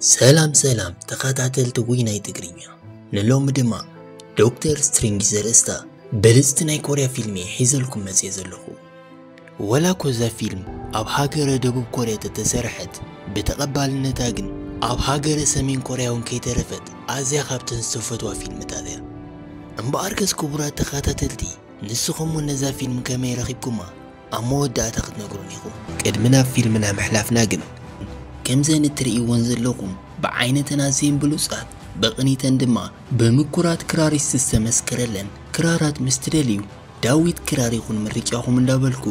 ሰላም ሰላም ተኸታተልቲ ዊናይ ትግርኛ፣ ንሎሚ ድማ ዶክተር ስትሪንግ ዘርእስታ ብልጽቲ ናይ ኮርያ ፊልም እየ ሒዘልኩም መጽየ ዘለኹ። ወላ እኮ እዛ ፊልም ኣብ ሃገረ ደቡብ ኮርያ ተተሰርሐት፣ ብተቐባልነታ ግን ኣብ ሃገረ ሰሜን ኮርያ እውን ከይተረፈት ኣዝያ ካብተን ዝተፈትዋ ፊልምታት እያ። እምበኣርከስ ክቡራት ተኸታተልቲ፣ ንስኹም እውን ነዛ ፊልም ከመይ ረኺብኩማ ኣብ መወዳእታ ክትነግሩን ኢኹም። ቅድሚ ናብ ፊልምና ምሕላፍና ግን፣ ከምዘን እትርእይወን ዘለኹም ብዓይነተን ኣዝየን ብሉጻት፣ ብቕኒተን ድማ ብምኩራት ክራሪስት ዝተመስከረለን ክራራት ምስ ትደልዩ ዳዊት ክራር ይኹን ምርጫኹም እንዳበልኩ፣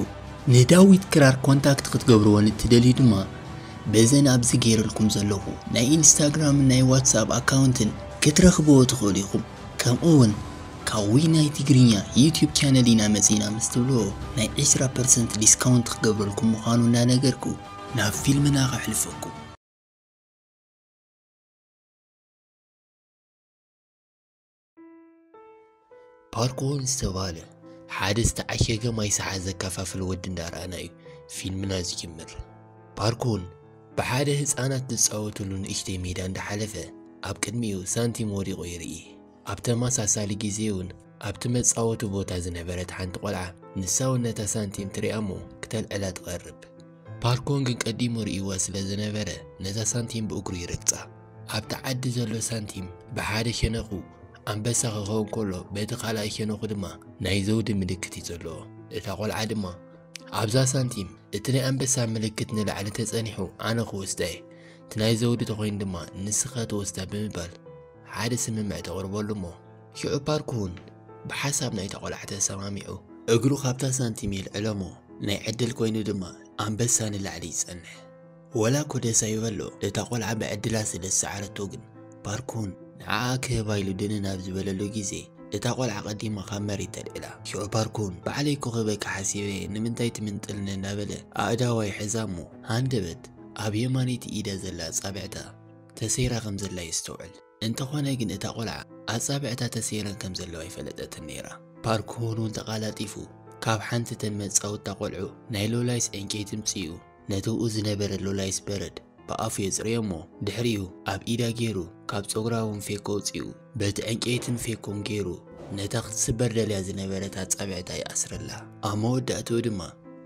ንዳዊት ክራር ኮንታክት ክትገብርዎ ንትደልዩ ድማ በዘን ኣብዚ ገይረልኩም ዘለኹ ናይ ኢንስታግራምን ናይ ዋትስኣፕ ኣካውንትን ክትረኽብዎ ትኽእሉ ኢኹም። ከምኡ እውን ካብ ዊናይ ትግርኛ ዩቲዩብ ቻነል ኢና መጺና ምስ ትብልዎ ናይ ዕስራ ፐርሰንት ዲስካውንት ክገብረልኩም ምዃኑ እንዳነገርኩ ናብ ፊልምና ከሕልፈኩም። ፓርኮን ዝተባህለ ሓደ ዝተዓሸገ ማይ ሰሓ ዘከፋፍል ወዲ እንዳረኣና እዩ ፊልምና ዝጅምር። ፓርኮን ብሓደ ህፃናት ዝፃወትሉ ንእሽተይ ሜዳ እንዳሓለፈ ኣብ ቅድሚኡ ሳንቲም ወዲቑ ይርኢ። ኣብ ተመሳሳሊ ግዜ እውን ኣብቲ መፃወቲ ቦታ ዝነበረት ሓንቲ ቆልዓ ንሳ እውን ነታ ሳንቲም ትሪኣ እሞ ክተልዕላ ትቐርብ። ፓርኮን ግን ቀዲሙ ርእይዋ ስለ ዝነበረ ነዛ ሳንቲም ብእግሩ ይረግጻ። ኣብቲ ዓዲ ዘሎ ሳንቲም ብሓደ ሸነኹ ኣንበሳ ክኸውን ከሎ በቲ ካልኣይ ሸነኹ ድማ ናይ ዘውዲ ምልክት እዩ ዘለዎ። እታ ቆልዓ ድማ ኣብዛ ሳንቲም እቲ ናይ ኣንበሳ ምልክት ንላዕሊ ተጸኒሑ ኣነ ክወስዳ እየ፣ እቲ ናይ ዘውዲ ተኾይኑ ድማ ንስኻ ትወስዳ ብምባል ሓደ ስምምዕ ተቕርበሉ እሞ ሽዑ ፓርኩን ብሓሳብ ናይታ ቆልዓ ተሰማሚዑ እግሩ ካብታ ሳንቲም የልዕሎ እሞ ናይ ዕድል ኮይኑ ድማ ኣንበሳ ንላዕሊ ይጸንሕ። ወላ እኮ ደስ ኣይበሎ እታ ቆልዓ ብዕድላ ስለ ዝሰዓረቶ ግን ፓርኩን ንዓኣ ክህባ ኢሉ ድንን ኣብ ዝበለሉ ግዜ እታ ቆልዓ ቀዲማ ካብ መሬት ተልዒላ። ሽዑ ፓርኩን ባዕለይ እኮ ክህበካ ሓሲበ እየ ንምንታይ ትምንጥልኒ እናበለ ኣእዳዋ ይሕዛ እሞ ሃንደበት ኣብ የማነይቲ ኢዳ ዘላ ኣጻብዕታ ተሰይራ ከም ዘላ የስተውዕል። እንተኾነ ግን እታ ቆልዓ ኣጻብዕታ ተሰይረን ከም ዘለዋ ኣይፈለጠትን ነይራ። ፓርኩን እውን ተቓላጢፉ ካብ ሓንቲ ተን መጻወትታ ቆልዑ ናይ ሎላይስ ዕንጨይቲ ምጽኡ ነቲ ብኡ ዝነበረ ሎላይስ በረድ ብኣፉ የጽርዮ እሞ ድሕሪኡ ኣብ ኢዳ ገይሩ ካብ ጸጉራ እውን ፌኮ ኣውጺኡ በቲ ዕንጨይትን ፌኮን ገይሩ ነታ ክትስበር ደልያ ዝነበረት ኣጻብዕታ ይኣስረላ። ኣብ መወዳእትኡ ድማ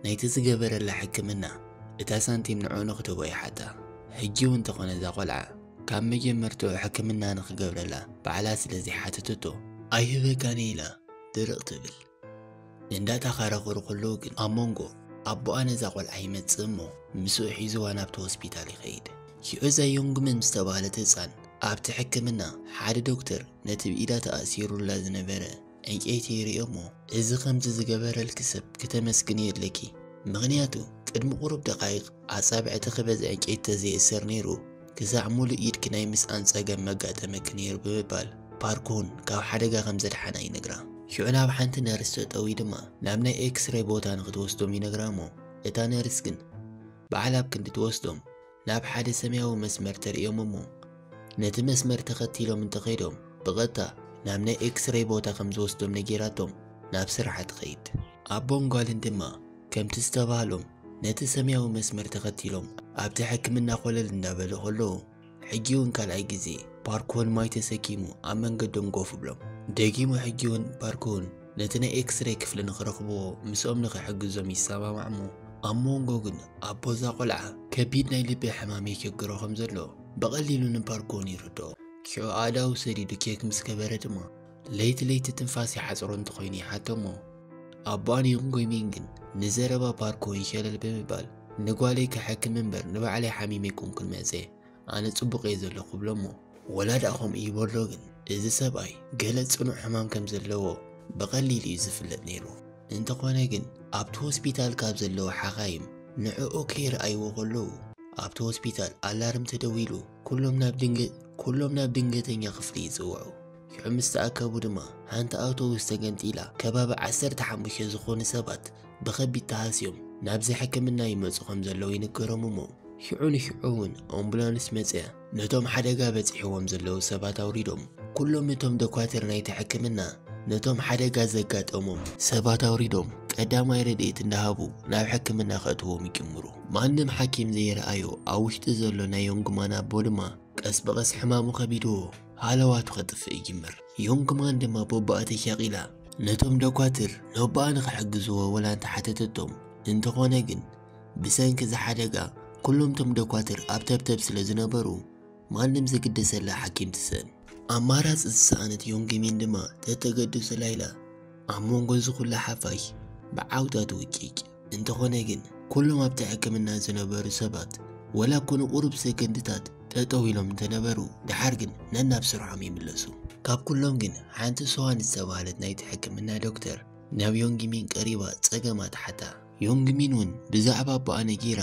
ናይቲ ዝገበረላ ሕክምና እታ ሳንቲም ንዕኡ ንክትህቦ ይሓታ። ሕጂ እውን እንተኾነ እዛ ቆልዓ ካብ መጀመርትኡ ሕክምና ንክገብረላ ባዕላ ስለ ዘይሓተተቶ ኣይህበካን ኢላ ድርቕ ትብል። እንዳተኻራኸሩ ከለዉ ግን ኣብ መንጎ ኣቦኣ ነዛ ቆልዓ ይመጽእ እሞ ምስኡ ሒዝዋ ናብቲ ሆስፒታል ይኸይድ። ሽዑ እዛ ዮንግመን ዝተባህለት ህጻን ኣብቲ ሕክምና ሓደ ዶክተር ነቲ ብኢዳ ተኣሲሩላ ዝነበረ ዕንጨይቲ ይርኢ እሞ እዚ ከምዚ ዝገበረልኪ ሰብ ክተመስግኒ የድልየኪ። ምኽንያቱ ቅድሚ ቁሩብ ደቓይቕ ኣጻብዕትኺ በዚ ዕንጨይቲ ተዘይእሰር ነይሩ ክሳዕ ሙሉእ ኢድኪ ናይ ምስኣን ጸገም መጋጠመኪ ነይሩ ብምባል ፓርኩን ካብ ሓደጋ ከም ዘድሓና ይነግራ። ሽዑ ናብ ሓንቲ ነርስ ጠጠው ድማ ናብ ናይ ኤክስሬይ ቦታ ንክትወስዶም ይነግራ እሞ እታ ነርስ ግን ባዕላ ኣብ ክንዲ ትወስዶም ናብ ሓደ ሰማያዊ መስመር ተርእዮም እሞ ነቲ መስመር ተኸቲሎም እንተኸይዶም ብቐጥታ ናብ ናይ ኤክስሬይ ቦታ ከም ዝወስዶም ነጊራቶም ናብ ስርሓ ትኸይድ። ኣቦን ጓልን ድማ ከምቲ ዝተባህሎም ነቲ ሰማያዊ መስመር ተኸቲሎም ኣብቲ ሕክምና ኮለል እንዳበሉ ከለዉ ሕጂ እውን ካልኣይ ግዜ ፓርኮን ማይ ተሰኪሙ ኣብ መንገዶም ጎፍ ብሎም። ደጊሙ ሕጂ እውን ፓርኮን ነቲ ናይ ኤክስሬይ ክፍሊ ንኽረኽብዎ ምስኦም ንኽሕግዞም ይሰማማዕ እሞ ኣብ መንጎ ግን ኣቦ እዛ ቆልዓ ከቢድ ናይ ልቢ ሕማም የሸግሮ ከም ዘሎ ብቐሊሉ ንፓርኮን ይርድኦ። ሽዑ ኣእዳዉ ሰዲዱ ቼክ ምስ ገበረ ድማ ለይቲ ለይቲ ትንፋስ ይሓጽሮ እንተኾይኑ ይሓቶ እሞ ኣቦኣን ዮንጎይሚን ግን ንዘረባ ፓርኮን ሸለል ብምባል ንጓለይ ክሕክም እምበር ንባዕለይ ሓሚመ ኣይኮንኩን መጽየ፣ ኣነ ጽቡቕ እየ ዘለኹ ክብሎ እሞ ወላ ደኣ ከምኡ ይበሎ ግን እዚ ሰብኣይ ገለ ጽኑዕ ሕማም ከም ዘለዎ ብቐሊሉ እዩ ዝፍለጥ ነይሩ። እንተኾነ ግን ኣብቲ ሆስፒታል ካብ ዘለዉ ሓኻይም ንዕኡ ከይረኣይዎ ከለዉ ኣብቲ ሆስፒታል ኣላርም ተደዊሉ ኩሎም ናብ ድንገ ኩሎም ናብ ድንገተኛ ክፍሊ ይጽውዑ። ሽዑ ምስ ተኣከቡ ድማ ሓንቲ ኣውቶቡስ ተገንጢላ ከባቢ ዓሰርተ ሓሙሽተ ዝኾኑ ሰባት ብኸቢድ ተሃስዮም ናብዚ ሕክምና ይመጹ ከም ዘለዉ ይንገሮም እሞ ሽዑ ንሽዑ እውን ኣምቡላንስ መጽያ ነቶም ሓደጋ በጺሕዎም ዘለዉ ሰባት ኣውሪዶም ኩሎም እቶም ደኳትር ናይቲ ሕክምና ነቶም ሓደጋ ዘጋጠሞም ሰባት ኣውሪዶም ቀዳማይ ረድኤት እንዳሃቡ ናብ ሕክምና ከእትዎም ይጅምሩ። ማንም ሓኪም ዘይረኣዮ ኣብ ውሽጢ ዘሎ ናይ ዮንግማን ኣቦ ድማ ቀስ ብቐስ ሕማሙ ከቢድዎ ሃለዋቱ ከጥፍእ ይጅምር። ዮንግማን ድማ ቦባኣ ተሻቒላ ነቶም ደኳትር ነቦኣ ንኽሕግዝዎ ወላ እንተሓተተቶም፣ እንተኾነ ግን ብሰንኪ እዚ ሓደጋ ኩሎም ቶም ደኳትር ኣብ ተብተብ ስለ ዝነበሩ ማንም ዝግደሰላ ሓኪም ትስእን። ኣማራፂ ዝሰኣነት ዮንግሚን ድማ ተተገድሶ ላይላ ኣብ መንጎ እዚ ኩሉ ሓፋሽ ብዓውታ ትውጭጭ። እንተኾነ ግን ኩሎም ኣብቲ ሕክምና ዝነበሩ ሰባት ወላ እኮ ንቁሩብ ሰከንድታት ጠጠው ኢሎም እንተነበሩ፣ ድሓር ግን ነናብ ስርሖም ይምለሱ። ካብ ኩሎም ግን ሓንቲ ሶዋን ዝተባህለት ናይቲ ሕክምና ዶክተር ናብ ዮንግሚን ቀሪባ ጸገማ ትሓታ። ዮንግሚን እውን ብዛዕባ ኣቦኣ ነጊራ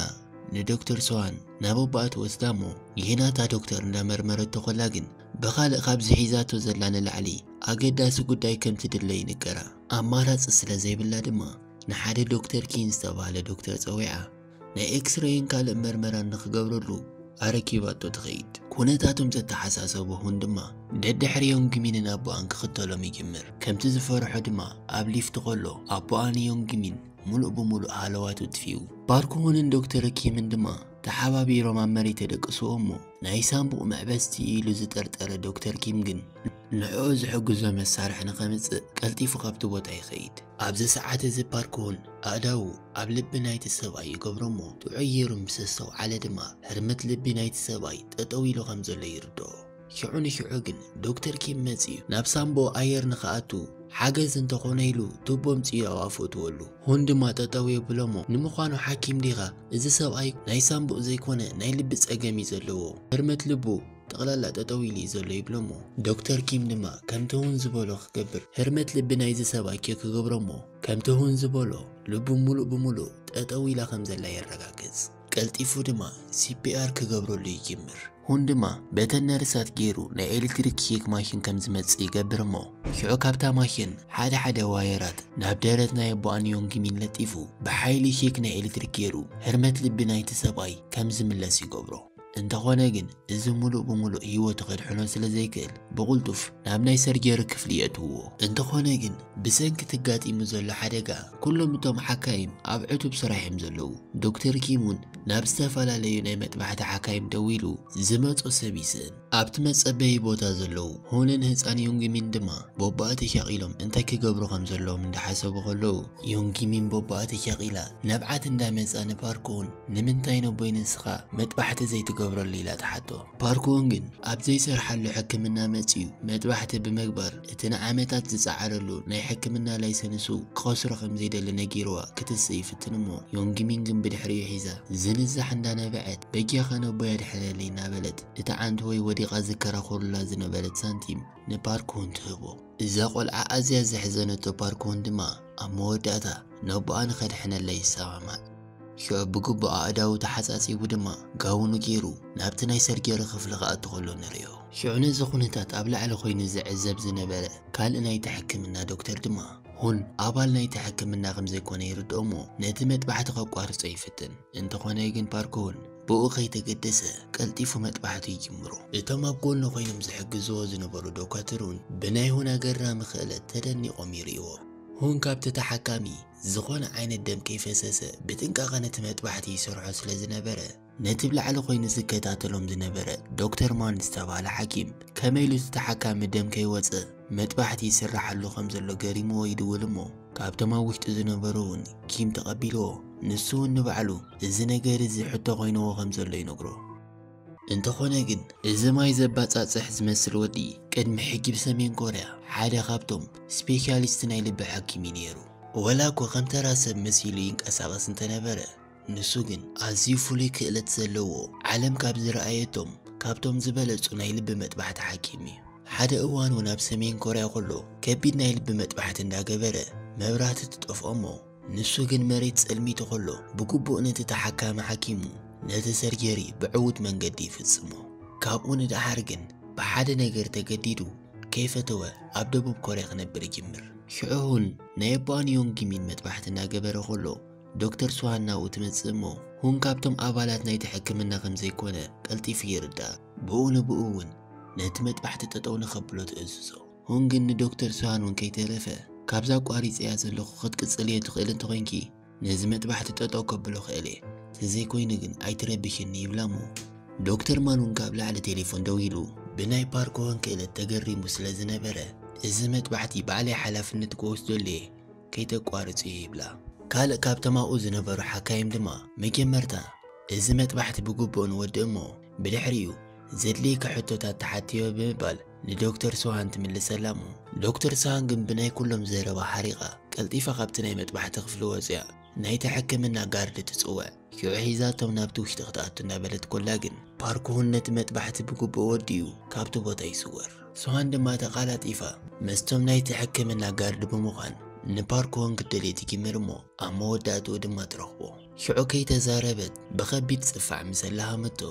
ንዶክተር ሶዋን ናብ ኣቦኣ ትወስዳ እሞ፣ ይህናታ ዶክተር እንዳመርመረቶ ኮላ ግን ብኻልእ ካብዚ ሒዛቶ ዘላ ንላዕሊ ኣገዳሲ ጉዳይ ከም ትድለ ይንገራ። ኣማራጺ ስለ ዘይብላ ድማ ንሓደ ዶክተር ኪን ዝተባህለ ዶክተር ጸዊዓ ናይ ኤክስሬይን ካልእ መርመራን ንኽገብረሉ ኣረኪባቶ ትኸይድ። ኩነታቶም ዘተሓሳሰቦ ሁን ድማ ደድሕሪ ዮንግሚንን ኣቦኣን ክኽተሎም ይጅምር። ከምቲ ዝፈርሖ ድማ ኣብ ሊፍት ከሎ ኣቦኣ ንዮንግሚን ሙሉእ ብሙሉእ ሃለዋቱ ጥፊኡ። ፓርክ ሁንን ዶክተር ኪምን ድማ ተሓባቢሮም ኣብ መሬት የደቅስዎ እሞ ናይ ሳምቡእ መዕበስቲ ኢሉ ዝጠርጠረ ዶክተር ኪም ግን ንዕኡ ዝሕግዞ መሳርሒ ንኸምጽእ ቀልጢፉ ካብቲ ቦታ ይኸይድ። ኣብዚ ሰዓት እዚ ፓርክ ሁን ኣእዳዉ ኣብ ልቢ ናይቲ ሰብኣይ ይገብሮ እሞ ጥዑይ ገይሩ ምስ ኣስተውዓለ ድማ ህርመት ልቢ ናይቲ ሰብኣይ ጠጠው ኢሉ ከም ዘሎ ይርድኦ። ሽዑ ንሽዑ ግን ዶክተር ኪም መጺኡ ናብ ሳምቦ ኣየር ንኽኣቱ ሓገዝ እንተኾነ ኢሉ ቱቦ ኣምጺኡ ኣዋፈትወሉ። ሁን ድማ ጠጠው የብሎ እሞ ንምዃኑ ሓኪም ዲኻ? እዚ ሰብኣይ ናይ ሳምቡእ ዘይኮነ ናይ ልቢ ጸገም እዩ ዘለዎ። ህርመት ልቡ ጠቕላላ ጠጠው ኢሉ እዩ ዘሎ ይብሎ እሞ ዶክተር ኪም ድማ ከምቲ ሁን ዝበሎ ክገብር ህርመት ልቢ ናይዚ ሰብኣይ ኬክ ክገብሮ እሞ ከምቲ ሁን ዝበሎ ልቡ ሙሉእ ብሙሉእ ጠጠው ኢላ ከም ዘላ የረጋግጽ። ቀልጢፉ ድማ ሲፒኣር ክገብረሉ ይጅምር። ሁን ድማ በተን ነርሳት ገይሩ ናይ ኤሌክትሪክ ሼክ ማሽን ከም ዝመጽእ ይገብር እሞ ሽዑ ካብታ ማሽን ሓደ ሓደ ዋየራት ናብ ደረት ናይ ኣቦኣን ዮንግሚን ለጢፉ ብሓይሊ ሼክ ናይ ኤሌክትሪክ ገይሩ ህርመት ልቢ ናይቲ ሰብኣይ ከም ዝምለስ ይገብሮ። እንተኾነ ግን እዚ ሙሉእ ብሙሉእ ህይወቱ ከድሕኖ ስለ ዘይክእል ብቕልጡፍ ናብ ናይ ሰርጀሪ ክፍሊ የእትውዎ። እንተኾነ ግን ብሰንኪ ተጋጢሙ ዘሎ ሓደጋ ኩሎም እቶም ሓካይም ኣብ ዕቱብ ስራሕ እዮም ዘለዉ። ዶክተር ኪም እውን ናብ ዝተፈላለዩ ናይ መጥባሕቲ ሓካይም ደዊሉ ዝመጾ ሰብ ይስእን። ኣብቲ መጸበዪ ቦታ ዘለዉ ሁንን ህጻን ዮንግሚን ድማ ቦባኣ ተሻቒሎም እንታይ ክገብሩ ከም ዘለዎም እንዳሓሰቡ ከለዉ ዮንግሚን ቦባኣ ተሻቒላ ንብዓት እንዳመጻ ንፓርክ ሁን ንምንታይ ነቦይ ንስኻ መጥባሕቲ ዘይትገብረሉ ኢላ ትሓቶ። ፓርክ ሁን ግን ኣብ ዘይሰርሓሉ ሕክምና መጺኡ መጥባሕቲ ብምግባር እቲ ንዓመታት ዝጸዓረሉ ናይ ሕክምና ላይሰንሱ ክኸስሮ ከም ዘይደሊ ነጊርዋ ክትስእ ይፍትን እሞ ዮንግሚን ግን ብድሕሪኡ ሒዛ ዝንዛሕ እንዳነበዐት በጃኻ ነቦይ ኣድሕነለይ እናበለት እቲ ዓንተቦይ ወዲቓ ዝከራኸሩላ ዝነበረት ሳንቲም ንፓርክ ሁን ትህቦ። እዛ ቆልዓ ኣዝያ ዘሕዘነቶ ፓርክ ሁን ድማ ኣብ መወዳእታ ነቦኣ ንኸድሕነላ ይሰማማዕ። ሽዑ ብግቡእ ኣእዳዉ ተሓጻጺቡ ድማ ጋውኑ ገይሩ ናብቲ ናይ ሰርጀሪ ክፍሊ ክኣቱ ከሎ ንርእዮ። ሽዑ ነዚ ኩነታት ኣብ ላዕሊ ኮይኑ ዝዕዘብ ዝነበረ ካልእ ናይቲ ሕክምና ዶክተር ድማ ሁን ኣባል ናይቲ ሕክምና ከም ዘይኮነ ይርድኦ እሞ ነቲ መጥባሕቲ ከቋርጾ ይፍትን። እንተኾነ ግን ፓርክ ሁን ብኡ ከይተገደሰ ቀልጢፉ መጥባሕቱ ይጅምሮ። እቶም ኣብ ጎኑ ኮይኖም ዝሕግዝዎ ዝነበሩ ዶካትር እውን ብናይ ሁን ኣገራሚ ክእለት ተደኒቖም ይርእይዎ። ሁን ካብቲ ተሓካሚ ዝኾነ ዓይነት ደም ከይፈሰሰ ብጥንቃቐ ነቲ መጥባሕቲ ይሰርሖ ስለ ዝነበረ ነቲ ብላዕሊ ኮይኑ ዝከታተሎም ዝነበረ ዶክተር ማን ዝተባህለ ሓኪም ከመይ ኢሉ እቲ ተሓካሚ ደም ከይወፀ መጥባሕቲ ይስራሓሉ ከም ዘሎ ገሪምዎ ይድውል እሞ ካብቶም ኣብ ውሽጢ ዝነበሩ እውን ኪም ተቐቢልዎ። ንሱ እውን ንባዕሉ እዚ ነገር እዚ ሕቶ ኮይንዎ ከም ዘሎ ይነግሮ። እንተኾነ ግን እዚ ማይ ዘባጻጽሕ ዝመስል ወዲ ቅድሚ ሕጂ ብሰሜን ኮርያ ሓደ ካብቶም ስፔሻሊስት ናይ ልቢ ሓኪም እዩ ነይሩ። ወላ እኮ ከም ተራ ሰብ መሲሉ ይንቀሳቐስ እንተነበረ ንሱ ግን ኣዝዩ ፍሉይ ክእለት ዘለዎ ዓለም ካብ ዝረኣየቶም ካብቶም ዝበለጹ ናይ ልቢ መጥባሕቲ ሓኪም እዩ። ሓደ እዋን እውን ኣብ ሰሜን ኮርያ ከሎ ከቢድ ናይ ልቢ መጥባሕቲ እንዳገበረ መብራህቲ ትጠፍኦ እሞ ንሱ ግን መሬት ጸልሚቱ ከሎ ብግቡእ ነቲ ተሓካሚ ሓኪሙ ነቲ ሰርጀሪ ብዕዉት መንገዲ ይፍጽሞ። ካብኡ ንደሓር ግን ብሓደ ነገር ተገዲዱ ከይፈተወ ኣብ ደቡብ ኮርያ ክነብር ይጅምር። ሽዑ እውን ናይ ኣቦኣን ዮንግ ሚን መጥባሕቲ እናገበረ ከሎ ዶክተር ሱሃን ናብኡ ትመጽእ እሞ ሁን ካብቶም ኣባላት ናይቲ ሕክምና ከም ዘይኮነ ቀልጢፉ ይርዳእ። ብኡ ንብኡ እውን ነቲ መጥባሕቲ ጠጠው ንኸብሎ ትእዝዞ። ሁን ግን ንዶክተር ሱሃን እውን ከይተረፈ ካብዛ ኣቋሪጸያ ዘለኹ ክትቅጽልዮ ትኽእል እንተኾይንኪ ነዚ መጥባሕቲ ጠጠው ከብሎ ክእል እየ፣ ተዘይኮይኑ ግን ኣይትረብሽኒ ይብላ እሞ ዶክተር ማን እውን ካብ ላዕሊ ቴሌፎን ደዊሉ ብናይ ፓርክ ሆን ክእለት ተገሪሙ ስለ ዝነበረ፣ እዚ መጥባሕቲ ባዕለይ ሓላፍነት ክወስደሉ እየ፣ ከይተቋርጽ እየ ይብላ። ካልእ ካብቶም ኣብኡ ዝነበሩ ሓካይም ድማ መጀመርታ እዚ መጥባሕቲ ብግቡእ ንወድእ እሞ ብድሕሪኡ ዘድልየካ ሕቶታት ተሓትዮ ብምባል ንዶክተር ሶሃን ትምልሰላ እሞ፣ ዶክተር ሶሃን ግን ብናይ ኩሎም ዘረባ ሓሪቓ ቀልጢፋ ካብቲ ናይ መጥባሕቲ ክፍሊ ወፅያ ናይቲ ሕክምና ጋርድ ትፅውዕ። ሽዑ ሒዛቶም ናብቲ ውሽጢ ክትኣቱ እናበለት ኮላ ግን ፓርክሁን ነቲ መጥባሕቲ ብግቡእ ወዲኡ ካብቲ ቦታ ይስወር። ሶሃን ድማ ተቓላጢፋ መስቶም ናይቲ ሕክምና ጋርድ ብምዃን ንፓርክሁን ክትደልዮ ትጅምር እሞ ኣብ መወዳእትኡ ድማ ትረኽቦ። ሽዑ ከይተዛረበት ብኸቢድ ጽፋዕ ምስ ኣላሃመቶ፣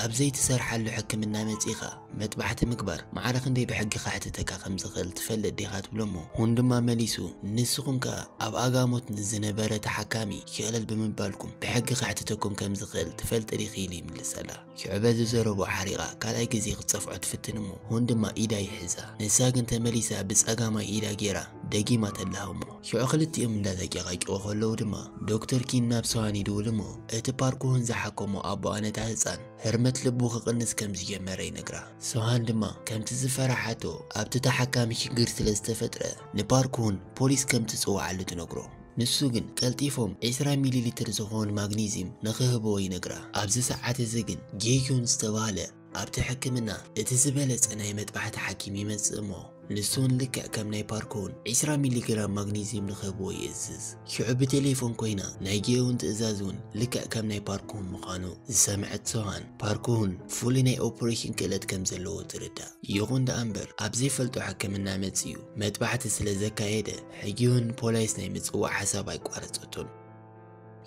ኣብ ዘይትሰርሓሉ ሕክምና መጺኻ መጥባሕቲ ምግባር ማዕረ ክንደይ ብሕጊ ከሕትተካ ከም ዝኽእል ትፈልጥ ዲኻ ትብሎ እሞ፣ ሁን ድማ መሊሱ፣ ንስኹም ከኣ ኣብ ኣጋሞት ንዝነበረ ተሓካሚ ሸቕለል ብምባልኩም ብሕጊ ከሕትተኩም ከም ዝኽእል ትፈልጢ ዲኺ? ኢሉ ይምልሰላ። ሽዑ በዚ ዘረቦ ሓሪቓ ካልኣይ ግዜ ክትጸፍዖ ትፍትን እሞ፣ ሁን ድማ ኢዳ ይሕዛ። ንሳ ግን ተመሊሳ ብጸጋማይ ኢዳ ጌራ ደጊማ ተላሃሞ። ሽዑ ክልቲኦም እንዳተጨቓጨቑ ከለዉ ድማ ዶክተር ኪን ናብ ሶሃን ይድውል እሞ፣ እቲ ፓርክሁን ዝሓከሞ ኣቦኣ ነታ ህጻን ህርመት ልቡ ክቕንስ ከም ዝጀመረ ይነግራ። ሶሃን ድማ ከምቲ ዝፈራሓቶ ኣብቲ ተሓካሚ ሽግር ስለ ዝተፈጥረ ንፓርክሁን ፖሊስ ከም ትጽውዓሉ ትነግሮ። ንሱ ግን ቀልጢፎም ዒስራ ሚሊ ሊትር ዝኾን ማግኒዚም ንኽህብዎ ይነግራ። ኣብዚ ሰዓት እዚ ግን ጄዩን ዝተባህለ ኣብቲ ሕክምና እቲ ዝበለጸ ናይ መጥባሕቲ ሓኪም ይመጽእ እሞ፣ ንሱን ልክዕ ከም ናይ ፓርክሁን ዒስራ ሚሊ ግራም ማግኒዚየም ንኽህብዎ ይእዝዝ። ሽዑ ብቴሌፎን ኮይና ናይ ጄዩን ትእዛዝ እውን ልክዕ ከም ናይ ፓርክሁን ምዃኑ ዝሰምዐት ሶሃን፣ ፓርክሁን ፍሉይ ናይ ኦፕሬሽን ክእለት ከም ዘለዎ ትርዳእ። ይኹን ደኣ እምበር ኣብ ዘይፈልጦ ሕክምና መጺኡ መጥባሕቲ ስለ ዘካየደ፣ ሕጂ እውን ፖላይስ ናይ ምጽዋዕ ሓሳብ ኣይቋረጸቶን።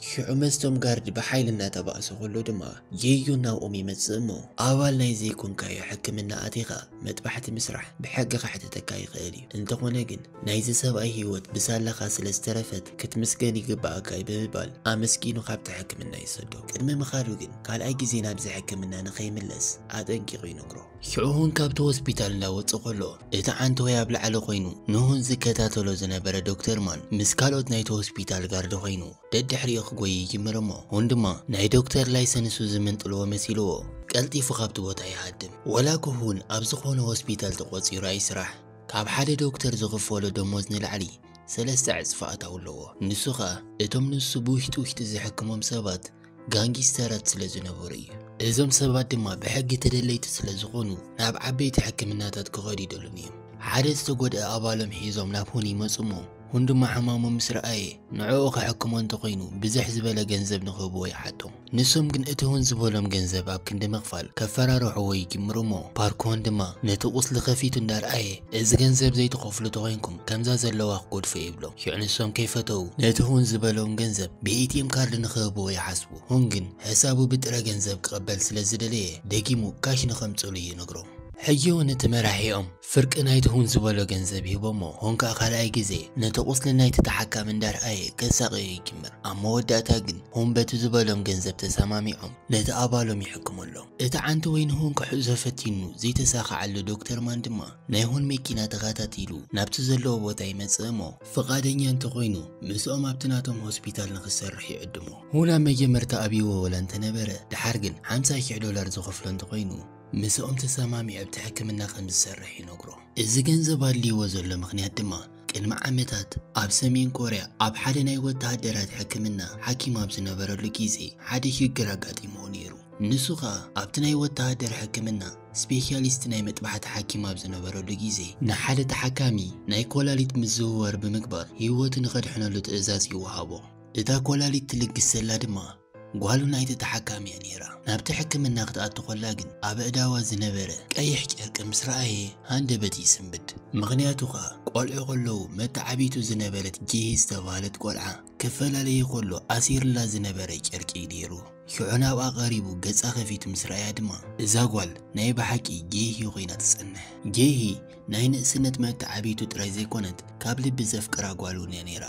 ሽዑ መስቶም ጋርድ ብሓይሊ እናተባእሰ ከሎ ድማ ጄዩን ናብኦም ይመጽእ እሞ፣ ኣባል ናይ ዘይኮንካዮ ሕክምና ኣቲኻ መጥባሕቲ ምስራሕ ብሕጊ ከሕትተካ ይኽእል እዩ። እንተኾነ ግን ናይዚ ሰብኣይ ህይወት ብሳላኻ ስለ ዝተረፈት ክትምስገን ይግባኣካ እዩ ብምባል ኣመስጊኑ ካብቲ ሕክምና ይሰዶ። ቅድሚ ምኻዱ ግን ካልኣይ ግዜ ናብዚ ሕክምና ንኸይምለስ ኣጠንቂቑ ይነግሮ። ሽዑ እውን ካብቲ ሆስፒታል እንዳወጽእ ከሎ እቲ ዓንተወይ ኣብ ላዕሊ ኮይኑ ንሁን ዝከታተሎ ዝነበረ ዶክተር ማን ምስ ካልኦት ናይቲ ሆስፒታል ጋርድ ኮይኑ ደድሕሪኡ ክጎይ ይጅምር እሞ፣ ሁን ድማ ናይ ዶክተር ላይሰንሱ ዝምንጥልዎ መሲልዎ ቀልጢፉ ካብቲ ቦታ ይሃድም። ወላ እኮ ሁን ኣብ ዝኾነ ሆስፒታል ተቖጺሩ ኣይስራሕ፣ ካብ ሓደ ዶክተር ዝኽፈሎ ደሞዝ ንላዕሊ ሰለስተ ዕጽፊ ኣታዊ ኣለዎ። ንሱ ኸኣ እቶም ንሱ ብውሽጢ ውሽጢ ዝሕክሞም ሰባት ጋንጊስተራት ስለ ዝነበሩ እዩ። እዞም ሰባት ድማ ብሕጊ ተደለይቲ ስለ ዝኾኑ ናብ ዓበይቲ ሕክምናታት ክኸዱ ይደሉን እዮም። ሓደ ዝተጎድአ ኣባሎም ሒዞም ናብ ሁን ይመጹ እሞ፣ ሁን ድማ ሕማሞም ምስ ረኣየ ንዕኡ ክሕክሞ እንተኾይኑ ብዝሕ ዝበለ ገንዘብ ንክህብዎ ይሓቶም። ንሶም ግን እቲ ሁን ዝበሎም ገንዘብ ኣብ ክንዲ ምኽፋል ከፈራርሕዎ ይጅምሩ እሞ፣ ፓርክሆን ድማ ነቲ ቁስሊ ከፊቱ እንዳረኣየ፣ እዚ ገንዘብ ዘይትኸፍሉ ተኾይንኩም ከምዛ ዘለዋ ክጎድፎ ይብሎም። ሽዑ ንሶም ከይፈተው ነቲ ሁን ዝበሎም ገንዘብ ብኤቲኤም ካርድ ንክህብዎ ይሓስቡ። ሁን ግን ሕሳቡ ብጥረ ገንዘብ ክቕበል ስለ ዝደለየ ደጊሙ ካሽ ንኸምጽሉ ይነግሮም። ሕጂ እውን እቲ መራሒኦም ፍርቂ ናይቲ ሁን ዝበሎ ገንዘብ ሂቦሞ፣ ሁን ከኣ ካልኣይ ግዜ ነቲ ቁስሊ ናይቲ ተሓካሚ እንዳርኣየ ከሳቕዮ ይጅምር። ኣብ መወዳእታ ግን ሁን በቲ ዝበሎም ገንዘብ ተሰማሚዖም ነቲ ኣባሎም ይሕክመሎም። እቲ ዓንተወይ ንሁን ክሕዞ ፈቲኑ ዘይተሳኽዓሉ ዶክተር ማን ድማ ናይ ሁን መኪና ተኸታቲሉ ናብቲ ዘለዎ ቦታ ይመጽእ እሞ፣ ፍቓደኛ እንተኾይኑ ምስኦም ኣብቲ ናቶም ሆስፒታል ንኽሰርሕ ይዕድሞ። ሁን ኣብ መጀመርታ ኣብይዎ ወላ እንተነበረ፣ ደሓር ግን ሓምሳ ሽሕ ዶላር ዝኸፍሎ እንተኾይኑ ምስኦም ተሰማሚዑ ኣብቲ ሕክምና ከም ዝሰርሕ ይነግሮ። እዚ ገንዘብ ኣድልይዎ ዘሎ ምኽንያት ድማ ቅድሚ ዓመታት ኣብ ሰሜን ኮርያ ኣብ ሓደ ናይ ወተሃደራት ሕክምና ሓኪም ኣብ ዝነበረሉ ግዜ ሓደ ሽግር ኣጋጢምዎ ነይሩ። ንሱ ኸኣ ኣብቲ ናይ ወተሃደር ሕክምና ስፔሻሊስት ናይ መጥባሕቲ ሓኪም ኣብ ዝነበረሉ ግዜ ንሓደ ተሓካሚ ናይ ኮላሊት ምዝውዋር ብምግባር ህይወቱ ንኸድሕነሉ ትእዛዝ ይወሃቦ። እታ ኮላሊት ትልግስ ዘላ ድማ ጓሉ ናይቲ ተሓካሚ እያ ነይራ። ናብቲ ሕክምና ክትኣቱ ከላ ግን ኣብ ኣእዳዋ ዝነበረ ቀይሕ ጨርቂ ምስ ረኣየ ሃንደበት ይስንብድ። ምኽንያቱ ኸኣ ቆልዑ ከለዉ መተዓቢቱ ዝነበረት ጄሂ ዝተባህለት ቆልዓ ክፈላለየ ከሎ ኣሲርላ ዝነበረ ጨርቂ እዩ ነይሩ። ሽዑ ናብኣ ቀሪቡ ገጻ ከፊቱ ምስ ረኣያ ድማ እዛ ጓል ናይ ብሓቂ ጄሂ ኮይና ትጸንሕ። ጄሂ ናይ ንእስነት መተዓቢቱ ጥራይ ዘይኮነት ካብ ልቢ ዘፍቅራ ጓል እውን እያ ነይራ።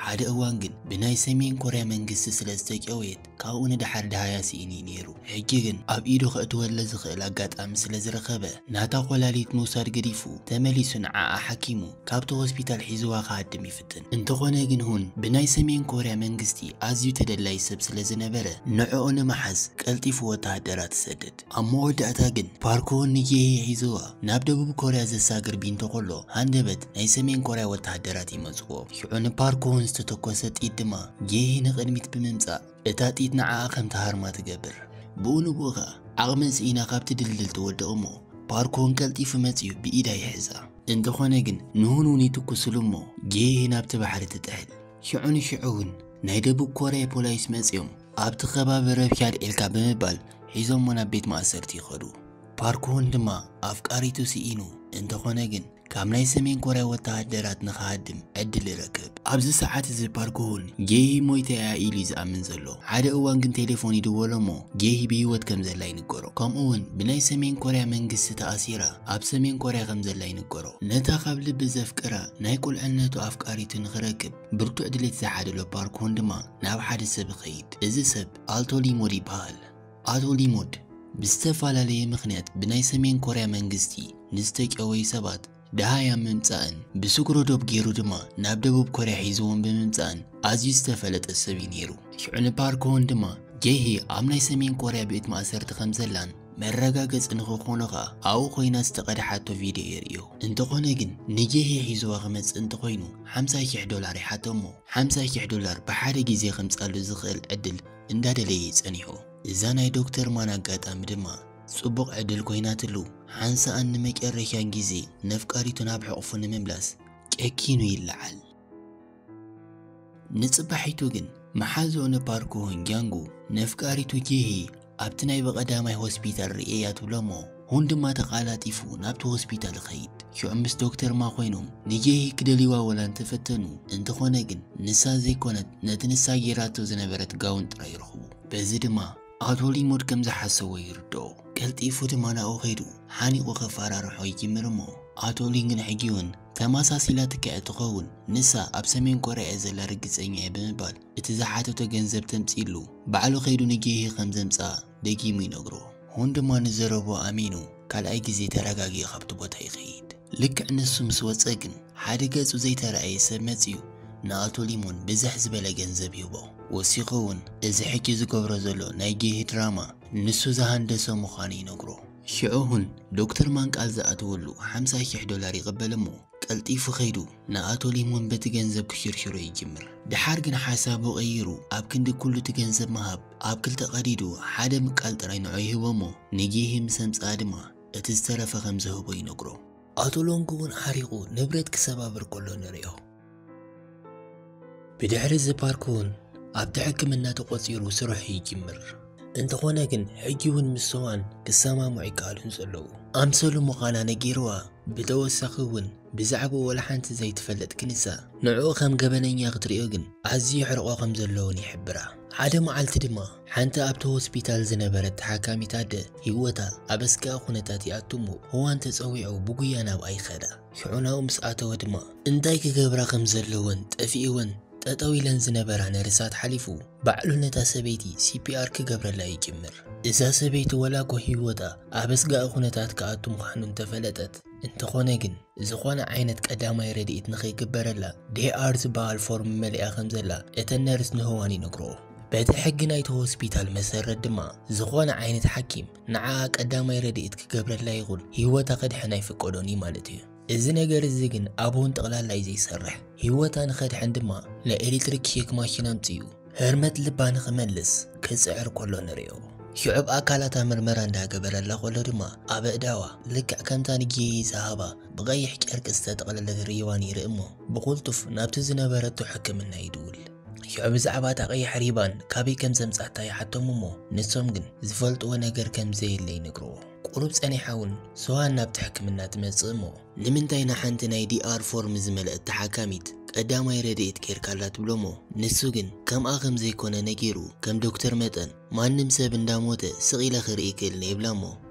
ሓደ እዋን ግን ብናይ ሰሜን ኮርያ መንግስቲ ስለ ዝተጨወየት ካብኡ ንደሓር ደሃያ ስኢኑ እዩ ነይሩ። ሕጂ ግን ኣብ ኢዱ ከእትወለ ዝኽእል ኣጋጣሚ ስለ ዝረኸበ ናታ ኮላሊት ምውሳድ ገዲፉ ተመሊሱ ንዓኣ ሓኪሙ ካብቲ ሆስፒታል ሒዝዋ ክሃድም ይፍትን። እንተኾነ ግን ሁን ብናይ ሰሜን ኮርያ መንግስቲ ኣዝዩ ተደላይ ሰብ ስለ ዝነበረ ንዕኡ ንምሓዝ ቀልጢፉ ወተሃደራት ይሰድድ። ኣብ መወዳእታ ግን ፓርኮን ንጌሂ ሒዝዋ ናብ ደቡብ ኮርያ ዘሳግር ቢንቶ ከሎ ሃንደበት ናይ ሰሜን ኮርያ ወተሃደራት ይመጽዎ። ሽዑ ንፓርኮን ዝተተኮሰ ጥይት ድማ ጌሂ ንቕድሚት ብምምጻእ እታ ጥይት ንዓኣ ከም ተሃርማ ትገብር። ብኡ ንብኡ ኸኣ ዓቕመን ስኢና ካብቲ ድልድል ትወድቕ እሞ ፓርኮን ቀልጢፉ መጺኡ ብኢዳ ይሕዛ። እንተኾነ ግን ንሁን እውን ይትኩስሉ እሞ ጌሂ ናብቲ ባሕሪ ትጥሕል። ሽዑ ንሽዑ እውን ናይ ደቡብ ኮርያ ፖላይስ መጺኦም ኣብቲ ከባቢ ረብሻ ኣልዒልካ ብምባል ሒዞሞ ናብ ቤት ማእሰርቲ ይኸዱ። ፓርኮን ድማ ኣፍቃሪቱ ስኢኑ እንተኾነ ግን ካብ ናይ ሰሜን ኮርያ ወተሃደራት ንኽሃድም ዕድል ይረክብ። ኣብዚ ሰዓት እዚ ፓርኮን ጌሂ ሞይታ እያ ኢሉ እዩ ዝኣምን ዘሎ። ሓደ እዋን ግን ቴሌፎን ይድወሎ እሞ ጌሂ ብህይወት ከም ዘላ ይንገሮ። ከምኡ እውን ብናይ ሰሜን ኮርያ መንግስቲ ተኣሲራ ኣብ ሰሜን ኮርያ ከም ዘላ ይንገሮ። ነታ ካብ ልቢ ዘፍቅራ ናይ ቁልዕነቱ ኣፍቃሪቱ ንኽረክብ ብርቱዕ ድሌት ዝሓደሎ ፓርኮን ድማ ናብ ሓደ ሰብ ይኸይድ። እዚ ሰብ ኣልቶ ሊሞድ ይበሃል። ኣቶ ሊሞድ ብዝተፈላለየ ምኽንያት ብናይ ሰሜን ኮርያ መንግስቲ ንዝተጨወዩ ሰባት ደሃያ ምምጻእን ብስግሮ ዶብ ገይሩ ድማ ናብ ደቡብ ኮርያ ሒዝዎም ብምምጻእን ኣዝዩ ዝተፈለጠ ሰብ እዩ ነይሩ። ሽዑ ንፓርኮን ድማ ጌሂ ኣብ ናይ ሰሜን ኮርያ ቤት ማእሰርቲ ከም ዘላን መረጋገጺ ንኽኾኖ ኸኣ ኣብኡ ኮይና ዝተቐድሓቶ ቪድዮ የርእዮ። እንተኾነ ግን ንጌሂ ሒዝዋ ክመጽእ እንተኾይኑ ሓምሳ ሽሕ ዶላር ይሓቶ እሞ ሓምሳ ሽሕ ዶላር ብሓደ ግዜ ከምጻሉ ዝኽእል ዕድል እንዳደለየ እዩ ጸኒሑ። እዛ ናይ ዶክተር ማን ኣጋጣሚ ድማ ጽቡቕ ዕድል ኮይናትሉ ሓንሳኣን ንመጨረሻን ግዜ ነፍቃሪቱ ናብ ሕቑፉ ንምምላስ ጨኪኑ ይለዓል። ንጽባሒቱ ግን መሓዝኡ ንፓርክ ሆን ጃንጉ ነፍቃሪቱ ጄሂ ኣብቲ ናይ ብቐዳማይ ሆስፒታል ርእየያ ትብሎ እሞ ሁን ድማ ተቓላጢፉ ናብቲ ሆስፒታል ይኸይድ። ሽዑ ምስ ዶክተር ማ ኮይኖም ንጄሂ ክደልይዋ ወላ እንተፈተኑ እንተኾነ ግን ንሳ ዘይኮነት ነቲ ንሳ ጌራቶ ዝነበረት ጋውን ጥራይ ይረኽቡ። በዚ ድማ ኣቶ ሊሞድ ከም ዝሓሰቦ ይርድኦ። ቀልጢፉ ድማ ናብኡ ከይዱ ሓኒቑ ከፈራርሖ ይጅምር እሞ ኣቶ ሊን ግን ሕጂ እውን ተመሳሲላ ትክዕ ትኸውን ንሳ ኣብ ሰሜን ኮርያ እያ ዘላ ርግጸኛ እየ ብምባል እቲ ዝሓተቶ ገንዘብ ተምጺሉ ባዕሉ ከይዱ ንጌሂ ከም ዘምጽኣ ደጊሙ ይነግሮ። ሁን ድማ ንዘረቦ ኣሚኑ ካልኣይ ግዜ ተረጋጊኡ ካብቲ ቦታ ይኸይድ። ልክዕ ንሱ ምስ ወጸ ግን ሓደ ገጹ ዘይተረኣየ ሰብ መጺኡ ንኣቶ ሊሞን ብዝሕ ዝበለ ገንዘብ ይህቦ። ወሲኹ እውን እዚ ሕጂ ዝገብሮ ዘሎ ናይ ጌሂ ድራማ ንሱ ዝሃንደሶ ምዃኑ ይነግሮ። ሽዑ እውን ዶክተር ማን ቃል ዝኣተወሉ ሓምሳ ሽሕ ዶላር ይቕበል እሞ ቀልጢፉ ከይዱ ንኣቶ ሊሞን በቲ ገንዘብ ክሽርሽሮ ይጅምር። ድሓር ግን ሓሳቡ ቀይሩ ኣብ ክንዲ ኩሉ እቲ ገንዘብ ምሃብ ኣብ ክልተ ቀዲዱ ሓደ ምቃል ጥራይ ንዑ ይህቦ እሞ ንጌሂ ምስ ኣምጽኣ ድማ እቲ ዝተረፈ ከም ዝህቦ ይነግሮ። ኣቶ ሎንግ እውን ሓሪቑ ንብረት ክሰባብር ከሎ ንርእዮ። ብድሕሪ እዚ ፓርክ እውን ኣብቲ ሕክምና ተቖጺሩ ስርሑ ይጅምር። እንተኾነ ግን ሕጂ እውን ምስ ሶዋን ክሰማምዑ ኣይከኣሉን ዘለዉ። ኣምሰሉ ምዃና ነጊርዋ ብተወሳኺ እውን ብዛዕባኡ ወላ ሓንቲ ዘይትፈልጥ ክንሳ ንዕኡ ከም ገበነኛ ክትርእዮ ግን ኣዝዩ ሕርቆ ከም ዘለውን ይሕብራ። ሓደ መዓልቲ ድማ ሓንቲ ኣብቲ ሆስፒታል ዝነበረት ተሓካሚት ኣደ ህይወታ ኣብ ኣስጋኢ ኩነታት ይኣቱ እሞ ህዋን ተጸዊዑ ብጉያ ናብኣ ይኸዳ። ሽዑ ናብኡ ምስ ኣተወ ድማ እንታይ ክገብራ ከም ዘለወን ጠፊእወን ጠጠው ኢለን ዝነበራ ነርሳት ሓሊፉ ባዕሉ ነታ ሰበይቲ ሲፒኣር ክገብረላ ይጅምር። እዛ ሰበይቲ ወላ እኮ ህይወታ ኣብ ኣስጋኢ ኩነታት ክኣቱ ምዃኑ እንተፈለጠት እንተኾነ ግን ዝኾነ ዓይነት ቀዳማይ ረድኤት ንኸይግበረላ ዲኣር ዝበሃል ፎርም መሊኣ ከም ዘላ እተን ነርስ ንህዋን ይነግርኦ። በቲ ሕጊ ናይቲ ሆስፒታል መሰረት ድማ ዝኾነ ዓይነት ሓኪም ንዓኣ ቀዳማይ ረድኤት ክገብረላ ይኹን ህይወታ ከድሕን ኣይፍቀዶን እዩ ማለት እዩ። እዚ ነገር እዚ ግን ኣብውን ጠቕላላ እዩ ዘይሰርሕ። ህይወታ ንኸድሕን ድማ ናይ ኤሌክትሪክ ሼክ ማሽን ኣምጺኡ ህርመት ልባ ንኽመልስ ክጽዕር ከሎ ንርእዮ። ሽዑብ ኣካላታ ምርመራ እንዳገበረላ ከሎ ድማ ኣብ ኣእዳዋ ልክዕ ከምታ ንጌሂ ዝሃባ ብቐይሕ ጨርቂ ዝተጠቕለለት ሪባን ይርኢ እሞ ብቕልጡፍ ናብቲ ዝነበረቶ ሕክምና ይድውል። ሽዑ ብዛዕባ እታ ቀያሕ ሪባን ካበይ ከም ዘምጻታ ይሓቶም እሞ ንሶም ግን ዝፈልጥዎ ነገር ከም ዘየለ ይነግርዎ። ቁሩብ ጸኒሓ እውን ሶዋን ናብቲ ሕክምና ትመጽእ እሞ ንምንታይ ንሓንቲ ናይ ዲኣር ፎርም ዝመልአት ተሓካሚት ቀዳማይ ረድኤት ኬርካላ ትብሎ እሞ ንሱ ግን ከምኣ ከም ዘይኮነ ነጊሩ ከም ዶክተር መጠን ማንም ሰብ እንዳሞተ ስቕ ኢለ ክርኢ ይክእልን ይብላ እሞ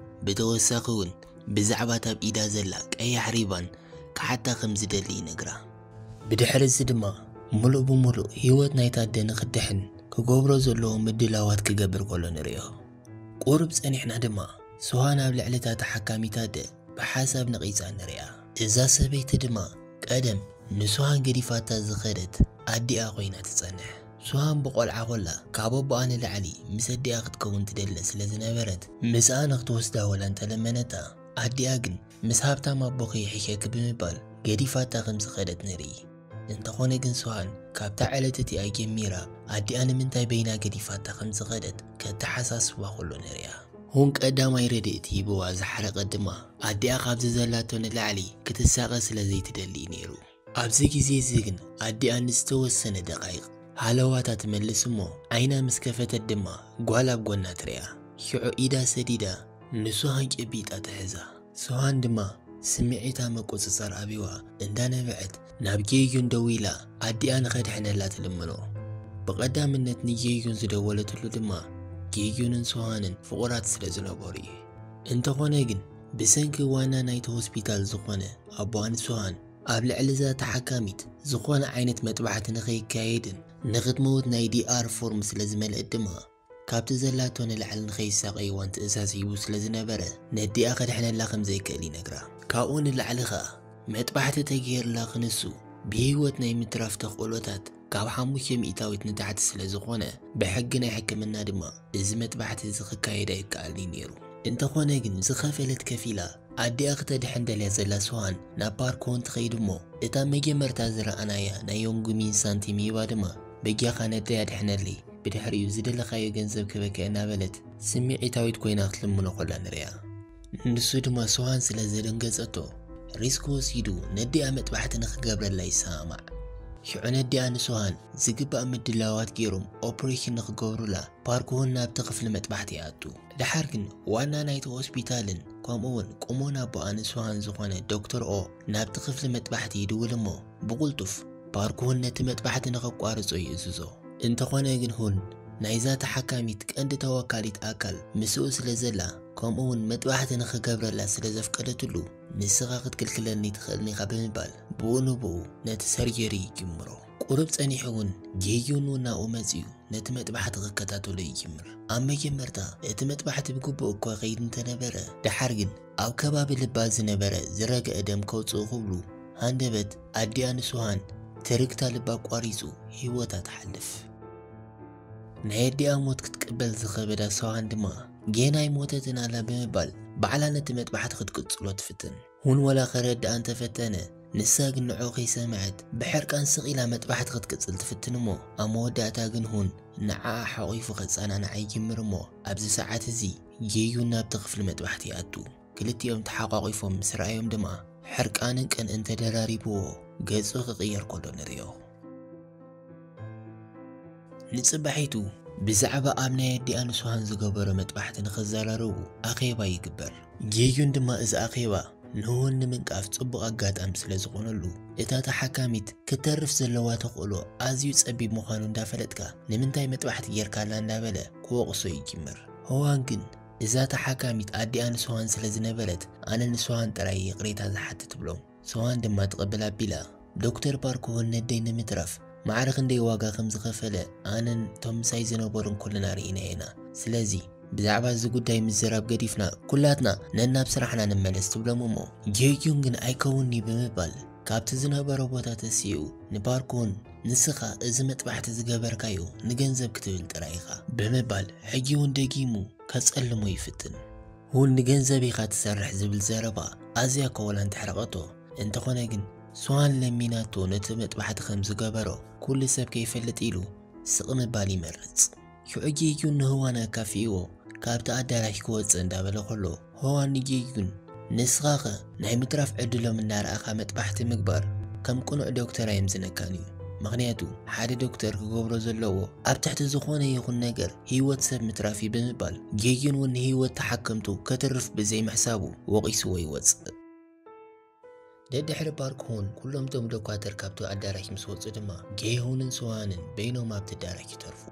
ብተወሳኺ እውን ብዛዕባ እታ ኣብ ኢዳ ዘላ ቀያሕ ሪባን ክሓታ ከም ዝደሊ ይነግራ። ብድሕሪ እዚ ድማ ምሉእ ብምሉእ ህይወት ናይታ ኣደ ንኽድሕን ክገብሮ ዘለዎ ምድላዋት ክገብር ከሎ ንርእዮ። ቁሩብ ጸኒሕና ድማ ሶሃን ኣብ ልዕሊ እታ ተሓካሚት ኣደ ብሓሳብ ነቒጻ ንርእያ። እዛ ሰበይቲ ድማ ቀደም ንሶሃን ገዲፋታ ዝኸደት ኣዲኣ ኮይና ትጸንሕ። ሶሃን ብቆልዓ ኮላ ካብ ኣቦኣ ንላዕሊ ምስ ኣዲኣ ክትከውን ትደለ ስለ ዝነበረት ምስኣ ንክትወስዳ ወላ እንተለመነታ ኣዲኣ ግን ምስ ሃብታም ኣቦኺ ይሕሸኪ ብምባል ገዲፋታ ከም ዝኸደት ንርኢ። እንተኾነ ግን ሶሃን ካብታ ዕለት እቲኣ ጀሚራ ኣዲኣ ንምንታይ በይና ገዲፋታ ከም ዝኸደት ከተሓሳስባ ከሎ ንርእያ። ሁን ቀዳማይ ረድኤት ሂብዋ ዝሓረቐት ድማ ኣዲኣ ካብዚ ዘላቶ ንላዕሊ ክትሳቐ ስለ ዘይትደሊ እዩ ነይሩ። ኣብዚ ግዜ እዚ ግን ኣዲኣ ንዝተወሰነ ደቓይቕ ሃለዋታ ትመልስ እሞ ዓይና ምስ ከፈተት ድማ ጓል ኣብ ጎና ትርእያ። ሽዑ ኢዳ ሰዲዳ ንሶሃን ጨቢጣ ትሕዛ። ሶሃን ድማ ስምዒታ ምቁጽጻር ኣብዋ እንዳነበዐት ናብ ጌዩን ደዊላ ኣዲኣ ንኸድሕነላ ትልምኖ። ብቐዳምነት ንጌዩን ዝደወለትሉ ድማ ጌዩንን ሶሃንን ፍቑራት ስለ ዝነበሩ እዩ። እንተኾነ ግን ብሰንኪ ዋና ናይቲ ሆስፒታል ዝኾነ ኣቦኣ ንሶሃን ኣብ ልዕሊ እዛ ተሓካሚት ዝኾነ ዓይነት መጥባሕቲ ንኸይካየድን ንኽትመውት ናይ ዲኣር ፎርም ስለ ዝመልእት ድማ ካብቲ ዘላቶ ንላዕሊ ንኸይሳቐይዋን ትእዛዝ ሂቡ ስለ ዝነበረ ነዲኣ ከድሕነላ ከም ዘይክእል ይነግራ። ካብኡ ንላዕሊ ኸኣ መጥባሕቲ ተገይርላ ክንሱ ብህይወት ናይ ምትራፍ ተኽእሎታት ካብ ሓሙሽተ ሚእታዊት ንታሕቲ ስለ ዝኾነ ብሕጊ ናይ ሕክምና ድማ እዚ መጥባሕቲ እዚ ክካየድ ኣይከኣልን እዩ ነይሩ። እንተኾነ ግን ዝኸፈለት ከፊላ ኣዲኣ ክተድሕን ደልያ ዘላ ሶሃን ናብ ፓርክ ሆን ትኸይድ እሞ እታ መጀመርታ ዝረኣናያ ናይ ዮንግ ሚን ሳንቲም ሂባ ድማ በጃኻ ነደይ ኣድሕነለይ፣ ብድሕሪኡ ዝደለኻዮ ገንዘብ ክበከ እናበለት ስምዒታዊት ኮይና ክትልምኖ ኮላ ንሪኣ። ንሱ ድማ ሶሃን ስለ ዘደንገጸቶ ሪስክ ወሲዱ ነዲኣ መጥባሕቲ ንኽገብረላ ይሰማማዕ። ሽዑ ነዲኣ ንሶሃን ዝግባእ ምድላዋት ገይሮም ኦፕሬሽን ንኽገብሩላ ፓርክ ሆን ናብቲ ክፍሊ መጥባሕቲ ይኣቱ። ደሓር ግን ዋና ናይቲ ሆስፒታልን ከምኡ እውን ቁሞን ኣቦኣ ንሶሃን ዝኾነ ዶክተር ኦ ናብቲ ክፍሊ መጥባሕቲ ይድውል እሞ ብቕልጡፍ ፓርክ ሆን ነቲ መጥባሕቲ ንኸቋርጾ ይእዝዞ። እንተኾነ ግን ሁን ናይዛ ተሓካሚት ቀንዲ ተወካሊት ኣካል ምስኡ ስለ ዘላ ከምኡ እውን መጥባሕቲ ንኽገብረላ ስለ ዘፍቀደትሉ ንስኻ ክትክልክለኒ ትኽእልን ኢኻ ብምባል ብኡ ንብኡ ነቲ ሰርጀሪ ይጅምሮ። ቁሩብ ጸኒሑ እውን ጌዩን እውን ናብኡ መጺኡ ነቲ መጥባሕቲ ክከታተሎ ይጅምር። ኣብ መጀመርታ እቲ መጥባሕቲ ብግቡእ እኳ ይኸይድ እንተነበረ ደሓር ግን ኣብ ከባቢ ልባ ዝነበረ ዝረግአ ደም ከውፅኡ ክብሉ ሃንደበት ኣዲኣ ንሶሃን ትርግታ ልባ ኣቋሪፁ ህይወታ ትሓልፍ። ናይ ኣዲኣ ሞት ክትቅበል ዝኸበዳ ሶሃን ድማ ጌና ኣይሞተትን ኣላ ብምባል ባዕላ ነቲ መጥባሕቲ ክትቅፅሎ ትፍትን። ሁን ወላ ከረድኣ እንተፈተነ ንሳ ግን ንዕኡ ከይሰምዐት ብሕርቃን ስቕ ኢላ መጥባሕቲ ክትቅፅል ትፍትን እሞ ኣብ መወዳእታ ግን ሁን ንዓኣ ሓቒፉ ከፀናንዓ ይጅምር እሞ ኣብዚ ሰዓት እዚ ጌዩን ናብቲ ክፍሊ መጥባሕቲ ይኣቱ። ክልቲኦም ተሓቋቒፎም ምስ ረኣዮም ድማ ሕርቃንን ቅንእን ተደራሪብዎ ገፁ ክቕየር ከሎ ንሪኦ። ንፅባሒቱ ብዛዕባ ኣብ ናይ ኣዲኣ ንሶሃን ዝገበሮ መጥባሕቲ ንኽዘራረቡ ኣኼባ ይግበር። ጌዩን ድማ እዚ ኣኼባ ንሁን ንምንቃፍ ፅቡቕ ኣጋጣሚ ስለ ዝኾነሉ እታ ተሓካሚት ክትተርፍ ዘለዋ ተኽእሎ ኣዝዩ ጸቢብ ምዃኑ እንዳፈለጥካ ንምንታይ መጥባሕቲ ጌርካላ እንዳበለ ክወቕሶ ይጅምር። ሆዋን ግን እዛ ተሓካሚት ኣዲኣ ንሶሃን ስለ ዝነበረት ኣነ ንሶሃን ጥራይ ይቕሬታ ዝሓትት ትብሎ። ሶሃን ድማ ትቕብል ኣቢላ ዶክተር ፓርክ ሆን ነደይ ንምትራፍ ማዕረ ክንደይ ዋጋ ከም ዝኸፈለ ኣነን እቶም ምሳይ ዝነበሩን ኩልና ርኢና ኢና። ስለዚ ብዛዕባ እዚ ጉዳይ ምዝራብ ገዲፍና ኩላትና ነናብ ስራሕና ንመለስ ትብሎም እሞ ጄዩን ግን ኣይከውንኒ ብምባል ካብቲ ዝነበሮ ቦታ ተሲኡ ንፓርክ ሆን ንስኻ እዚ መጥባሕቲ ዝገበርካዮ ንገንዘብ ክትብል ጥራይ ኢኻ ብምባል ሕጂ እውን ደጊሙ ከጸልሞ ይፍትን። ሁን ንገንዘብ ኢኻ ትሰርሕ ዝብል ዘረባ ኣዝያ ኮወላን ተሕረቐቶ። እንተኾነ ግን ሶሃን ለሚናቶ ነቲ መጥባሕቲ ከም ዝገበሮ ኩሉ ሰብ ከይፈልጥ ኢሉ ስቕ ምባል ይመርጽ። ሽዑ ጄዩን ንህዋን ኣካፊእዎ ካብቲ ኣዳራሽ ክወጽእ እንዳበለ ከሎ ሆዋን ንጄዩን ንስኻኸ ናይ ምትራፍ ዕድሎም እናረኣኻ መጥባሕቲ ምግባር ከም ቅኑዕ ዶክተር ኣየምዝነካን እዩ። ምኽንያቱ ሓደ ዶክተር ክገብሮ ዘለዎ ኣብ ትሕቲ ዝኾነ ይኹን ነገር ህይወት ሰብ ምትራፍ እዩ ብምባል ጄዩን እውን ንህይወት ተሓከምቱ ከትርፍ ብዘይምሕሳቡ ወቒስዎ ይወጽእ። ደድሕሪ ፓርክ ሆን ኩሎም ቶም ዶኳተር ካብቲ ኣዳራሽ ምስ ወጹ ድማ ጌሁንን ሶሃንን በይኖም ኣብቲ ኣዳራሽ ይተርፉ።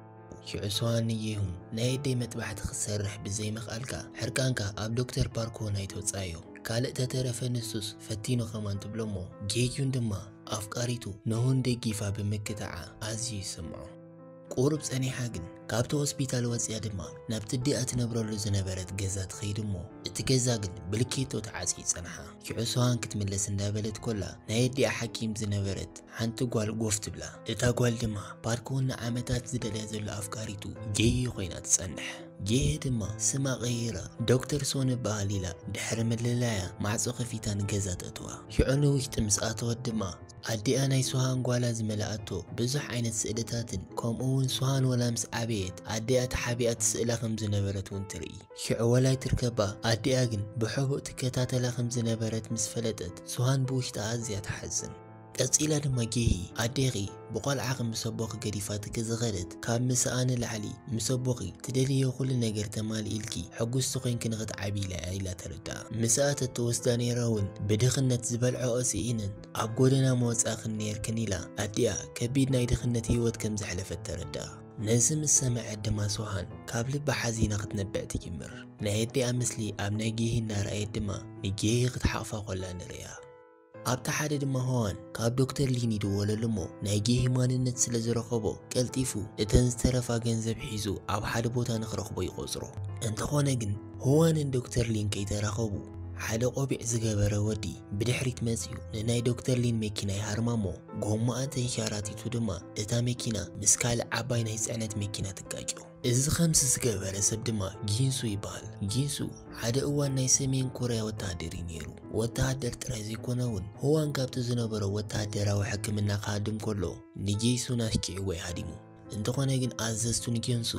ሽዑ ሶሃን ንጌሁን ናይ ኣደይ መጥባሕቲ ክትሰርሕ ብዘይምኽኣልካ ሕርቃንካ ኣብ ዶክተር ፓርክ ሆን ኣይተውጽኣዮ፣ ካልእ ተተረፈ ንሱስ ፈቲኑ ከማን ትብሎ እሞ ጌዩን ድማ ኣፍቃሪቱ ንሁን ደጊፋ ብምክታዓ ኣዝዩ ይስምዖ። ቁሩብ ጸኒሓ ግን ካብቲ ሆስፒታል ወጺኣ ድማ ናብቲ ኣዲኣ ትነብረሉ ዝነበረት ገዛ ትኸይድ እሞ፣ እቲ ገዛ ግን ብልኬቶ ተዓጽዩ ይጸንሓ። ሽዑ ሶሃን ክትምለስ እንዳበለት ኮላ፣ ናይ ኣዲኣ ሓኪም ዝነበረት ሓንቲ ጓል ጎፍ ትብላ። እታ ጓል ድማ ፓርክውን ንዓመታት ዝደልያ ዘሎ ኣፍቃሪቱ ጌሂ ኮይና ትጸንሕ። ጌሂ ድማ ስማ ቀይራ ዶክተር ሶን እበሃል ኢላ ድሕሪ ምልላያ ማዕጾ ከፊታ ንገዛ ተእትዋ። ሽዑ ንውሽጢ ምስ ኣተወት ድማ ኣዲኣ ናይ ሶሃን ጓላ ዝመልኣቶ ብዙሕ ዓይነት ስእልታትን፣ ከምኡ እውን ሶሃን ወላ ምስ ዓበየት ኣዲኣ ተሓቢኣ ትስእላ ከም ዝነበረት እውን ትርኢ። ሽዑ ወላ ኣይትርከባ፣ ኣዲኣ ግን ብሕቡእ ትከታተላ ከም ዝነበረት ምስ ፈለጠት፣ ሶሃን ብውሽጣ ኣዝያ ትሓዝን። ቀጺላ ድማ ጌሂ፣ ኣዴኺ ብቆልዓ ከም ምስ ኣቦኺ ገዲፋትኪ ዝኸደት፣ ካብ ምስኣ ንላዕሊ ምስ ኣቦኺ ትደልዮ ኩሉ ነገር ተማሊእልኪ ሕጉስቲ ኮይንኪ ንኽትዓብዪ ኢላ እያ ኢላ ተረድኣ። ምስኣ ተትወስዳ ነይራ እውን ብድኽነት ዝበልዕኦ ስኢነን ኣብ ጎደና ምወጻእክን ነይርክን ኢላ ኣዲኣ ከቢድ ናይ ድኽነት ህይወት ከም ዘሕለፈት ተረድኣ። ነዚ ምስ ሰምዐት ድማ ሶሃን ካብ ልባ ሓዚና ክትነብዕ ትጅምር። ናይ ኣዲኣ ምስሊ ኣብ ናይ ጌሂ እናረኣየት ድማ ንጌሂ ክትሓቕፋ ኮላ ንርእያ። ኣብቲ ሓደ ድማ ሆዋን ካብ ዶክተር ሊን ይድወለሉ እሞ ናይ ጌሂ ማንነት ስለ ዝረኸቦ ቀልጢፉ እተን ዝተረፋ ገንዘብ ሒዙ ኣብ ሓደ ቦታ ንኽረኽቦ ይቆጽሮ። እንተኾነ ግን ሆዋንን ዶክተር ሊን ከይተራኸቡ ሓደ ቆቢዕ ዝገበረ ወዲ ብድሕሪት መጺኡ ንናይ ዶክተር ሊን መኪና ይሃርማ እሞ ጎማኣ ተንሸራቲቱ ድማ እታ መኪና ምስ ካልእ ዓባይ ናይ ጽዕነት መኪና ትጋጮ። እዚ ከምዚ ዝገበረ ሰብ ድማ ጊንሱ ይበሃል። ጊንሱ ሓደ እዋን ናይ ሰሜን ኮርያ ወተሃደር እዩ ነይሩ። ወተሃደር ጥራይ ዘይኮነ እውን ሆዋን ካብቲ ዝነበሮ ወተሃደራዊ ሕክምና ክሃድም ከሎ ንጊንሱ ናሽኪዕዎ እዩ ሃዲሙ። እንተኾነ ግን ኣዘዝቱ ንጊንሱ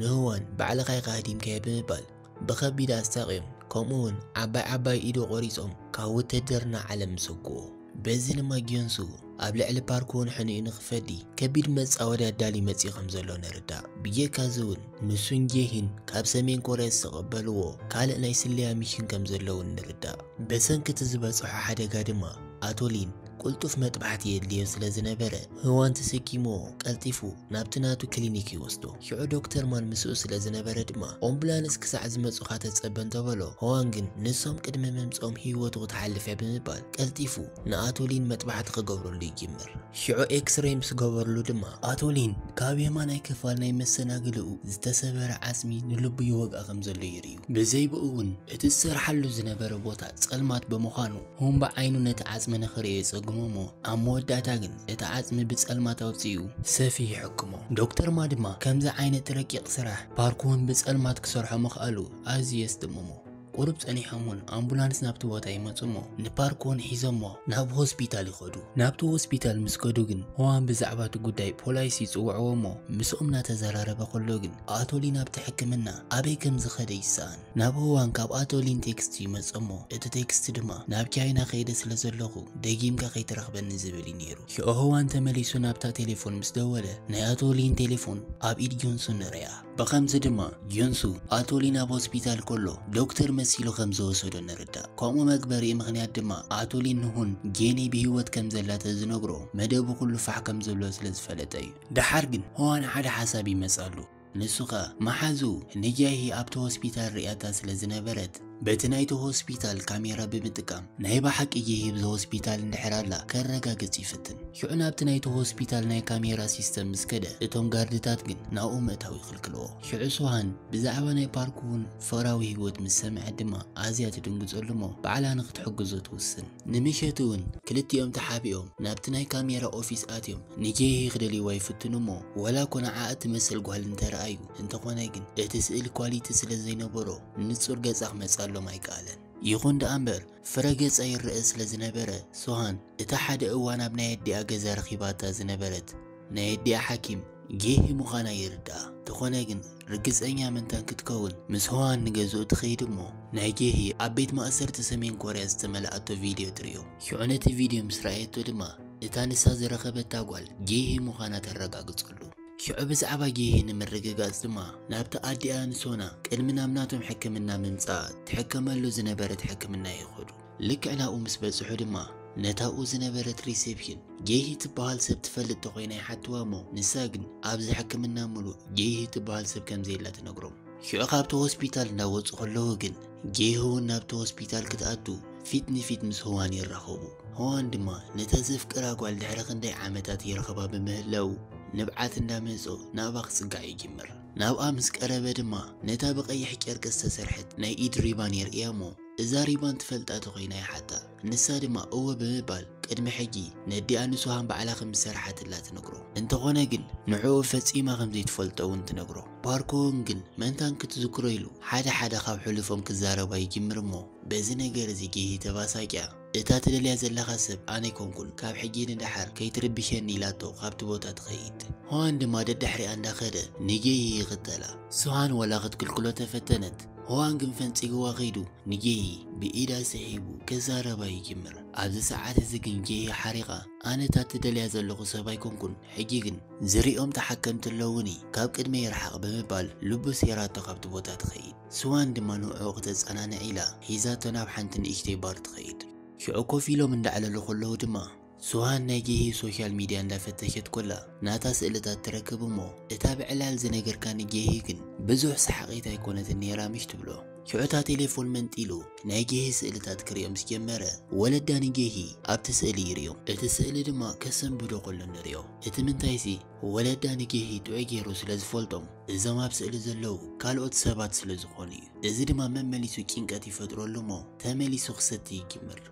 ንህዋን ባዕልኻ ኢኻ ሃዲምካዮ ብምባል ብኸቢድ ኣስታቕዮም፣ ከምኡ እውን ዓባይ ዓባይ ኢዱ ቆሪጾም ካብ ውትድርና ዓለም ምሰጉዎ። በዚ ድማ ጊዮንሱ ኣብ ልዕሊ ፓርክውን ሕንኡ ንኽፈዲ ከቢድ መጻወዲ ኣዳልዩ መጺኡ ከም ዘሎ ንርዳእ። ብጀካ እዚ እውን ንሱን ጌሂን ካብ ሰሜን ኮርያ ዝተቐበልዎ ካልእ ናይ ስለያ ሚሽን ከም ዘለውን ንርዳእ። ብሰንኪ እቲ ዝበጽሖ ሓደጋ ድማ ኣቶሊን ቅልጡፍ መጥባሕቲ የድልዮ ስለ ዝነበረ ህዋን ተሰኪምዎ ቀልጢፉ ናብቲ ናቱ ክሊኒክ ይወስዶ። ሽዑ ዶክተር ማን ምስኡ ስለ ዝነበረ ድማ ኦምቡላንስ ክሳዕ ዝመጹኻ ተጸበ እንተበሎ፣ ሆዋን ግን ንሶም ቅድሚ ምምጽኦም ህይወቱ ክትሓልፍ እያ ብምባል ቀልጢፉ ንኣቶሊን መጥባሕቲ ክገብረሉ ይጅምር። ሽዑ ኤክስሬይ ምስ ገበርሉ ድማ ኣቶሊን ካብ የማናይ ክፋል ናይ መሰናግልኡ ዝተሰበረ ዓጽሚ ንልቡ ይወግኣ ከም ዘሎ ይርእዩ። ብዘይ ብኡ እውን እቲ ዝሰርሓሉ ዝነበረ ቦታ ጸልማት ብምዃኑ፣ ሆን ብዓይኑ ነቲ ዓጽሚ ንኽርእዮ ይጸግሞ እሞ፣ ኣብ መወዳእታ ግን እቲ ዓጽሚ ብጸልማት ኣውጺኡ ሰፊ ይሕክሞ። ዶክተር ማ ድማ ከምዚ ዓይነት ረቂቕ ስራሕ ፓርክውን ብጸልማት ክሰርሖ ምኽኣሉ ኣዝዩ የስደምሞ። ቁሩብ ጸኒሖም እውን ኣምቡላንስ ናብቲ ቦታ ይመጹ እሞ፣ ንፓርክውን ሒዞሞ ናብ ሆስፒታል ይኸዱ። ናብቲ ሆስፒታል ምስ ከዱ ግን፣ ሆዋን ብዛዕባ እቲ ጉዳይ ፖላይስ ይጽውዕዎ እሞ፣ ምስኦም እናተዘራረበ ከሎ ግን፣ ኣቶሊን ኣብቲ ሕክምና ኣበይ ከም ዝኸደ ይሰኣን። ናብ ሆዋን ካብ ኣቶሊን ቴክስት ይመጽእ እሞ፣ እቲ ቴክስት ድማ ናብ ቻይና ከይደ ስለ ዘለኹ ደጊምካ ከይትረኽበኒ ዝብል እዩ ነይሩ። ሽዑ ሆዋን ተመሊሱ ናብታ ቴሌፎን ምስ ደወለ፣ ናይ ኣቶሊን ቴሌፎን ኣብ ኢድ ጊዮንሱ ንርያ። ብኸምዚ ድማ ጊዮንሱ ኣቶሊን ኣብ ሆስፒታል ከሎ ዶክተር መሲሉ ከም ዝወሰዶ ንርዳእ። ከምኡ መግበሪኡ ምኽንያት ድማ ኣቶሊን ንሁን ጌኒ ብህይወት ከም ዘላ ተዝነግሮ መደቡ ኩሉ ፋሕ ከም ዝብሎ ስለ ዝፈለጠ እዩ። ደሓር ግን ሆዋን ሓደ ሓሳብ ይመጻሉ። ንሱ ኸኣ መሓዙ ንጃሂ ኣብቲ ሆስፒታል ርእያታ ስለ ዝነበረት፣ በቲ ናይቲ ሆስፒታል ካሜራ ብምጥቃም ናይ ብሓቂ ጃሂ ብዚ ሆስፒታል እንድሕር ኣላ ከረጋግጽ ይፍትን። ሽዑ ናብቲ ናይቲ ሆስፒታል ናይ ካሜራ ሲስተም ምስ ከደ፣ እቶም ጋርድታት ግን ናብኡ ምእታው ይኽልክልዎ። ሽዑ ሶሃን ብዛዕባ ናይ ፓርክ እውን ፈራዊ ህይወት ምስ ሰምዐት ድማ ኣዝያ ትድንግጸሉ እሞ ባዕላ ንኽትሕግዞ ትውስን። ንምሸት እውን ክልቲኦም ተሓቢኦም ናብቲ ናይ ካሜራ ኦፊስ ኣትዮም ንጄሂ ክደልይዋ ይፍትኑ እሞ፣ ወላ እኮ ንዓኣ እትመስል ጓል እንተረኣዩ፣ እንተኾነ ግን እቲ ስእሊ ኳሊቲ ስለ ዘይነበሮ ንጹር ገጻ ክመጽኣሎም ኣይከኣለን። ይኹን ደኣ እምበር ፍረ ገጻ ይረአ ስለ ዝነበረ፣ ሶሃን እቲ ሓደ እዋን ኣብ ናይ ኣዲኣ ገዛ ረኺባታ ዝነበረት ናይ ኣዲኣ ሓኪም ጌሂ ምዃና ይርድኣ። እንተኾነ ግን ርግጸኛ ምእንታን ክትከውን ምስ ሆዋን ንገዝኡ ትኸይድ እሞ፣ ናይ ጌሂ ኣብ ቤት ማእሰርቲ ሰሜን ኮርያ ዝተመልኣቶ ቪድዮ ትርእዮ። ሽዑ ነቲ ቪድዮ ምስ ረኣየቶ ድማ እታ ንሳ ዝረኸበታ ጓል ጌሂ ምዃና ተረጋግጸሉ። ሽዑ ብዛዕባ ጌሂ ንምርግጋጽ ድማ ናብቲ ኣዲኣ ንሶና ቅድሚ ናብ ናቶም ሕክምና ምምጻኣ ትሕከመሉ ዝነበረት ሕክምና ይኸዱ። ልክዕ ናብኡ ምስ በጽሑ ድማ ነታኡ ዝነበረት ሪሴፕሽን ጌሂ ትበሃል ሰብ ትፈልጥ ተኾይና ይሓትዋ እሞ፣ ንሳ ግን ኣብዚ ሕክምና ምሉእ ጌሂ ትበሃል ሰብ ከም ዘየላ ትነግሮም። ሽዑ ካብቲ ሆስፒታል እንዳወጹ ከለዉ ግን ጌሂ እውን ናብቲ ሆስፒታል ክትኣቱ ፊት ንፊት ምስ ህዋን ይራኸቡ። ህዋን ድማ ነታ ዘፍቅራ ጓል ድሕሪ ክንደይ ዓመታት ይረኽባ ብምህላው ንብዓት እንዳመጾ ናብኣ ክጽጋዕ ይጅምር። ናብኣ ምስ ቀረበ ድማ ነታ ብቐይሕ ጨርቂ ዝተሰርሐት ናይ ኢድ ሪባን የርእያ እሞ፣ እዛ ሪባን ትፈልጣ ተኾይና ይሓታ። ንሳ ድማ እወ ብምባል ቅድሚ ሕጂ ነዲኣ ንሱሃን ባዕላ ከም ዝሰርሓትላ ትነግሮ። እንተኾነ ግን ንዕኡ ፈጺማ ከም ዘይትፈልጦ እውን ትነግሮ። ፓርኮን ግን መንታን ክትዝክሮ ኢሉ ሓደ ሓደ ካብ ሕሉፎም ክዛረባ ይጅምር እሞ፣ በዚ ነገር እዚ ጌሂ ተባሳቂያ፣ እታ ትደልያ ዘለኻ ሰብ ኣነ ኣይኮንኩን፣ ካብ ሕጂ ንደሓር ከይትርብሸኒ ኢላቶ ካብቲ ቦታ ትኸይድ። ሆዋን ድማ ደድሕሪኣ እንዳኸደ ንጌሂ ይኽተላ። ሱሃን ወላ ክትክልክሎ ተፈተነት፣ ሆዋን ግን ፈንጺግዋ ከይዱ ንጌሂ ብኢዳ ስሒቡ ክዛረባ ይጅምር። ኣብዚ ሰዓት እዚ ግን ጌሂ ሓሪቓ፣ ኣነ እታ ትደልያ ዘለኹ ሰብ ኣይኮንኩን፣ ሕጂ ግን ዝሪኦም ተሓከምቲ ኣለውኒ፣ ካብ ቅድመይ ርሓቕ ብምባል ልቡ ሴራቶ ካብቲ ቦታ ትኸይድ። ስዋን ድማ ንዕኡ ክተጸናንዕ ኢላ ሒዛቶ ናብ ሓንቲ ንእሽተይ ባር ትኸይድ። ሽዑ ኮፍ ኢሎም እንዳዕለሉ ከለዉ ድማ ስዋን ናይ ጌሂ ሶሻል ሚድያ እንዳፈተሸት ኮላ ናታ ስእልታት ትረክብ እሞ፣ እታ ብዕላል ዝነገርካኒ ጌሂ ግን ብዙሕ ሰሓቒት ኣይኮነትን ነይራ ምሽ ትብሎ። ሽዑ እታ ቴሌፎን መንጢሉ ናይ ጌሂ ስእልታት ክሪኦ ምስ ጀመረ፣ ወለዳ ንጌሂ ኣብቲ ስእሊ ይሪኦም። እቲ ስእሊ ድማ ከሰንብዶ ከሎ ንሪኦ። እቲ ምንታይሲ ወለዳ ንጌሂ ጥዑይ ገይሩ ስለ ዝፈልጦም፣ እዞም ኣብ ስእሊ ዘለዉ ካልኦት ሰባት ስለ ዝኾኑ እዩ። እዚ ድማ መመሊሱ ጭንቀት ይፈጥረሉ እሞ ተመሊሱ ክሰቲ ይጅምር።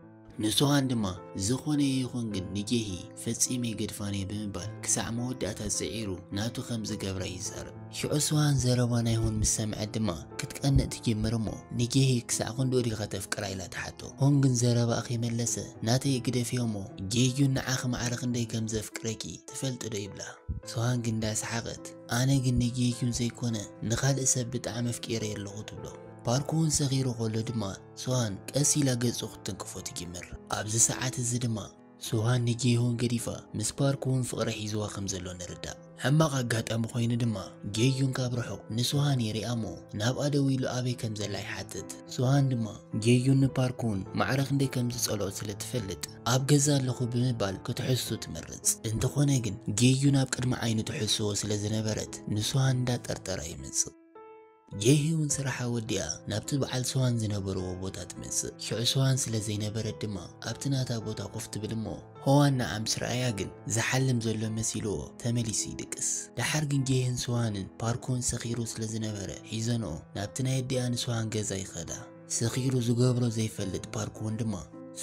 ንሱሃን ድማ ዝኾነ ይኹን ግን ንጌሂ ፈጺመ ይገድፋን እየ ብምባል ክሳዕ መወዳእታ ጽዒሩ ናቱ ከም ዝገብራ ይዛረብ። ሽዑ ሱሃን ዘረባ ናይ ሁን ምስ ሰምዐት ድማ ክትቀንእ ትጅምር እሞ፣ ንጌሂ ክሳዕ ክንድኡ ዲኻ ተፍቅራ ኢላ ትሓቶ። ሁን ግን ዘረባኣ ከይመለሰ፣ ናተይ ግደፍዮ እሞ ጌዩን ንዓኺ ማዕረ ክንደይ ከም ዘፍቅረኪ ትፈልጢ ዶ ይብላ። ሱሃን ግን እንዳሰሓቐት፣ ኣነ ግን ንጌዩን ዘይኮነ ንኻልእ ሰብ ብጣዕሚ ኣፍቂረ ኣለኹ ትብሎ። ፓርክ እውን ሰኺሩ ከሎ ድማ ሱሃን ቀስ ኢላ ገጹ ክትትንክፎ ትጅምር። ኣብዚ ሰዓት እዚ ድማ ሱሃን ንጌሁን ገዲፋ ምስ ፓርክ እውን ፍቕሪ ሒዝዋ ከም ዘሎ ንርዳእ። ሕማቕ ኣጋጣሚ ኮይኑ ድማ ጌዩን ካብ ርሑቕ ንሱሃን ይሪኣ እሞ ናብኣ ደው ኢሉ ኣበይ ከም ዘላ ይሓትት። ሱሃን ድማ ጌዩን ንፓርክ እውን ማዕረ ክንደይ ከም ዝጸልኦ ስለ ትፈልጥ ኣብ ገዛ ኣለኹ ብምባል ክትሕሱ ትመርጽ። እንተኾነ ግን ጌዩን ኣብ ቅድሚ ዓይኑ ትሕስዎ ስለ ዝነበረት ንሱሃን እንዳጠርጠራ ይመጽእ። ጌሂ እውን ስራሓ ወዲኣ ናብቲ በዓል ስዋን ዝነበርዎ ቦታ ትመጽእ። ሽዑ ስዋን ስለ ዘይነበረት ድማ ኣብቲ ናታ ቦታ ኮፍ ትብል እሞ፣ ሆዋን ንዓ ምስ ረኣያ ግን ዝሓልም ዘሎ መሲልዎ ተመሊሱ ይድቅስ። ደሓር ግን ጌህን ስዋንን ፓርኮን ሰኺሩ ስለ ዝነበረ ሒዘንኦ ናብቲ ናይ ኣዲኣ ንስዋን ገዛ ይኸዳ። ሰኺሩ ዝገብሮ ዘይፈልጥ ፓርኮን ድማ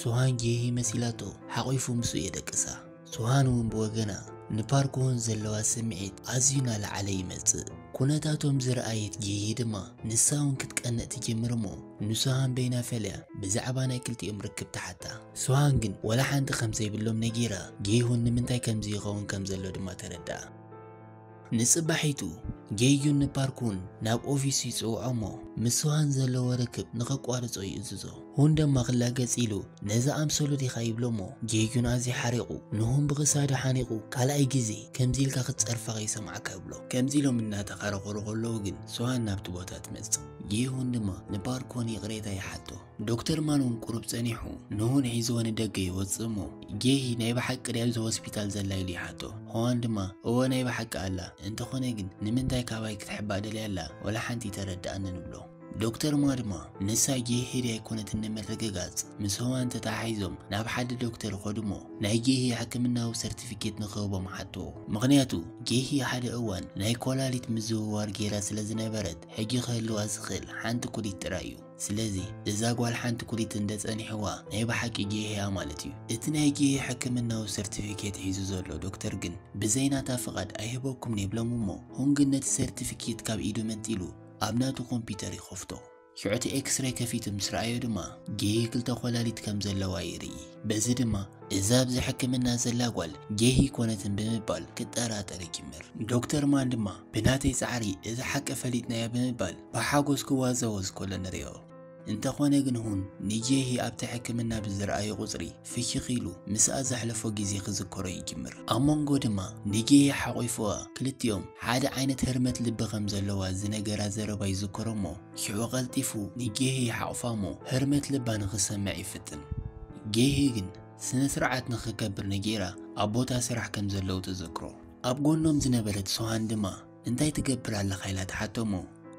ስዋን ጌሂ መሲላቶ ሓቒፉ ምስኡ የደቅሳ። ሱሃን እውን ብወገና ንፓርክ እውን ዘለዋ ስምዒት ኣዝዩ እናለዓለ ይመጽእ። ኩነታቶም ዝረኣየት ጌሂ ድማ ንሳ እውን ክትቀንእ ትጅምር እሞ ንሱሃን በይና ፈልያ ብዛዕባ ናይ ክልቲኦም ርክብ ትሓታ። ሱሃን ግን ወላ ሓንቲ ከም ዘይብሎም ነጊራ ጌሁን ንምንታይ ከምዚ ይኸውን ከም ዘሎ ድማ ተረድኣ። ንጽባሒቱ ጌዩን ንፓርክ እውን ናብ ኦፊሱ ይጽውዖ እሞ ምስ ሱሃን ዘለዎ ርክብ ንኸቋርጾ ይእዝዞ። ሁን ድማ ክላገጽ ኢሉ ነዚ ኣምሰሉ ዲኻ ይብሎ እሞ ጌዩን ኣዝዩ ሓሪቑ ንሁን ብኽሳዱ ሓኒቑ ካልኣይ ግዜ ከምዚ ኢልካ ክትጸርፋ ከይሰማዕካ ይብሎ። ከምዚ ኢሎም እናተኻረኸሩ ከለዉ ግን ስዋን ናብቲ ቦታ ትመጽእ። ጌሁን ድማ ንፓርኮን ይቕሬታ ይሓቶ። ዶክተር ማን እውን ቁሩብ ጸኒሑ ንሁን ሒዝዎ ንደገ ይወጽእ እሞ ጌሂ ናይ ብሓቂ ድያ ኣብዚ ሆስፒታል ዘላ ኢሉ ይሓቶ። ሆዋን ድማ እወ ናይ ብሓቂ ኣላ፣ እንተኾነ ግን ንምንታይ ካባይ ክትሕባእ ደልያ ኣላ ወላ ሓንቲ ይተረድኣንን ይብሎ። ዶክተር ማ ድማ ንሳ ጌሂ ድያ ኣይኮነትን ንምርግጋጽ ምስ ሆዋን ተተሓሒዞም ናብ ሓደ ዶክተር ይኸዱ እሞ ናይ ጌሂ ሕክምናዊ ሰርቲፊኬት ንክህቦም ሓትዎ። ምኽንያቱ ጌሂ ሓደ እዋን ናይ ኮላሊት ምዝውዋር ጌራ ስለ ዝነበረት ሕጂ ክህልዋ ዝኽእል ሓንቲ ኩሊት ጥራይ እዩ። ስለዚ እዛ ጓል ሓንቲ ኩሊት እንደ ጸኒሕዋ ናይ ብሓቂ ጌሂ እያ ማለት እዩ። እቲ ናይ ጌሂ ሕክምናዊ ሰርቲፊኬት ሒዙ ዘሎ ዶክተር ግን ብዘይ ናታ ፍቓድ ኣይህበኩምን ይብሎም እሞ ሁን ግን ነቲ ሰርቲፊኬት ካብ ኢዱ መንጢሉ ኣብ ናቱ ኮምፒውተር ይኸፍቶ። ሽዑ እቲ ኤክስሬይ ከፊቱ ምስ ረኣዮ ድማ ጌሂ ክልተ ኮላሊት ከም ዘለዋ ይርኢ። በዚ ድማ እዛ ኣብዚ ሕክምና ዘላ ጓል ጌሂ ኣይኮነትን ብምባል ክጠራጠር ይጅምር። ዶክተር ማን ድማ ብናተይ ጻዕሪ እዚ ሓቂ ፈሊጥናዮ ብምባል ብሓጎስ ክዋዛወዝ ከሎ ንሪኦ። እንተኾነ ግን ሁን ንጌሂ ኣብቲ ሕክምና ብዝረኣዮ ቁጽሪ ፍሽኽ ኢሉ ምስኣ ዘሕለፎ ግዜ ክዝከሮ ይጅምር። ኣብ መንጎ ድማ ንጌሂ ሓቒፍዋ ክልቲኦም ሓደ ዓይነት ህርመት ልቢ ከም ዘለዋ ዝነገራ ዘረባ ይዝከሮ እሞ ሽዑ ቀልጢፉ ንጌሂ ይሓቑፋ እሞ ህርመት ልባ ንኽሰምዕ ይፍትን። ጌሂ ግን ስነ ስርዓት ንኽገብር ነጊራ ኣብ ቦታ ስራሕ ከም ዘለዉ ትዝክሮ። ኣብ ጎኖም ዝነበረት ሶሃን ድማ እንታይ ትገብር ኣለኻ ኢላ ትሓቶ እሞ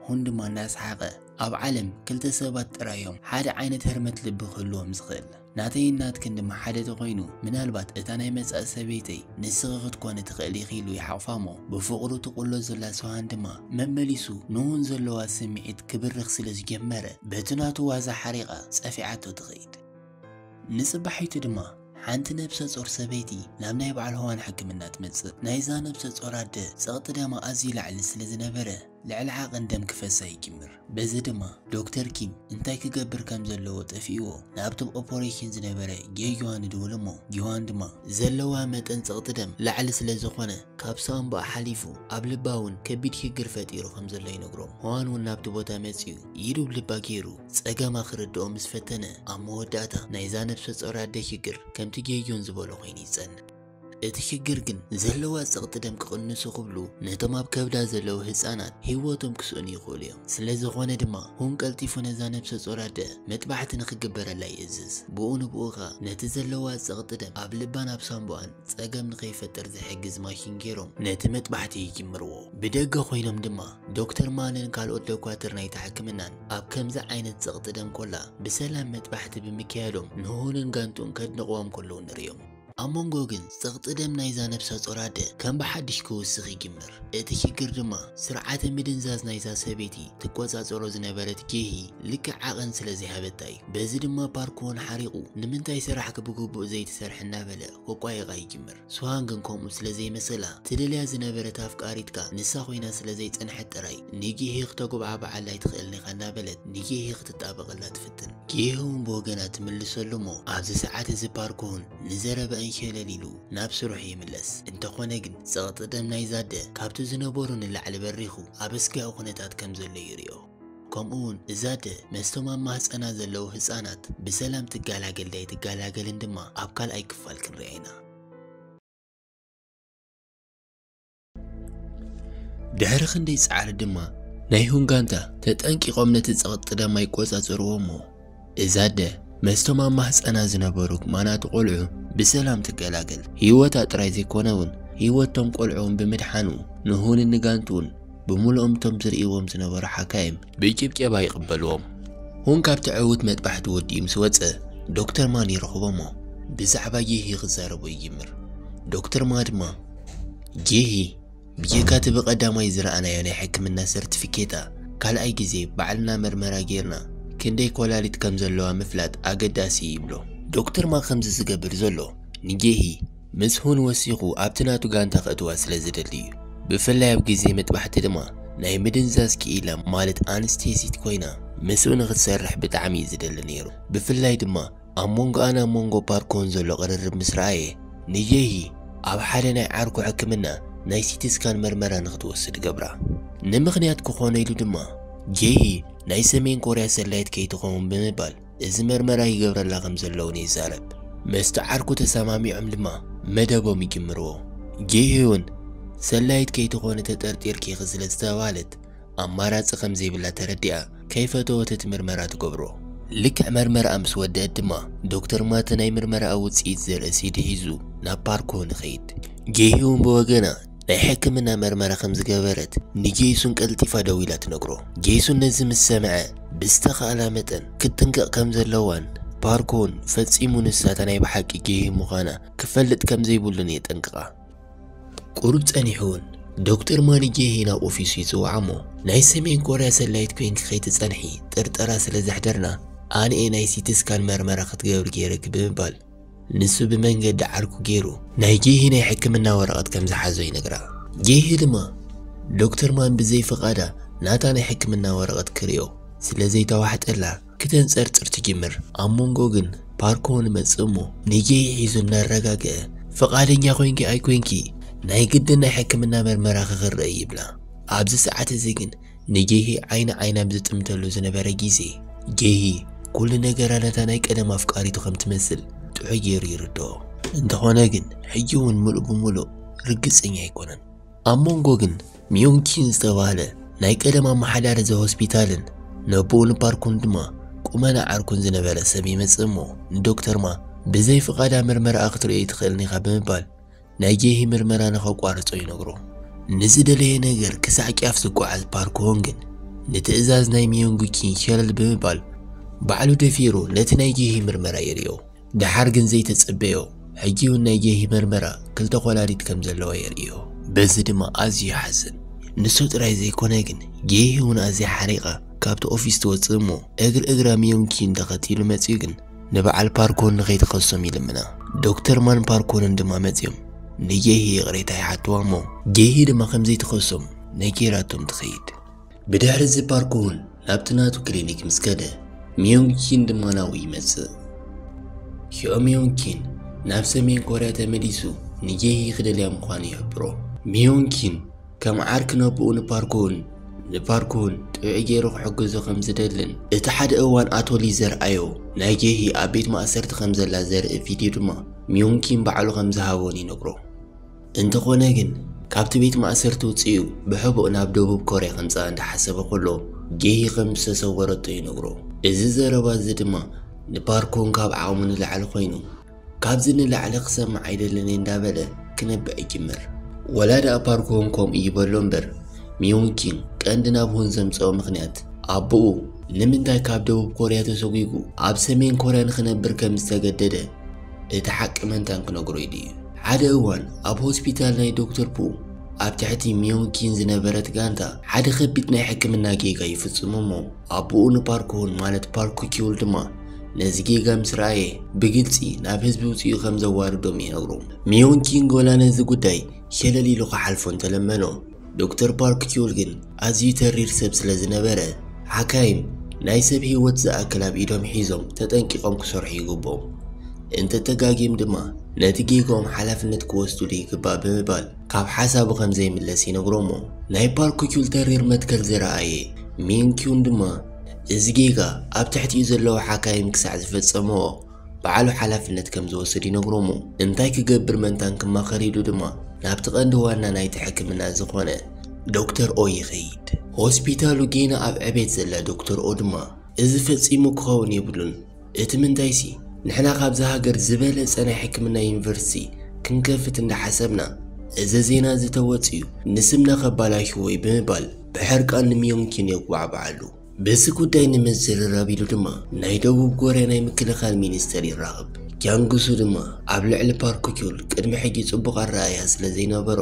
ሁን ድማ እናሰሓቐ ኣብ ዓለም ክልተ ሰባት ጥራይ እዮም ሓደ ዓይነት ህርመት ልቢ ክህልዎም ዝኽእል። ናተይን ናትክን ድማ ሓደ ተኾይኑ፣ ምናልባት እታ ናይ መጻኢ ሰበይተይ ንስኺ ክትኮኒ ትኽእሊ ኢኺ ኢሉ ይሓቑፋ እሞ፣ ብፍቕሩ ትቕሎ ዘላ ሶሃን ድማ መመሊሱ ንውን ዘለዋ ስምዒት ክብርኽ ስለ ዝጀመረ፣ በቲ ናቱ ዋዛ ሓሪቓ ጸፊዓቶ ትኸይድ። ንጽባሒቱ ድማ ሓንቲ ነብሰ ጾር ሰበይቲ ናብ ናይ በዓል ሆዋን ሕክምና ትመጽእ። ናይዛ ነብሰ ጾር ኣደ ጸቕጢ ደማ ኣዝዩ ላዕሊ ስለ ዝነበረ፣ ልዕሊ ዓቐን ደም ክፈሳ ይጅምር። በዚ ድማ ዶክተር ኪም እንታይ ክገብር ከም ዘለዎ ጠፊእዎ፣ ናብቶም ኦፖሬሽን ዝነበረ ጌ ጊዋን ይድውል እሞ፣ ጊዋን ድማ ዘለዋ መጠን ጸቕጢ ደም ላዕሊ ስለ ዝኾነ፣ ካብ ሳምባኣ ሓሊፉ ኣብ ልባ እውን ከቢድ ሽግር ፈጢሩ ከም ዘሎ ይነግሮም። ሆዋን እውን ናብቲ ቦታ መጺኡ ኢዱ ኣብ ልባ ገይሩ ጸገማ ክርድኦ ምስ ፈተነ፣ ኣብ መወዳእታ ናይዛ ነብሰ ጾር ኣደ ሽግር ከምቲ ጌ ጊዋን ዝበሎ ኮይኑ ይጸንሕ። እቲ ሽግር ግን ዘለዋ ጸቕጢ ደም ክቕንሱ ክብሉ ነቶም ኣብ ከብዳ ዘለዉ ህጻናት ህይወቶም ክስእኑ ይኽእሉ እዮም። ስለ ዝኾነ ድማ ሆን ቀልጢፉ ነዛ ነብሰ ጾር ኣደ መጥባሕቲ ንኽግበረላ ይእዝዝ። ብኡ ንብኡ ኸኣ ነቲ ዘለዋ ጸቕጢ ደም ኣብ ልባን ኣብ ሳምቦኣን ጸገም ንኸይፈጥር ዝሕግዝ ማሽን ገይሮም ነቲ መጥባሕቲ ይጅምርዎ። ብደገ ኮይኖም ድማ ዶክተር ማንን ካልኦት ዶኳትር ናይቲ ሕክምናን ኣብ ከምዚ ዓይነት ጸቕጢ ደም ኮላ ብሰላም መጥባሕቲ ብምክያዶም ንሆንን ጋንቱን ከድንቕዎም ከለዉ ንርእዮም። ኣብ መንጎ ግን ጸቕጢ ደም ናይዛ ነብሰ ጾር ኣደ ከም ብሓድሽ ክውስኽ ይጅምር። እቲ ሽግር ድማ ስርዓተ ምድንዛዝ ናይዛ ሰበይቲ ትቆጻጸሮ ዝነበረት ጌሂ ልክዕ ዓቐን ስለ ዘይሃበታ እዩ። በዚ ድማ ፓርኮን ሓሪቑ ንምንታይ ስራሕኪ ብግቡእ ዘይትሰርሒ እናበለ ክቋየቓ ይጅምር። ሶሃን ግን ከምኡ ስለ ዘይመሰላ ትደልያ ዝነበረት ኣፍቃሪትካ ንሳ ኮይና ስለ ዘይጸንሐት ጥራይ ንጌሂ ክተጉብዓብዓላ ኣይትኽእልን ኢኻ እናበለት ንጌሂ ክትጣበቐላ ትፍትን። ጌሂ እውን ብወገና ትምልሰሉ እሞ ኣብዚ ሰዓት እዚ ፓርኮን ንዘረበአን ሸለል ኢሉ ናብ ስርሑ ይምለስ። እንተኾነ ግን ጸቕጢ ደም ናይዛ ኣደ ካብቲ ዝነበሮ ንላዕሊ በሪኹ ኣብ ኣስጋኢ ኩነታት ከም ዘሎ ይርእዮ። ከምኡ እውን እዛ ኣደ መስቶም ኣብ ማህጸና ዘለዉ ህጻናት ብሰላም ትገላገል ዳይ ትገላገልን ድማ ኣብ ካልኣይ ክፋል ክንሪኣ ኢና። ድሕሪ ክንደይ ጻዕሪ ድማ ናይ ሁን ጋንታ ተጠንቂቖም ነቲ ጸቕጢ ደም ይቆጻጸርዎ እሞ እዛ ኣደ መስቶም ኣብ ማህጸና ዝነበሩ ማናቱ ቆልዑ ብሰላም ትገላገል። ህይወታ ጥራይ ዘይኮነ እውን ህይወቶም ቆልዑ እውን ብምድሓኑ ንሁንን ንጋንቱን ብምሉኦም እቶም ዝርእይዎም ዝነበሩ ሓካይም ብጭብጨባ ይቕበልዎም። ሁን ካብቲ ዕዉት መጥባሕቲ ወዲኡ ምስ ወጸ ዶክተር ማን ይረኽቦ እሞ ብዛዕባ ጌሂ ክዛረቡ ይጅምር። ዶክተር ማ ድማ ጌሂ ብጀካ እቲ ብቐዳማይ ዝረኣናዮ ናይ ሕክምና ሰርቲፊኬታ ካልኣይ ግዜ ባዕልና መርመራ ጌርና ክንደይ ኮላሊት ከም ዘለዋ ምፍላጥ ኣገዳሲ እዩ ይብሎ። ዶክተር ማ ከምዚ ዝገብር ዘሎ ንጌሂ ምስ ሁን ወሲኹ ኣብቲ ናቱ ጋንታ ከእትዋ ስለ ዝደሊ እዩ። ብፍላይ ኣብ ግዜ መጥባሕቲ ድማ ናይ ምድንዛዝ ክኢላ ማለት ኣንስቴዚት ኮይና ምስኡ ንክትሰርሕ ብጣዕሚ እዩ ዝደሊ ነይሩ። ብፍላይ ድማ ኣብ መንጎኣን ኣብ መንጎ ፓርኮን ዘሎ ቅርርብ ምስ ረኣየ ንጌሂ ኣብ ሓደ ናይ ዓርኩ ሕክምና ናይ ሲቲ ስካን መርመራ ንክትወስድ ገብራ። ንምኽንያት ክኾኖ ኢሉ ድማ ጌሂ ናይ ሰሜን ኮርያ ሰላይት ከይትኸውን ብምባል እዚ መርመራ ይገብረላ ከም ዘለውን ይዛረብ። መስቲ ዓርኩ ተሰማሚዖም ድማ መደቦም ይጅምርዎ። ጌሂ እውን ሰላይት ከይትኾኒ ተጠርጢርኪ ኢኺ ስለ ዝተባህለት ኣማራጺ ከም ዘይብላ ተረዲኣ ከይፈተወት እቲ ምርመራ ትገብሮ። ልክዕ መርመራኣ ምስ ወደአት ድማ ዶክተር ማተ ናይ ምርመራኣ ውፅኢት ዘርኢ ሲዲ ሒዙ ናብ ፓርኮ ንኸይድ። ጌሂ እውን ብወገና ናይ ሕክምና መርመራ ከም ዝገበረት ንጄሱን ቀልጢፋ ደዊላ ትነግሮ። ጄሱን ነዚ ምስ ሰምዐ ብዝተኻእላ መጠን ክትጥንቀቕ ከም ዘለዋን ፓርኮን ፈጺሙ ንሳታ ናይ ብሓቂ ጌሂ ምዃና ክፈልጥ ከም ዘይብሉን የጠንቅቓ። ቁሩብ ጸኒሑ እውን ዶክተር ማ ንጌሂ ናብ ኦፊሱ ይጽውዓ እሞ ናይ ሰሜን ኮርያ ሰላይት ኮይንኪ ከይትጸንሒ ጥርጠራ ስለ ዘሕደርና ኣነ እየ ናይ ሲቲ ስካን መርመራ ክትገብሪ ገይረኪ ብምባል ንሱ ብመንገዲ ዓርኩ ገይሩ ናይ ጌሂ ናይ ሕክምና ወረቐት ከም ዝሓዞ ይነግራ። ጌሂ ድማ ዶክተር ማን ብዘይ ፍቓዳ ናታ ናይ ሕክምና ወረቐት ክርእዮ ስለ ዘይተዋሕጠላ ክተንጸርጽር ትጅምር። ኣብ መንጎ ግን ፓርኮ ንመጽእ እሞ ንጌሂ ሒዙ እናረጋግአ ፍቓደኛ ኮይንኪ ኣይኮይንኪ ናይ ግድን ናይ ሕክምና መርመራ ክኽረእ ይብላ። ኣብዚ ሰዓት እዚ ግን ንጌሂ ዓይኒ ዓይና ብዝጥምተሉ ዝነበረ ግዜ ጌሂ ኩሉ ነገራ ነታ ናይ ቀደም ኣፍቃሪቱ ከም ትመስል ጥዑይ ገይሩ ይርድኦ። እንተኾነ ግን ሕጂ እውን ምሉእ ብምሉእ ርግጸኛ ኣይኮነን። ኣብ መንጎ ግን ሚዮንኪን ዝተባህለ ናይ ቀደም ኣመሓዳሪ እዚ ሆስፒታልን ነቦኡ ንፓርኩን ድማ ቁመና ዓርኩን ዝነበረ ሰብ ይመጽእ እሞ ንዶክተር ማ ብዘይ ፍቓዳ ምርመራኣ ክትርእዮ ኣይትኽእልን ኢኻ ብምባል ናይ ጌሂ ምርመራ ንኸቋርጾ ይነግሮ። ንዝደለየ ነገር ክሳዕ ጫፍ ዝጓዓዝ ፓርኮን ግን ንትእዛዝ ናይ ሚዮንግ ኪን ሸለል ብምባል ባዕሉ ደፊሩ ነቲ ናይ ጌሂ ምርመራ የርእዮ። ደሓር ግን ዘይተጸበዮ፣ ሕጂ እውን ናይ ጌሂ ምርመራ ክልተ ኮላሊት ከም ዘለዋ የርእዮ። በዚ ድማ ኣዝዩ ይሓዝን። ንሱ ጥራይ ዘይኮነ ግን ጌሂ እውን ኣዝያ ሓሪቓ ካብቲ ኦፊስ ትወጽእ እሞ እግሪ እግራ ሚዮንግ ኪን ተኸቲሉ መጺኡ ግን ንበዓል ፓርኮን ንኸይትኸሶም ይልምና። ዶክተር ማን ፓርኮንን ድማ መጺኦም ንጌሂ ይቕሬታ ይሓትዋ እሞ ጌሂ ድማ ከም ዘይትኸሶም ነጊራቶም ትኸይድ። ብድሕሪ እዚ ፓርኮን ናብቲ ናቱ ክሊኒክ ምስ ከደ ሚዮንግ ኪን ድማ ናብኡ ይመጽእ። ሽዑ ሚዮንግ ኪን ናብ ሰሜን ኮርያ ተመሊሱ ንጌሂ ክደልያ ምዃኑ ይሕብሮ። ሚዮንግ ኪን ከም ዓርኪ ነቦኡ ንፓርኮን ንፓርኮን ጥዑይ ገይሩ ክሕግዞ ከም ዝደልን እቲ ሓደ እዋን ኣቶ ሊ ዘርኣዮ ናይ ጌሂ ኣብ ቤት ማእሰርቲ ከም ዘላ ዘርኢ ቪድዮ ድማ ሚዮንግ ኪን ባዕሉ ከም ዝሃቦን ይነግሮ። እንተኾነ ግን ካብቲ ቤት ማእሰርቲ ውፅኡ ብሕቡእ ናብ ደቡብ ኮርያ ከምፅኣ እንዳሓሰበ ከሎ ጌሂ ከም ዝተሰወረቶ ይነግሮ። እዚ ዘረባ እዚ ድማ ንፓርኮን ካብ ዓቕሙ ንላዕሊ ኮይኑ ካብዚ ንላዕሊ ክሰምዕ ኣይደልን እየ እንዳበለ ክነብዕ ይጅምር። ወላ ደኣ ፓርኮን ከምኡ ይበሎ እምበር ሚዮንኪን ቀንዲ ናብሁን ዘምፀኦ ምኽንያት ኣቦኡ ንምንታይ ካብ ደቡብ ኮርያ ተሰጒጉ ኣብ ሰሜን ኮርያ ንኽነብር ከም ዝተገደደ እቲ ሓቂ መንታን ክነግሮ ኢሉ እዩ። ሓደ እዋን ኣብ ሆስፒታል ናይ ዶክተር ፑ ኣብ ትሕቲ ሚዮንኪን ዝነበረት ጋንታ ሓደ ከቢድ ናይ ሕክምና ጌጋ ይፍጽሙ እሞ ኣቦኡ ንፓርክሁን ማለት ፓርክ ኪውል ድማ ነዚ ጌጋ ምስ ረኣየ ብግልጺ ናብ ህዝቢ ውጽኡ ከም ዘዋርዶም ይነግሮም። ሚዮንኪን ጎላ ነዚ ጉዳይ ሸለል ኢሉ ክሓልፎ እንተለመኖ ዶክተር ፓርክ ኪውል ግን ኣዝዩ ተሪር ሰብ ስለ ዝነበረ ሓካይም ናይ ሰብ ህይወት ዝኣክል ኣብ ኢዶም ሒዞም ተጠንቂቖም ክሰርሑ ይግብኦም። እንተተጋጊም ድማ ነቲ ጌጋኦም ሓላፍነት ክወስዱሉ ይግባእ ብምባል ካብ ሓሳቡ ከም ዘይምለስ ይነግሮሞ። ናይ ፓርክ ኪውል ተሪር መትከል ዝረኣየ ሚንኪውን ድማ እዚ ጌጋ ኣብ ትሕቲኡ ዘለዉ ሓካይም ክሳዕ ዝፈጸምዎ ባዕሉ ሓላፍነት ከም ዝወስድ ይነግሮሞ። እንታይ ክገብር መንታን ክማኸር ኢሉ ድማ ናብቲ ቀንዲ ዋና ናይቲ ሕክምና ዝኾነ ዶክተር ኦ ይኸይድ። ሆስፒታሉ ጌና ኣብ ዕቤት ዘላ ዶክተር ኦ ድማ እዚ ፈጺሙ ክኸውን የብሉን። እቲ ምንታይሲ ንሕና ካብዚ ሃገር ዝበለጸ ናይ ሕክምና ዩኒቨርሲቲ ክንከፍት እንዳሓሰብና እዚ ዜና እዚ ተወጽዩ ንስምና ከባላሽዎ እዩ ብምባል ብሕርቃን ንሚዮንኪን የጓዕባዓሉ። በዚ ጉዳይ ንምዝርራብ ኢሉ ድማ ናይ ደቡብ ኮርያ ናይ ምክልኻል ሚኒስተር ይራኸብ። ኪያንግሱ ድማ ኣብ ልዕሊ ፓርክ ኪውል ቅድሚ ሕጂ ጽቡቕ ኣረኣእያ ስለ ዘይነበሮ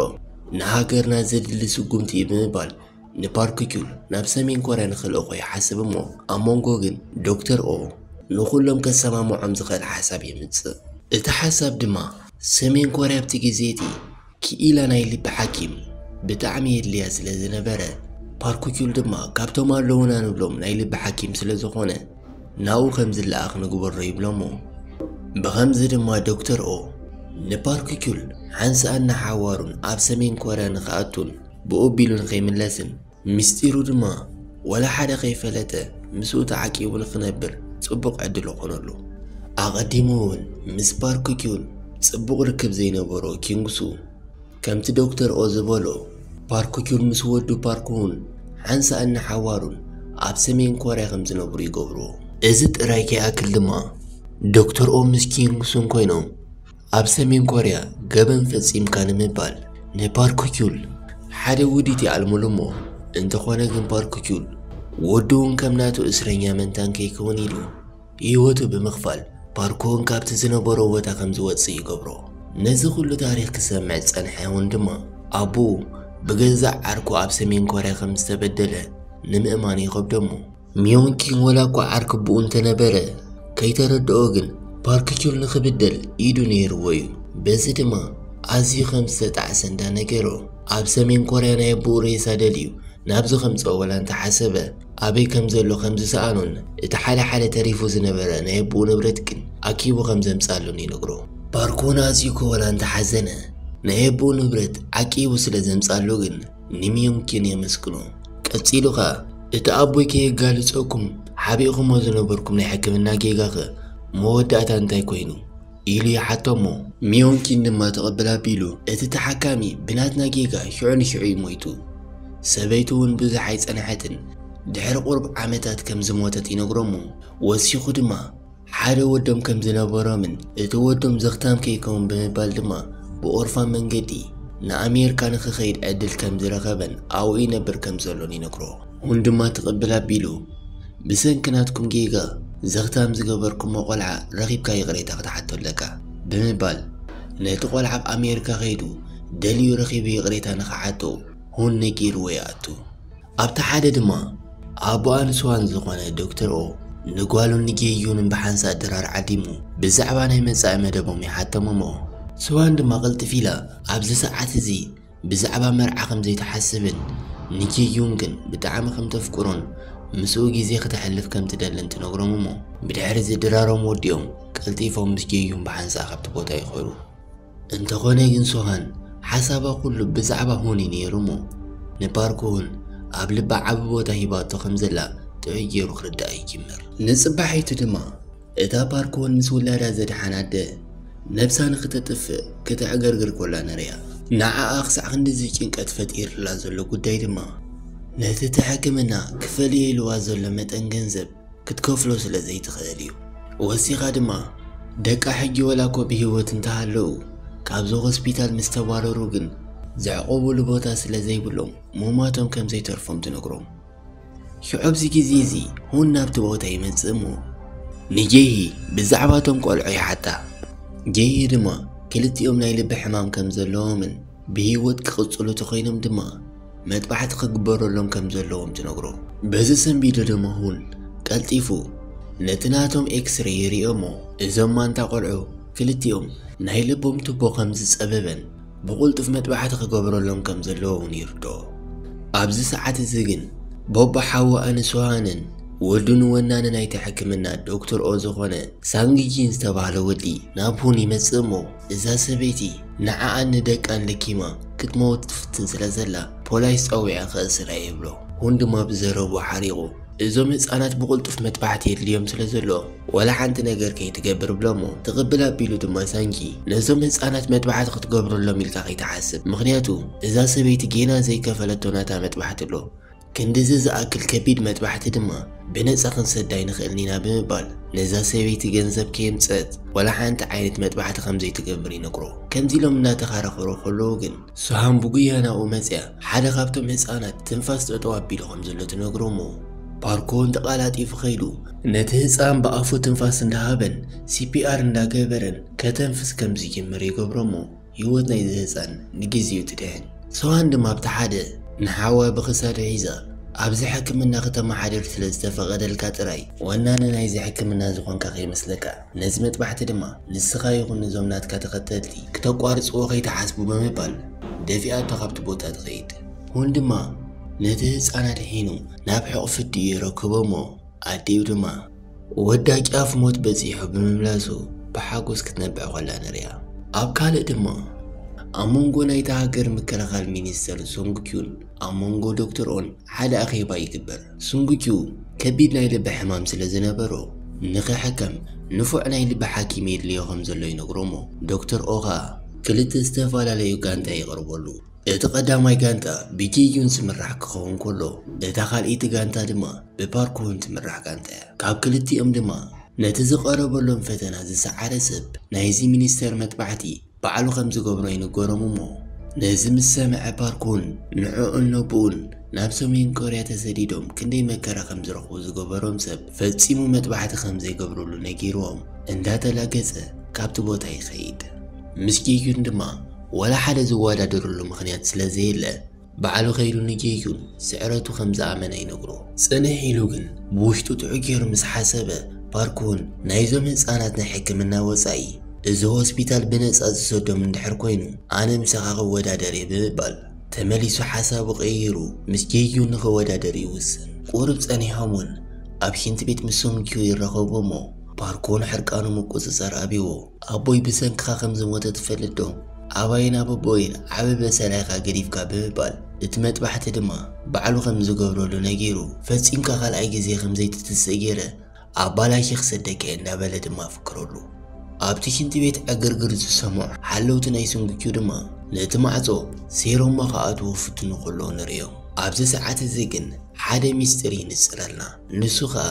ንሃገርና ዘድሊ ስጉምቲ እዩ ብምባል ንፓርክ ኪውል ናብ ሰሜን ኮርያ ንኽልእኾ ይሓስብ እሞ ኣብ መንጎ ግን ዶክተር ኦ ንኹሎም ከሰማምዖም ዝኽእል ሓሳብ የምጽእ። እቲ ሓሳብ ድማ ሰሜን ኮርያ ኣብቲ ግዜ እቲ ክኢላ ናይ ልቢ ሓኪም ብጣዕሚ የድልያ ስለ ዝነበረ ፓርክ ኪውል ድማ ካብቶም ኣለዉና ንብሎም ናይ ልቢ ሓኪም ስለ ዝኾነ ናብኡ ከም ዝለኣኽ ንግበሮ ይብሎሞ። ብኸምዚ ድማ ዶክተር ኦ ንፓርክ ኪውል ሓንሳእን ንሓዋሩን ኣብ ሰሜን ኮርያ ንኽኣቱን ብኡ ኣቢሉ ንኸይምለስን ምስጢሩ ድማ ወላ ሓደ ከይፈለጠ ምስኡ ተዓቂቡ ንኽነብር ጽቡቕ ዕድል ይኾነሉ። ኣቐዲሙ እውን ምስ ፓርክ ኪውል ጽቡቕ ርክብ ዘይነበሮ ኪንግሱ ከምቲ ዶክተር ኦ ዝበሎ ፓርክ ኪውል ምስ ወዱ ፓርክሁን ሓንሳእን ንሓዋሩን ኣብ ሰሜን ኮርያ ከም ዝነብሩ ይገብርዎ። እዚ ጥራይ ከይኣክል ድማ ዶክተር ኦ ምስ ኪንግሱን ኮይኖም ኣብ ሰሜን ኮርያ ገበን ፈጺምካ ንምባል ንፓርክ ኪውል ሓደ ውዲት ይኣልሙሉ እሞ እንተኾነ ግን ፓርክ ኪውል ወዱ እውን ከም ናቱ እስረኛ መንታን ከይከውን ኢሉ ህይወቱ ብምኽፋል ፓርክ እውን ካብቲ ዝነበሮ ቦታ ከም ዝወጽእ ይገብሮ። ነዚ ኩሉ ታሪኽ ክሰምዕ ዝጸንሐ እውን ድማ ኣቦኡ ብገዛእ ዓርኩ ኣብ ሰሜን ኮርያ ከም ዝተበደለ ንምእማን ይኸብዶ እሞ ሚዮንኪን ወላ እኳ ዓርኪ ኣቦኡ እንተነበረ ከይተረድኦ ግን ፓርክ ኪውል ንኽብደል ኢዱ ነይርዎ እዩ። በዚ ድማ ኣዝዩ ከም ዝተጣዕሰ እንዳነገሮ ኣብ ሰሜን ኮርያ ናይ ኣቦኡ ሬሳ ደልዩ ናብዚ ከምጽኦ ወላ እንተሓሰበ ኣበይ ከም ዘሎ ከም ዝሰኣኖን እቲ ሓደ ሓደ ተሪፉ ዝነበረ ናይ ኣቦኡ ንብረት ግን ኣኪቡ ከም ዘምጻሉን ይነግሮ። ፓርኮን ኣዝዩ ከወላ እንተሓዘነ ናይ ኣቦኡ ንብረት ዓቂቡ ስለ ዘምጻሉ ግን ንሚዮንኪን የመስግኖ። ቀጺሉ ኸኣ እቲ ኣቦይ ከየጋልጸኩም ሓቢእኹሞ ዝነበርኩም ናይ ሕክምና ጌጋኸ መወዳእታ እንታይ ኮይኑ? ኢሉ ይሓቶ እሞ ሚዮንኪን ድማ ተቐብል ኣቢሉ እቲ ተሓካሚ ብናትና ጌጋ ሽዑ ንሽዑ እዩ ሞይቱ። ሰበይቱ እውን ብዙሕ ኣይጸንሐትን ድሕሪ ቁሩብ ዓመታት ከም ዝሞተት ይነግሮ እሞ ወሲኹ ድማ ሓደ ወዶም ከም ዝነበሮምን እቲ ወዶም ዘኽታም ከይከውን ብምባል ድማ ብኦርፋን መንገዲ ንኣሜሪካ ንኽኸይድ ዕድል ከም ዝረኸበን ኣብኡ ይነብር ከም ዘሎን ይነግሮ። ሁን ድማ ትቕብል ኣቢሉ፣ "ብሰንኪ ናትኩም ጌጋ ዘኽታም ዝገበርኩሞ ቆልዓ ረኺብካ ይቕሬታ ክትሓቶ ኣለካ" ብምባል፣ ነቲ ቆልዓ ኣብ ኣሜሪካ ከይዱ ደልዩ ረኺቡ ይቕሬታ ንኽሓቶ ሁን ነጊርዎ ይኣቱ። ኣብቲ ሓደ ድማ ኣቦኣ ንስዋን ዝኾነ ዶክተር ኦ ንጓሉን ንጌዩንን ብሓንሳእ ድራር ዓዲሙ ብዛዕባ ናይ መጻኢ መደቦም ይሓቶም እሞ፣ ስዋን ድማ ቅልጥፍ ኢላ ኣብዚ ሰዓት እዚ ብዛዕባ መርዓ ከም ዘይትሓስብን ንጌዩን ግን ብጣዕሚ ከም ተፍቅሮን ምስኡ ግዜ ክተሕልፍ ከም ትደልን ትነግሮም እሞ፣ ብድሕሪ እዚ ድራሮም ወዲኦም ቀልጢፎም ምስ ጌዩን ብሓንሳእ ካብቲ ቦታ ይኸዱ። እንተኾነ ግን ሶሃን ሓሳባ ኩሉ ብዛዕባ ሁን እዩ ነይሩ እሞ፣ ንፓርክ ሁን ኣብ ልባ ዓቢ ቦታ ሂባቶ ከም ዘላ ጥዑይ ገይሩ ክርዳእ ይጅምር። ንጽባሒቱ ድማ እታ ፓርክ ሁን ምስ ውላዳ ዘድሓና ኣደ ነብሳ ንኽተጥፍእ ክትዕገርግር ኮላ ንሪኣ። ንዓኣ ክሳዕ ክንድዚ ጭንቀት ፈጢርላ ዘሎ ጉዳይ ድማ ነቲ እቲ ሕክምና ክፈል ኢልዋ ዘሎ መጠን ገንዘብ ክትከፍሎ ስለ ዘይትኽእል እዩ። ወሲኻ ድማ ደቃ ሕጂ ወላ እኮ ብህይወት እንተሃለዉ ካብዚ ሆስፒታል ምስ ተባረሩ ግን ዘዕቆቡሉ ቦታ ስለ ዘይብሎም ምሟቶም ከም ዘይተርፎም ትነግሮም። ሽዑ ኣብዚ ግዜ እዚ ሁን ናብቲ ቦታ ይመጽእ እሞ ንጄሂ ብዛዕባ እቶም ቆልዑ ይሓታ። ጄሂ ድማ ክልቲኦም ናይ ልቢ ሕማም ከም ዘለዎምን ብህይወት ክቕጽሉ ተኾይኖም ድማ መጥባሕቲ ክግበረሎም ከም ዘለዎም ትነግሮ። በዚ ሰንቢዱ ድማ ሁን ቀልጢፉ ነቲ ናቶም ኤክስሬ ይሪኦ እሞ እዞም ማንታ ቆልዑ ክልቲኦም ናይ ልቦም ቱቦ ከም ዝጸበበን ብቕልጡፍ መጥባሕቲ ክገብረሎም ከም ዘለዎ እውን ይርድኦ። ኣብዚ ሰዓት እዚ ግን ቦቦ ሓዋ ኣንስውሃንን ወዱ ንወናኒ ናይቲ ሕክምና ዶክተር ኦ ዝኾነ ሳንግጂን ዝተባህለ ወዲ ናብ ሁን ይመጽእ እሞ እዛ ሰበይቲ ንዓኣን ንደቃን ለኪማ ክትመውት ትፍትን ስለ ዘላ ፖላይስ ጸዊዐ ክእስራ ይብሎ። ሁን ድማ ብዘረቡ ሓሪቑ እዞም ህፃናት ብቕልጡፍ መጥባሕቲ የድልዮም ስለ ዘሎ ወላ ሓንቲ ነገር ከይትገብር ብሎ እሞ ትቕብል ኣቢሉ ድማ ሳንጊ ነዞም ህፃናት መጥባሕቲ ክትገብረሎም ኢልካ ከይትሓስብ፣ ምኽንያቱ እዛ ሰበይቲ ጌና ዘይከፈለቶ ናታ መጥባሕቲ ኣሎ። ክንድዚ ዝኣክል ከቢድ መጥባሕቲ ድማ ብነፃ ክንሰዳ ኣይንኽእልን ኢና ብምባል ነዛ ሰበይቲ ገንዘብ ከየምፀት ወላ ሓንቲ ዓይነት መጥባሕቲ ከም ዘይትገብር ይነግሮ። ከምዚ ኢሎም እናተኻራኸሩ ከለዉ ግን ሱሃን ብጉያ ናብኡ መፅያ ሓደ ካብቶም ህፃናት ትንፋስ ጠጠው ኣቢሉ ከም ዘሎ ትነግሮ እሞ ፓርኮን ተቓላጢፉ ከይዱ ነቲ ህፃን ብኣፉ ትንፋስ እንዳሃበን ሲፒኣር እንዳገበረን ከተንፍስ ከም ዝጅምር ይገብሮ እሞ ህይወት ናይዚ ህፃን ንግዜኡ ትድሕን። ሱሃን ድማ ኣብቲ ሓደ ንሓዋ ብኽሳዱ ሒዛ ኣብዚ ሕክምና ከተመሓድር ስለ ዝተፈቐደልካ ጥራይ ወናኒ ናይዚ ሕክምና ዝኾንካ ከይመስለካ። ነዚ መጥባሕቲ ድማ ንስኻ ይኹን ነዞም ናትካ ተኸተልቲ ክተቋርጽዎ ከይትሓስቡ ብምባል ደፊኣቶ ካብቲ ቦታ ትኸይድ። ሁን ድማ ነቲ ህፃን ኣድሒኑ ናብ ሕቑፊ ኣዲኡ የረክቦ እሞ ኣዲኡ ድማ ወዳ ጫፍ ሞት በጺሑ ብምምላሱ ብሓጎስ ክትነብዕ ኮላ ንሪኣ። ኣብ ካልእ ድማ ኣብ መንጎ ናይታ ሃገር ምክልኻል ሚኒስተር ሶንግ ኪዩን ኣብ መንጎ ዶክተር ኦን ሓደ ኣኼባ ይግበር። ሱንጉኪዩ ከቢድ ናይ ልቢ ሕማም ስለ ዝነበሮ ንኽሕከም ንፉዕ ናይ ልቢ ሓኪም የድልዮ ከም ዘሎ ይነግሮ እሞ ዶክተር ኦ ኸኣ ክልተ ዝተፈላለዩ ጋንታ ይቕርበሉ። እቲ ቀዳማይ ጋንታ ብጂዩን ዝምራሕ ክኸውን ከሎ እታ ካልኣይቲ ጋንታ ድማ ብፓርኩን ትምራሕ ጋንታ እያ። ካብ ክልቲኦም ድማ ነቲ ዝቐረበሎም ፈተና ዝሰዓረ ሰብ ናይዚ ሚኒስተር መጥባሕቲ ባዕሉ ከም ዝገብሮ ይንገሮም እሞ ነዚ ምስ ሰምዐ ፓርኩን ንዕኡን ነቦኡን ናብ ሰሜን ኮርያ ተሰዲዶም ክንደይ መከራ ከም ዝረኽቡ ዝገበሮም ሰብ ፈጺሙ መጥባሕቲ ከም ዘይገብርሉ ነጊርዎም እንዳተላገጸ ካብቲ ቦታ ይኸይድ። ምስ ጌዩን ድማ ወላ ሓደ ዝወዳደርሉ ምኽንያት ስለ ዘየለ ባዕሉ ከይዱ ንጌዩን ስዕረቱ ከም ዝኣመነ ይነግሮ። ጽንሕ ኢሉ ግን ብውሽጡ ጥዑይ ገይሩ ምስ ሓሰበ ፓርኩን ናይዞም ህጻናት ናይ ሕክምና ወጻኢ እዚ ሆስፒታል ብነጻ ዝሰዶም እንድሕር ኮይኑ ኣነ ምሳኻ ክወዳደር እየ ብምባል ተመሊሱ ሓሳቡ ቀይሩ ምስ ጌዩን ንኽወዳደር ይውስን። ቁሩብ ጸኒሖም እውን ኣብ ሽንቲ ቤት ምስ ሶንግኪዩ ይራኸቡ እሞ ፓርኮን ሕርቃኑ ምቁጽጻር ኣብይዎ ኣቦይ ብሰንክኻ ከም ዝሞተ ትፈልጥ ዶ? ኣባይን ኣበቦይን ዓቢ በሰላይኻ ገዲፍካ ብምባል እቲ መጥባሕቲ ድማ ባዕሉ ከም ዝገብረሉ ነጊሩ ፈጺምካ ካልኣይ ግዜ ከም ዘይትትስእ ገይረ ኣባላሺ ክሰደካ እየ እንዳበለ ድማ ፍክረሉ። ኣብቲ ሽንቲ ቤት ዕግርግር ዝሰምዑ ሓለውቲ ናይ ሱንግኪዩ ድማ ነቲ ማዕጾ ሴሮማ ክኣትዉ ፍትኑ ከለዉ ንርእዮም። ኣብዚ ሰዓት እዚ ግን ሓደ ሚስጥር ይንጽረልና። ንሱ ኸኣ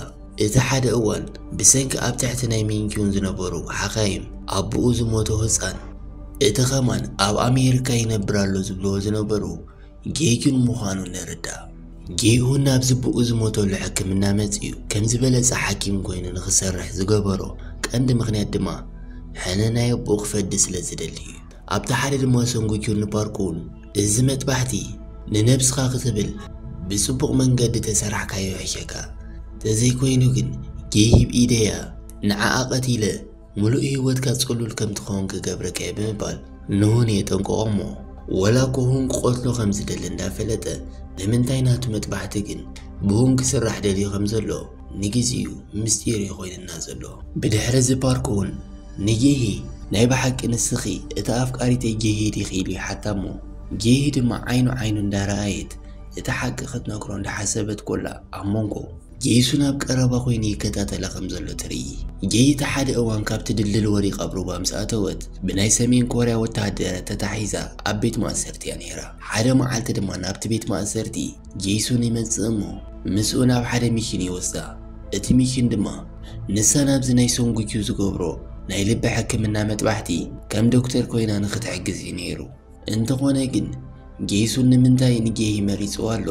እቲ ሓደ እዋን ብሰንኪ ኣብ ትሕቲ ናይ ሚንኪዩን ዝነበሩ ሓኻይም ኣቦኡ ዝሞቶ ህጻን እቲ ኸማን ኣብ ኣሜሪካ ይነብር ኣሎ ዝብልዎ ዝነበሩ ጌጊን ምዃኑ ንርዳእ። ጌይሁን ናብ ዝብኡ ዝሞተሉ ሕክምና መጺኡ ከም ዝበለጸ ሓኪም ኮይኑ ንኽሰርሕ ዝገበሮ ቀንዲ ምኽንያት ድማ ሕነ ናይ ኣቦኡ ክፈዲ ስለ ዝደሊ እዩ። ኣብቲ ሓደ ድማ ሰንጉኪዩን ንፓርኩን፣ እዚ መጥባሕቲ ንነብስኻ ክትብል ብጽቡቕ መንገዲ ተሰራሕካዮ ይሕሸካ፣ ተዘይኮይኑ ግን ጌሂ ብኢደያ ንዓኣ ቀቲለ ምሉእ ህይወትካ ጽሉል ከም ትኸውን ክገብረካ እየ ብምባል ንሁን የጠንቅቖ እሞ፣ ወላ እኮ ሁን ክቐትሎ ከም ዝደሊ እንዳፈለጠ ንምንታይ ናቱ መጥባሕቲ ግን ብሁን ክስራሕ ደልዩ ከም ዘሎ ንግዜኡ ምስጢር እዩ ኮይንና ዘሎ። ብድሕሪ እዚ ፓርክ እውን ንጌሂ ናይ ብሓቂ ንስኺ እታ ኣፍቃሪተይ ጌሂ ዲኺ ኢሉ ይሓታ እሞ፣ ጌሂ ድማ ዓይኑ ዓይኑ እንዳረኣየት እቲ ሓቂ ክትነግሮ እንዳሓሰበት ኮላ ኣብ መንጎ ጌይሱን ኣብ ቀረባ ኮይኑ ይከታተላ ከም ዘሎ ትርኢ። ጌይ እቲ ሓደ እዋን ካብቲ ድልድል ወዲቓ ኣብ ሩባ ምስ ኣተወት ብናይ ሰሜን ኮርያ ወተሃደራት ተታሒዛ ኣብ ቤት ማእሰርቲ እያ ነይራ። ሓደ መዓልቲ ድማ ናብቲ ቤት ማእሰርቲ ጌይሱን ይመጽእ እሞ ምስኡ ናብ ሓደ ሚሽን ይወስዳ። እቲ ሚሽን ድማ ንሳ ናብዚ ናይ ሶንጉኪዩ ዝገብሮ ናይ ልቢ ሕክምና መጥባሕቲ ከም ዶክተር ኮይና ንኽትሕግዝ እዩ ነይሩ። እንተኾነ ግን ጌይሱን ንምንታይ ንጌሂ መሪጽዋ ኣሎ?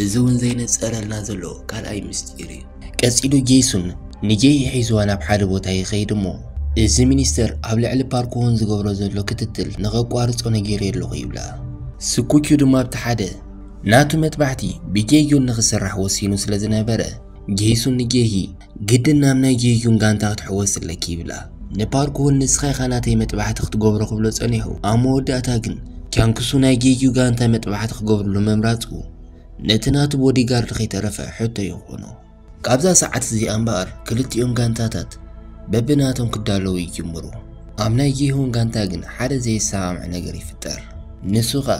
እዚ እውን ዘይነጸረልና ዘሎ ካልኣይ ምስጢር እዩ። ቀጺሉ ጌይሱን ንጌሂ ሒዝዋ ናብ ሓደ ቦታ ይኸይድ እሞ፣ እዚ ሚኒስተር ኣብ ልዕሊ ፓርክ ሆን ዝገብሮ ዘሎ ክትትል ንኸቋርጾ ነጊረዮ ኣለኹ ይብላ። ስኩኪዩ ድማ ኣብቲ ሓደ ናቱ መጥባሕቲ ብጌዩን ንኽስራሕ ወሲኑ ስለ ዝነበረ፣ ጌይሱን ንጌሂ ግድን ናብ ናይ ጌዩን ጋንታ ክትሕወስ ኣለኪ ይብላ። ንፓርክ እውን ንስኻ ኢኻ ናተይ መጥባሕቲ ክትገብሮ ክብሎ ጸኒሑ፣ ኣብ መወዳእታ ግን ቻንክሱ ናይ ጌዩ ጋንታ መጥባሕቲ ክገብርሉ ምምራጹ ነቲ ናቱ ቦዲጋርድ ከይተረፈ ሕቶ ይኾኖ። ካብዛ ሰዓት እዚኣ እምበኣር ክልቲኦም ጋንታታት በብናቶም ክዳለዉ ይጅምሩ። ኣብ ናይ ጌሁን ጋንታ ግን ሓደ ዘየሰማምዕ ነገር ይፍጠር። ንሱ ኸኣ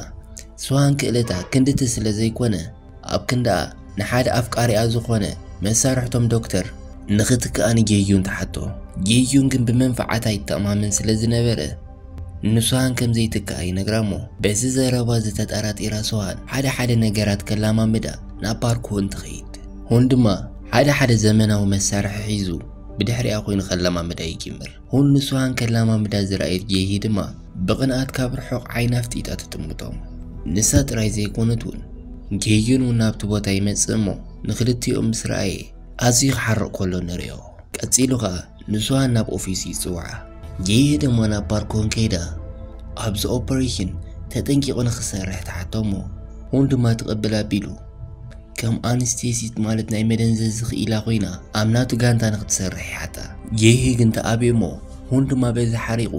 ስዋን ክእለታ ክንድቲ ስለ ዘይኮነ፣ ኣብ ክንድኣ ንሓደ ኣፍቃሪኣ ዝኾነ መሳርሕቶም ዶክተር ንኽትክኣ ንጌዩን ትሓቶ። ጌዩን ግን ብመንፈዓታ ይተኣማመን ስለ ዝነበረ ንስዋን ከም ዘይትክኣ ይነግራ እሞ፣ በዚ ዘረባ ዝተጠራጢራ ስዋን ሓደ ሓደ ነገራት ከላማምዳ ናብ ፓርክ ሆን ትኸይድ። ሆን ድማ ሓደ ሓደ ዘመናዊ መሳርሒ ሒዙ ብድሕሪኣ ኮይኑ ከላማምዳ ይጅምር። ሆን ንስዋን ከላማምዳ ዝረኣየት ጌሂ ድማ ብቕንኣት ካብ ርሑቕ ዓይና ኣፍጢጣ ትጥምቶም። ንሳ ጥራይ ዘይኮነት እውን ጌዩን እውን ናብቲ ቦታ ይመጽእ እሞ ንኽልቲኦም ምስ ረኣየ ኣዝዩ ክሓርቕ ከሎ ንርእዮ። ቀጺሉ ኸኣ ንስዋን ናብ ኦፊስ ይጽውዓ። ጌሂ ድማ ናብ ፓርክ ሆን ከይዳ ኣብዚ ኦፐሬሽን ተጠንቂቑ ንኽሰርሕ ትሓቶ እሞ ሆን ድማ ትቕብል ኣቢሉ ከም ኣንስቴሲት ማለት ናይ መደንዘዚ ክኢላ ኮይና ኣብ ናቱ ጋንታ ንኽትሰርሕ ይሓታ። ጌሂ ግን ተኣብዮ እሞ ሆን ድማ በዚ ሓሪቑ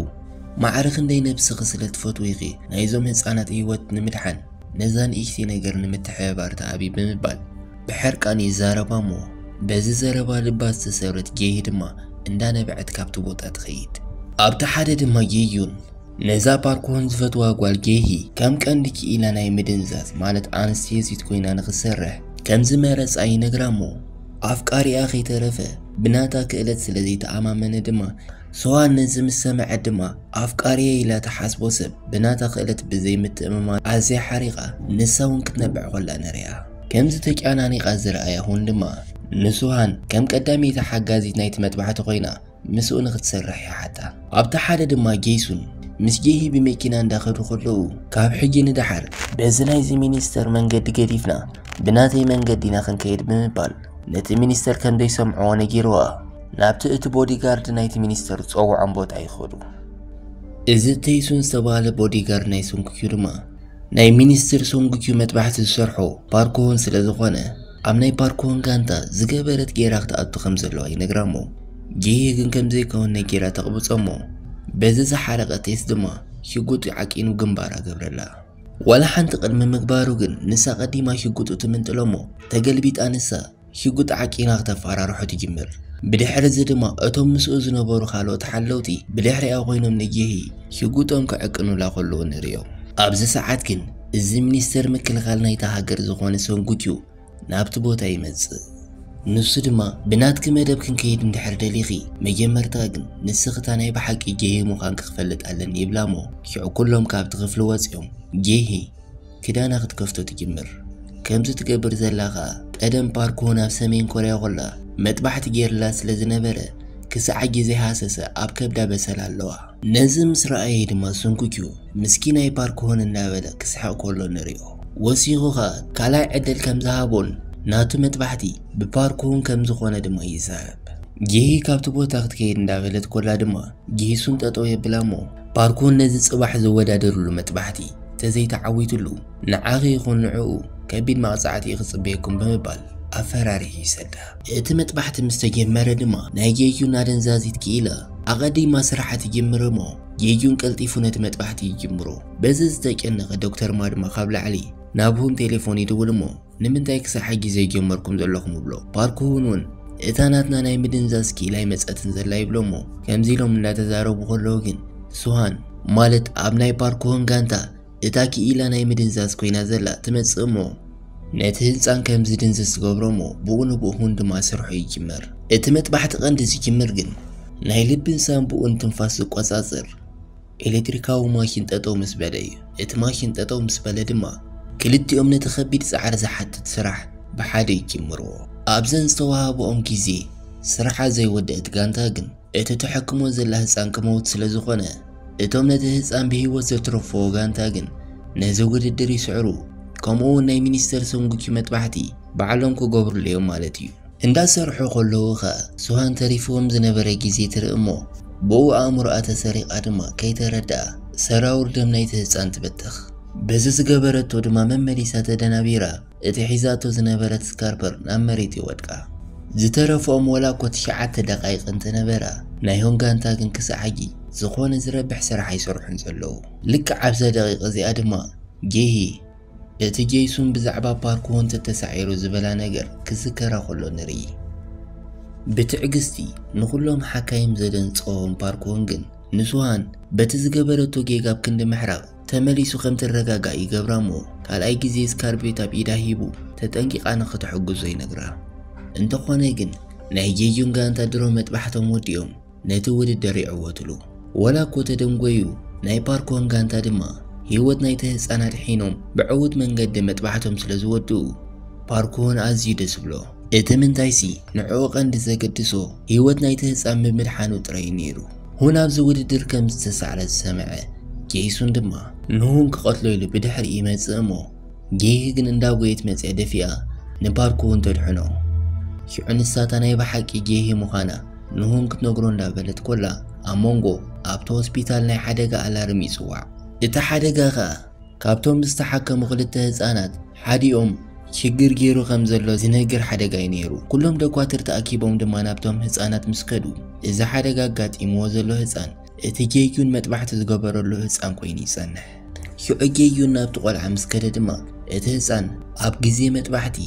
ማዕረ ክንደይ ነብስኺ ስለ ትፈትዊ ኢኺ ናይዞም ህጻናት ህይወት ንምድሓን ነዛ ንእሽተይ ነገር ንምትሕብባር ተኣብዩ ብምባል ብሕርቃን ይዛረባ እሞ በዚ ዘረባ ልባ ዝተሰብረት ጌሂ ድማ እንዳነበዐት ካብቲ ቦታ ትኸይድ። ኣብቲ ሓደ ድማ ጌዩን ነዛ ፓርክ ሆን ዝፈትዋ ጓል ጌሂ ከም ቀንዲ ክኢላ ናይ ምድንዛዝ ማለት ኣንስቴዚት ኮይና ንኽትሰርሕ ከም ዝመረጻ ይነግራ እሞ ኣፍቃሪኣ ከይተረፈ ብናታ ክእለት ስለ ዘይተኣማመነ ድማ ስዋን ነዚ ምስ ሰምዐት ድማ ኣፍቃሪየ ኢላ ትሓስቦ ሰብ ብናታ ክእለት ብዘይምትእምማን ኣዝያ ሓሪቓ ንሳ እውን ክትነብዕ ኮላ ንሪኣ። ከምዚ ተጨናኒቓ ዝረኣያ ሆን ድማ ንስውሃን ከም ቀዳመይቲ ሓጋዚት ናይቲ መጥባሕቲ ኮይና ምስኡ ንኽትሰርሕ ይሓታ። ኣብቲ ሓደ ድማ ጌይሱን ምስ ጌሂ ብመኪና እንዳኸዱ ከለዉ ካብ ሕጂ ንደሓር በዚ ናይዚ ሚኒስተር መንገዲ ገዲፍና ብናተይ መንገዲ ኢና ክንከይድ ብምባል ነቲ ሚኒስተር ከም ዘይሰምዕዎ ነጊርዋ ናብቲ እቲ ቦዲጋርድ ናይቲ ሚኒስተር ዝጸውዖም ቦታ ይኸዱ። እዚ ተይሱን ዝተባህለ ቦዲጋርድ ናይ ሶንጉኪዩ ድማ ናይ ሚኒስትር ሶንጉኪዩ መጥባሕቲ ዝሰርሖ ፓርክ ሆን ስለ ዝኾነ ኣብ ናይ ፓርክ ሆን ጋንታ ዝገበረት ጌራ ክትኣቱ ከም ዘለዋ ይነግራ እሞ ጌሂ ግን ከም ዘይከውን ነጊራ ተቕብጾ እሞ በዚ ዝሓረቐ ቴስ ድማ ሽጉጥ ዓቂኑ ግንባራ ገብረላ። ዋላ ሓንቲ ቅድሚ ምግባሩ ግን ንሳ ቀዲማ ሽጉጡ ትምንጥሎ እሞ ተገልቢጣ ንሳ ሽጉጥ ዓቂና ክተፈራርሖ ትጅምር። ብድሕሪ እዚ ድማ እቶም ምስኡ ዝነበሩ ካልኦት ሓለውቲ ብድሕሪኣ ኮይኖም ንጌሂ ሽጉጦም ክዕቅኑላ ከለዉ ንርእዮም። ኣብዚ ሰዓት ግን እዚ ሚኒስተር ምክልኻል ናይታ ሃገር ዝኾነ ሶንጉኪዩ ናብቲ ቦታ ይመጽእ። ንሱ ድማ ብናትኪ መደብ ክንከይድ እንድሕር ደሊኺ መጀመርታ ግን ንስኽታ ናይ ብሓቂ ጌሂ ምዃንኪ ክፈልጥ ኣለኒ ይብላ እሞ ሽዑ ኩሎም ካብቲ ክፍሊ ወጺኦም ጌሂ ክዳና ክትከፍቶ ትጅምር። ከምዚ ትገብር ዘላ ኸኣ ቀደም ፓርክ ሆን ኣብ ሰሜን ኮርያ ኮላ መጥባሕቲ ጌርላ ስለ ዝነበረ ክሳዕ ግዜ ሃሰሰ ኣብ ከብዳ በሰላ ኣለዋ። ነዚ ምስ ረኣየ ድማ ሶንጉኪዩ ምስኪናይ ፓርክ ሆን እናበለ ክስሕቕ ከሎ ንሪኦ። ወሲኹ ኸኣ ካልኣይ ዕድል ከም ዝሃቦን ናቱ መጥባሕቲ ብፓርክ ውን ከም ዝኾነ ድማ ይዛረብ። ጌሂ ካብቲ ቦታ ክትከይድ እንዳበለት ኮላ ድማ ጌሱን ጠጠው የብላ እሞ ፓርክ ውን ነዚ ጽባሕ ዝወዳደርሉ መጥባሕቲ ተዘይተዓዊትሉ ንዓኺ ይኹን ንዕኡ ከቢድ መቕጻዕቲ እዩ ክጽበየኩም ብምባል ኣፈራሪሑ ይሰዳ። እቲ መጥባሕቲ ምስ ተጀመረ ድማ ናይ ጌዩን ኣደንዛዚት ክኢላ ኣቐዲማ ስራሓ ትጅምር እሞ ጌዩን ቀልጢፉ ነቲ መጥባሕቲ ይጅምሮ። በዚ ዝተጨነቐ ዶክተር ማድማ ካብ ላዕሊ ናብ ሁን ቴሌፎን ይድውል እሞ ንምንታይ ክሳዕ ሕጂ ዘይጀመርኩም ዘለኹም ይብሎ። ፓርክ ሁን እውን እታ ናትና ናይ ምድንዛዝ ክኢላ ኣይመጸትን ዘላ ይብሎ እሞ ከምዚ ኢሎም እንዳተዛረቡ ከለዉ ግን ሱሃን ማለት ኣብ ናይ ፓርክ ሁን ጋንታ እታ ክኢላ ናይ ምድንዛዝ ኮይና ዘላ ትመጽእ እሞ ነቲ ህንጻን ከም ዝድንዝዝ ትገብሮ እሞ ብኡ ንብኡ ሁን ድማ ስርሑ ይጅምር። እቲ መጥባሕቲ ቀንዲ ዝጅምር ግን ናይ ልብን ሳንቡኡን ትንፋስ ዝቆጻጽር ኤሌክትሪካዊ ማሽን ጠጠው ምስ በለ እዩ። እቲ ማሽን ጠጠው ምስ በለ ድማ ክልቲኦም ነቲ ከቢድ ጻዕሪ ዝሓትት ስራሕ ብሓደ ይጅምርዎ። ኣብዘን ዝተዋሃብኦም ግዜ ስርሓ ዘይወደአት ጋንታ ግን እቲ ተሐክሞ ዘላ ህጻን ክመውት ስለ ዝኾነ እቶም ነቲ ህጻን ብህይወት ዘትረፍዎ ጋንታ ግን ነዚ ውድድር ይስዕሩ። ከምኡ እውን ናይ ሚኒስተር ሰንጉኪ መጥባሕቲ ባዕሎም ክገብሩሉ እዮም ማለት እዩ። እንዳሰርሑ ከለዉ ኸኣ ሱሃን ተሪፍዎም ዝነበረ ግዜ ትርኢ እሞ ብኡ ኣእምሮኣ ተሰሪቓ ድማ ከይተረድኣ ሰራውር ደም ናይቲ ህጻን ትበትኽ። በዚ ዝገበረቶ ድማ መመሊሳ ተደናቢራ እቲ ሒዛቶ ዝነበረት ስካርፐር ናብ መሬት ይወድቃ። ዝተረፍኦም ወላ እኮ ትሽዓተ ደቃይቕ እንተነበራ ናይ ሆን ጋንታ ግን ክሳዕ ሕጂ ዝኾነ ዝረብሕ ስራሕ ኣይሰርሑን ዘለዉ። ልክዕ ኣብዛ ደቂቕ እዚኣ ድማ ጌሂ እቲ ጄሱን ብዛዕባ ፓርክ ሆን ተተሳዒሩ ዝበላ ነገር ክዝከራ ከሎ ንርኢ። ብትዕግስቲ ንኹሎም ሓካይም ዘደንጸዎም ፓርክ ሆን ግን ንሱሃን በቲ ዝገበረቶ ጌጋ ኣብ ክንዲ ምሕራቕ ተመሊሱ ከም ትረጋጋእ ይገብራ እሞ ካልኣይ ግዜ ስካርቤት ኣብ ኢዳ ሂቡ ተጠንቂቓ ንኽትሕግዞ ይነግራ። እንተኾነ ግን ናይ ጄዩን ጋንታ ድሮ መጥባሕቶም ወዲኦም ነቲ ውድድር ይዕወትሉ። ወላ እኮ ተደንጎዩ ናይ ፓርኮን ጋንታ ድማ ህይወት ናይቲ ህፃን ኣድሒኖም ብዕዉት መንገዲ መጥባሕቶም ስለ ዝወድኡ ፓርኮን ኣዝዩ ደስ ብሎ። እቲ ምንታይሲ ንዕኡ ቀንዲ ዘገድሶ ህይወት ናይቲ ህፃን ብምድሓኑ ጥራይ እዩ ነይሩ። ሁን ኣብዚ ውድድር ከም ዝተሳዕረ ዝሰምዐ ጄይሱን ድማ ንሁን ክቐትሎ ኢሉ ብድሕሪ ይመፅእ እሞ ጌሂ ግን እንዳጎየት መፅያ ደፊኣ ንፓርኮን ተድሕኖ። ሽዑ ንሳታ ናይ ብሓቂ ጌሂ ምዃና ንሁን ክትነግሮ እንዳበለት ኮላ ኣብ መንጎ ኣብቲ ሆስፒታል ናይ ሓደጋ ኣላርም ይፅዋዕ። እቲ ሓደጋ ኸኣ ካብቶም ዝተሓከሙ ክልተ ህፃናት ሓዲኦም ሽግር ገይሩ ከም ዘሎ ዝነግር ሓደጋ እዩ ነይሩ። ኩሎም ደኳትር ተኣኪቦም ድማ ናብቶም ህፃናት ምስ ከዱ እዚ ሓደጋ ኣጋጢምዎ ዘሎ ህፃን እቲ ጌዩን መጥባሕቲ ዝገበረሉ ህፃን ኮይኑ ይጸንሕ። ሽዑ ጌዩን ናብቲ ቆልዓ ምስ ከደ ድማ እቲ ህፃን ኣብ ግዜ መጥባሕቲ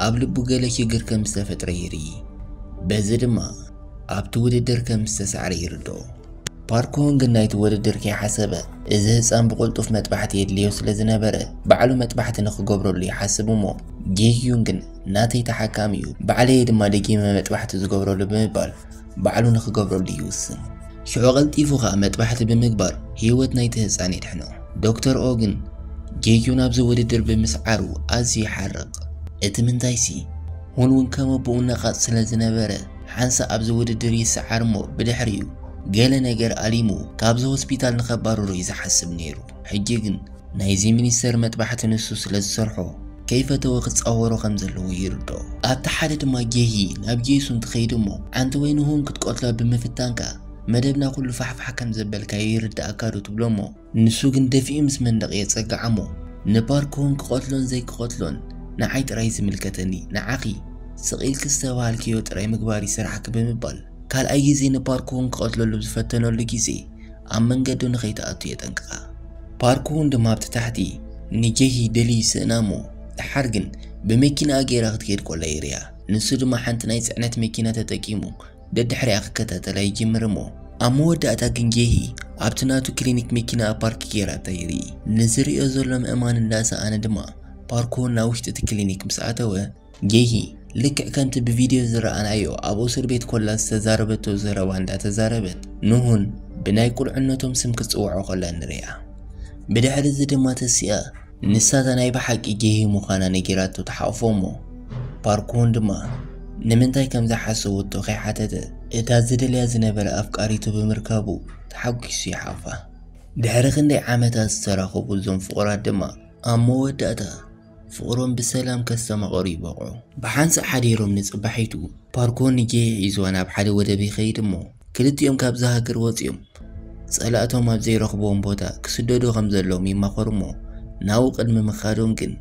ኣብ ልቡ ገለ ሽግር ከም ዝተፈጥረ ይርኢ። በዚ ድማ ኣብቲ ውድድር ከም ዝተሳዕረ ይርድኦ። ፓርኮን ግን ናይቲ ውድድር ከይሓሰበ እዚ ህፃን ብቕልጡፍ መጥባሕቲ የድልዮ ስለ ዝነበረ ባዕሉ መጥባሕቲ ንኽገብረሉ ይሓስብ እሞ ጌዩን ግን ናተይ ተሓካሚ እዩ፣ ባዕለየ ድማ ደጊመ መጥባሕቲ ዝገብረሉ ብምባል ባዕሉ ንኽገብረሉ ይውስን። ሽዑ ቀልጢፉ ኸኣ መጥባሕቲ ብምግባር ህይወት ናይቲ ህፃን የድሕኖ። ዶክተር ኦ ግን ጌዩን ኣብዚ ውድድር ብምስዓሩ ኣዝዩ ይሓርቕ። እቲ ምንታይሲ ሁን እውን ከም ኣቦኡ ነቓጽ ስለ ዝነበረ ሓንሳእ ኣብዚ ውድድር ይሰዓር እሞ ብድሕሪኡ ገለ ነገር ኣሊሙ ካብዚ ሆስፒታል ንኸባርሮ እዩ ዝሓስብ ነይሩ። ሕጂ ግን ናይዚ ሚኒስተር መጥባሕቲ ንሱ ስለ ዝሰርሖ ከይፈተወ ክጻወሮ ከም ዘለዎ ይርድኦ። ኣብቲ ሓደ ድማ ጌሂ ናብ ጄሱን ትኸይድ እሞ ሓንቲ ወይ ንሁን ክትቀትሎ ብምፍታንካ መደብና ኩሉ ፋሕፋሕ ከም ዘበልካዮ ይርድኣካ ዶ ትብሎ እሞ ንሱ ግን ደፊኡ ምስ መንደቕ የጸግዓ እሞ ንፓርኮን ክቐትሎን ዘይክቐትሎን ንዓይ ጥራይ ዝምልከተኒ፣ ንዓኺ ስቕ ኢልኪ ዝተባሃልክዮ ጥራይ ምግባር እዩ ስራሕኪ ብምባል ካልኣይ ግዜ ንፓርኮን ክቐትለሉ ዝፈተነሉ ግዜ ኣብ መንገዱ ንኸይትኣቱ የጠንቅቓ። ፓርኮን ድማ ኣብቲ ታሕቲ ንጄሂ ደልዩ ይስእና እሞ ደሓር ግን ብመኪናኣ ገይራ ክትከይድ ኮላ ይርእያ። ንሱ ድማ ሓንቲ ናይ ጽዕነት መኪና ተጠቂሙ ደድሕሪኣ ክከታተላ ይጅምር እሞ ኣብ መወዳእታ ግን ጄሂ ኣብቲ ናቱ ክሊኒክ መኪናኣ ፓርክ ገይራታ ይርኢ። ንዝርእዮ ዘሎ ምእማን እንዳሰኣነ ድማ ፓርኮን ናብ ውሽጢ እቲ ክሊኒክ ምስ ኣተወ ጌሂ ልክዕ ከምቲ ብቪድዮ ዝረኣናዮ ኣብ እስር ቤት ኮላ ዝተዛረበቶ ዘረባ እንዳተዛረበት ንሁን ብናይ ቁልዕነቶም ስም ክትጽውዖ ኮላ ንሪኣ። ብድሕሪ እዚ ድማ ተሲኣ ንሳታ ናይ ብሓቂ ጌሂ ምዃና ነጊራቶ ትሓቕፎ እሞ ፓርኮን ድማ ንምንታይ ከም ዝሓሰወቶ ከይሓተተ እታ ዝደልያ ዝነበረ ኣፍቃሪቱ ብምርካቡ ተሓጒሱ ይሓቕፋ። ድሕሪ ክንደይ ዓመታት ዝተራኸቡ እዞም ፍቑራት ድማ ኣብ መወዳእታ ፍቕሮም ብሰላም ከስተማቐሩ ይበቕዑ። ብሓንሳእ ሓዲሮም ንጽባሒቱ ፓርኮን ንጌሂ ሒዝዋ ናብ ሓደ ወደብ ይኸይድ እሞ፣ ክልቲኦም ካብዛ ሃገር ወጺኦም ጸላእቶም ኣብ ዘይረኽብዎም ቦታ ክስደዱ ከም ዘለዎም ይማኸሩ እሞ፣ ናብኡ ቅድሚ ምኻዶም ግን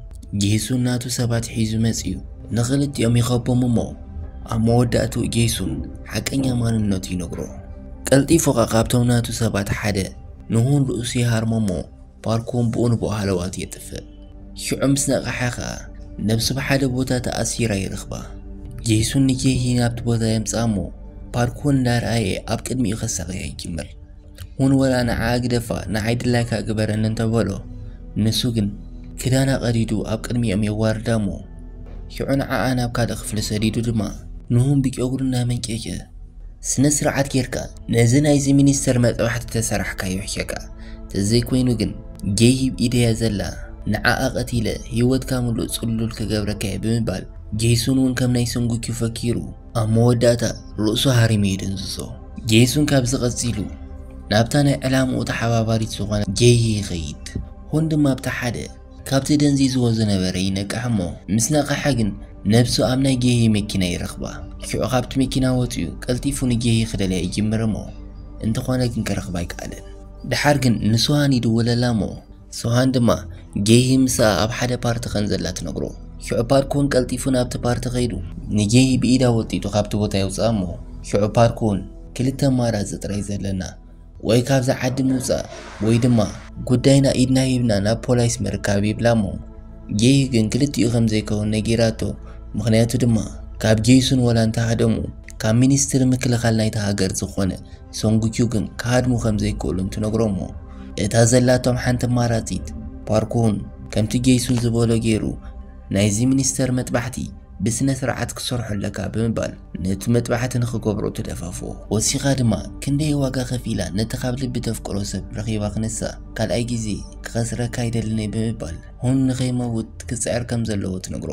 ጌሱን ናቱ ሰባት ሒዙ መጺኡ ንኽልቲኦም ይኸቦም እሞ፣ ኣብ መወዳእትኡ ጌሱን ሓቀኛ ማንነቱ ይነግሮ። ቀልጢፉ ኸኣ ካብቶም ናቱ ሰባት ሓደ ንሁን ርእሱ ይሃርሞ እሞ፣ ፓርኮን ብኡ ንብኡ ሃለዋቱ የጥፍእ። ሽዑ ምስ ነቕሐ ኸኣ ነብሱ ብሓደ ቦታ ተኣሲራ ይረኽባ። ጌሱን ንጌሂ ናብቲ ቦታ የምጽኣ እሞ፣ ፓርኮን እንዳረኣየ ኣብ ቅድሚኡ ከሳቕያ ይጅምር። ሁን ወላ ንዓኣ ግደፋ፣ ንዓይ ድላይካ ግበረኒ እንተበሎ፣ ንሱ ግን ክዳና ቀዲዱ ኣብ ቅድሚኦም የዋርዳ እሞ፣ ሽዑ ንዓኣ ናብ ካልእ ክፍሊ ሰዲዱ ድማ ንሁን ብጨጉሩ እናመንጨጨ፣ ስነ ስርዓት ጌርካ ነዚ ናይዚ ሚኒስተር መጥባሕቲ ተሰራሕካ ይውሕሸካ። ተዘይኮይኑ ግን ጌሂ ብኢደያ ዘላ ንዓኣ ቀቲለ ህይወትካ ምሉእ ጽሉል ክገብረካ እየ ብምባል ጌሱን እውን ከም ናይ ሰንጉኪ ፈኪሩ ኣብ መወዳእታ ርእሱ ሃሪሙ ይድንዝዞ። ጌሱን ካብዚ ቀጺሉ ናብታ ናይ ዕላምኡ ተሓባባሪት ዝኾነ ጌሂ ይኸይድ። ሁን ድማ ኣብቲ ሓደ ካብቲ ደንዚዝዎ ዝነበረ ይነቅሕ እሞ፣ ምስ ነቕሐ ግን ነብሱ ኣብ ናይ ጌሂ መኪና ይረኽባ። ሽዑ ካብቲ መኪና ወጺኡ ቀልጢፉ ንጌሂ ክደልያ ይጅምር እሞ፣ እንተኾነ ግን ክረኽባ ኣይከኣለን። ደሓር ግን ንሶሃን ይድውለላ እሞ፣ ሶሃን ድማ ጌሂ ምሳኣ ኣብ ሓደ ፓርቲ ከም ዘላ ትነግሮ። ሽዑ ፓርኮን ቀልጢፉ ናብቲ ፓርቲ ከይዱ ንጌሂ ብኢዳ ወጢጡ ካብቲ ቦታ የውፅኣ እሞ፣ ሽዑ ፓርኮን ክልተ ኣማራፂ ጥራይ ዘለና፣ ወይ ካብዛ ዓዲ ምውፃእ ወይ ድማ ጉዳይና ኢድና ሂብና ናብ ፖላይስ ምርካብ ይብላ እሞ፣ ጌሂ ግን ክልቲኡ ከም ዘይከውን ነጊራቶ። ምኽንያቱ ድማ ካብ ጌሱን ወላ እንተሃደሙ ካብ ሚኒስትሪ ምክልኻል ናይታ ሃገር ዝኾነ ሶንጉኪ ግን ክሃድሙ ከም ዘይክእሉ እንትነግሮ እሞ፣ እታ ዘላቶም ሓንቲ ኣማራፂት ፓርኮን ከምቲ ጌሱን ዝበሎ ገይሩ ናይዚ ሚኒስተር መጥባሕቲ ብስነ ስርዓት ክሰርሖ ኣለካ ብምባል ነቲ መጥባሕቲ ንኽገብሮ ትደፋፍኦ። ወሲኻ ድማ ክንደይ ዋጋ ከፊላ ነቲ ካብ ልቢ ተፍቅሮ ሰብ ረኺባ ክንሳ ካልኣይ ግዜ ክኸስረካ ኣይደልን እየ ብምባል ሁን ንኸይመውት ክጽዕር ከም ዘለዎ ትነግሮ።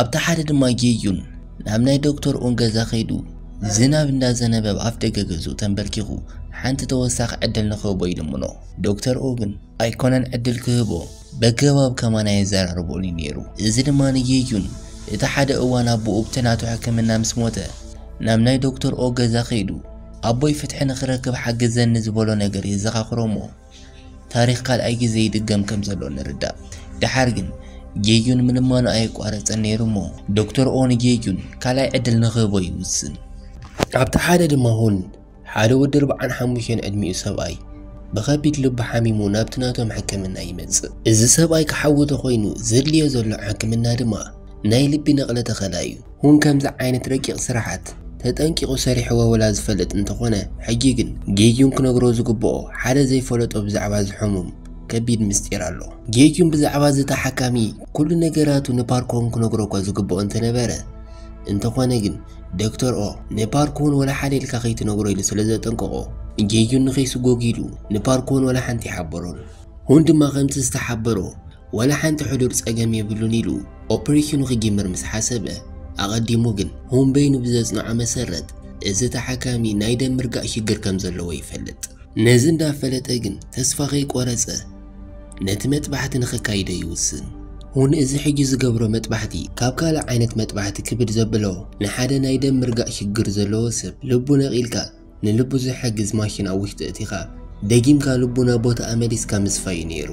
ኣብቲ ሓደ ድማ ጌዩን ናብ ናይ ዶክተር ኦን ገዛ ከይዱ ዝናብ እንዳዘነበ ኣብ ኣፍ ደገ ገዝኡ ተንበርኪኹ ሓንቲ ተወሳኺ ዕድል ንኽህቦ ይልምኖ። ዶክተር ኦ ግን ኣይኮነን ዕድል ክህቦ፣ በገባብ ከማን ኣየዘራርቦን እዩ ነይሩ። እዚ ድማ ንጌዩን እቲ ሓደ እዋን ኣቦኡ ብቲ ናቱ ሕክምና ምስ ሞተ ናብ ናይ ዶክተር ኦ ገዛ ከይዱ ኣቦይ ፍትሒ ንኽረክብ ሓግዘኒ ዝበሎ ነገር የዘኻኽሮ እሞ ታሪኽ ካልኣይ ግዜ ይድገም ከም ዘሎ ንርዳእ። ደሓር ግን ጌዩን ምልማኑ ኣየቋረጸን ነይሩ እሞ ዶክተር ኦ ንጌዩን ካልኣይ ዕድል ንኽህቦ ይውስን። ኣብቲ ሓደ ድማ ሁን ሓደ ወዲ ኣርብዓን ሓሙሽተን ዕድሚኡ ሰብኣይ ብኸቢድ ልቢ ሓሚሙ ናብቲ ናቶም ሕክምና ይመጽእ። እዚ ሰብኣይ ክሓዊ ተኾይኑ ዘድልዮ ዘሎ ሕክምና ድማ ናይ ልቢ ነቕለ ተኸላ እዩ። ሁን ከምዚ ዓይነት ረቂቕ ስራሓት ተጠንቂቑ ሰሪሕዎ ወላ ዝፈልጥ እንተኾነ፣ ሕጂ ግን ጌዩን ክነግሮ ዝግብኦ ሓደ ዘይፈለጦ ብዛዕባ እዚ ሕሙም ከቢድ ምስጢር ኣሎ። ጌዩን ብዛዕባ እዚ ተሓካሚ ኩሉ ነገራቱ ንፓርኮን ክነግሮ እኳ ዝግብኦ እንተነበረ፣ እንተኾነ ግን ዶክተር ኦ ንፓርኮን ወላ ሓደ ኢልካ ከይትነግሮ ኢሉ ስለ ዘጠንቀቖ፣ ጌዩን ንኸይስጎግ ኢሉ ንፓርኮን ወላ ሓንቲ ይሓበሮን። ሁን ድማ ከምቲ ዝተሓበሮ ወላ ሓንቲ ሕዱር ጸገም የብሉን ኢሉ ኦፕሬሽኑ ክጅምር ምስ ሓሰበ፣ ኣቐዲሙ ግን ሁን በይኑ ብዘጽንዖ መሰረት እዚ ተሓካሚ ናይ ደም ምርጋእ ሽግር ከም ዘለዎ ይፈልጥ። ነዚ እንዳፈለጠ ግን ተስፋ ከይቆረጸ ነቲ መጥባሕቲ ንኸካይዶ ይውስን። ሁን እዚ ሕጂ ዝገብሮ መጥባሕቲ ካብ ካልእ ዓይነት መጥባሕቲ ክብድ ዘብሎ ንሓደ ናይ ደም ምርጋእ ሽግር ዘለዎ ሰብ ልቡ ነቒልካ ንልቡ ዝሕግዝ ማሽን ኣብ ውሽጢ እቲኻ ደጊምካ ልቡ ናብ ቦታኣ መሊስካ ምስፋይ እዩ ነይሩ።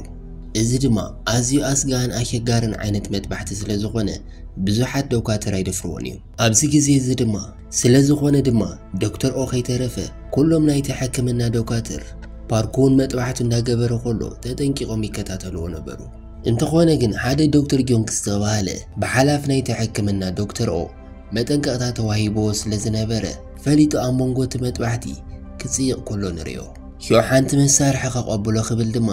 እዚ ድማ ኣዝዩ ኣስጋእን ኣሸጋርን ዓይነት መጥባሕቲ ስለ ዝኾነ ብዙሓት ደኳትር ኣይደፍርዎን እዮም። ኣብዚ ግዜ እዚ ድማ ስለ ዝኾነ ድማ ዶክተር ኦ ከይተረፈ ኩሎም ናይቲ ሕክምና ደኳትር ፓርኮን መጥባሕቱ እንዳገበረ ከሎ ተጠንቂቖም ይከታተልዎ ነበሩ። እንተኾነ ግን ሓደ ዶክተር ጊዮንግ ዝተባህለ ብሓላፍ ናይቲ ሕክምና ዶክተር ኦ መጠንቀቕታ ተዋሂብዎ ስለ ዝነበረ ፈሊጡ ኣብ መንጎ እቲ መጥባሕቲ ክጽይቕ ከሎ ንርእዮ። ሽዑ ሓንቲ መሳርሒ ከቐብሎ ክብል ድማ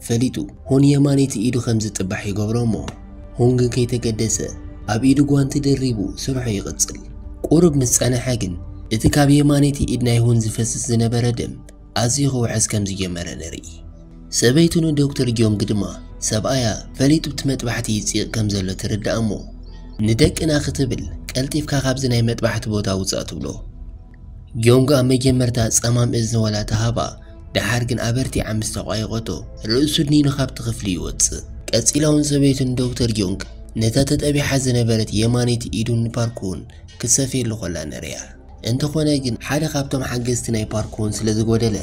ፈሊጡ ሁን የማነይቲ ኢዱ ከም ዝጥባሕ ይገብሮ እሞ ሁን ግን ከይተገደሰ ኣብ ኢዱ ጓንቲ ደሪቡ ስርሑ ይቕጽል። ቁሩብ ምስ ጸንሐ ግን እቲ ካብ የማነይቲ ኢድ ናይ ሁን ዝፈስስ ዝነበረ ደም ኣዝዩ ክውሕዝ ከም ዝጀመረ ንርኢ። ሰበይቱ ንዶክተር ጊዮንግ ድማ ሰብኣያ ፈሊጡ ብቲ መጥባሕቲ ይጽይቕ ከም ዘሎ ትርዳእ እሞ ንደቅና ክትብል ቀልጢፍካ ካብዚ ናይ መጥባሕቲ ቦታ ውጻእ ትብሎ። ጊዮንግ ኣብ መጀመርታ ጸማም እዝኒ ወላ ተሃባ፣ ደሓር ግን ኣበርቲዓ ምስ ተቋየቖቶ ርእሱ ድኒኑ ካብቲ ክፍሊ ይወጽእ። ቀጺላ እውን ሰበይቱ ንዶክተር ጊዮንግ ነታ ተጠቢሓ ዝነበረት የማነይቲ ኢዱ ንፓርኩን ክትሰፍየሉ ከላ ንርእያ። እንተኾነ ግን ሓደ ካብቶም ሓገዝቲ ናይ ፓርኩን ስለ ዝጎደለ፣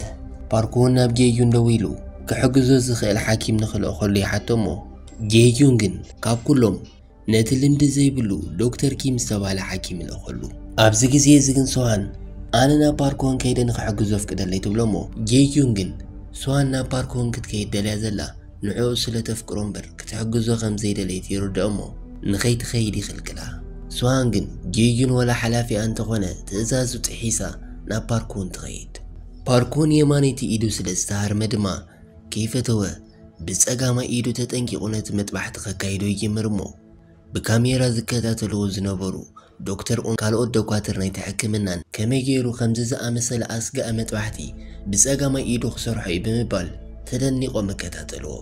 ፓርኩን ናብ ጌዩን ደዊሉ ክሕግዞ ዝኽእል ሓኪም ንኽልእኸሉ ይሓቶ እሞ፣ ጌዩን ግን ካብ ኩሎም ነቲ ልምዲ ዘይብሉ ዶክተር ኪም ዝተባህለ ሓኪም ይልእኸሉ። ኣብዚ ግዜ እዚ ግን ሶሃን፣ ኣነ ናብ ፓርኮን ከይደ ንኽሕግዞ ኣፍቅደለይ ትብሎ እሞ፣ ጌዩን ግን ሶሃን ናብ ፓርኮን ክትከይድ ደልያ ዘላ ንዕኡ ስለ ተፍቅሮ እምበር ክትሕግዞ ከም ዘይደለየት ይርድኦ እሞ ንኸይትኸይድ ይኽልክላ። ሶሃን ግን ጌዩን ወላ ሓላፊኣ እንተኾነ ትእዛዙ ጥሒሳ ናብ ፓርኮን ትኸይድ። ፓርኮን የማነይቲ ኢዱ ስለ ዝተሃርመ ድማ ከይፈተወ ብጸጋማይ ኢዱ ተጠንቂቑ ነቲ መጥባሕቲ ከካይዶ ይጅምር እሞ ብካሜራ ዝከታተልዎ ዝነበሩ ዶክተር ኦን ካልኦት ደኳትር ናይቲ ሕክምናን ከመይ ገይሩ ከምዚ ዝኣመሰለ ኣስጋኢ መጥባሕቲ ብጸጋማይ ኢዱ ክሰርሖ እዩ ብምባል ተደኒቖም እከታተልዎ።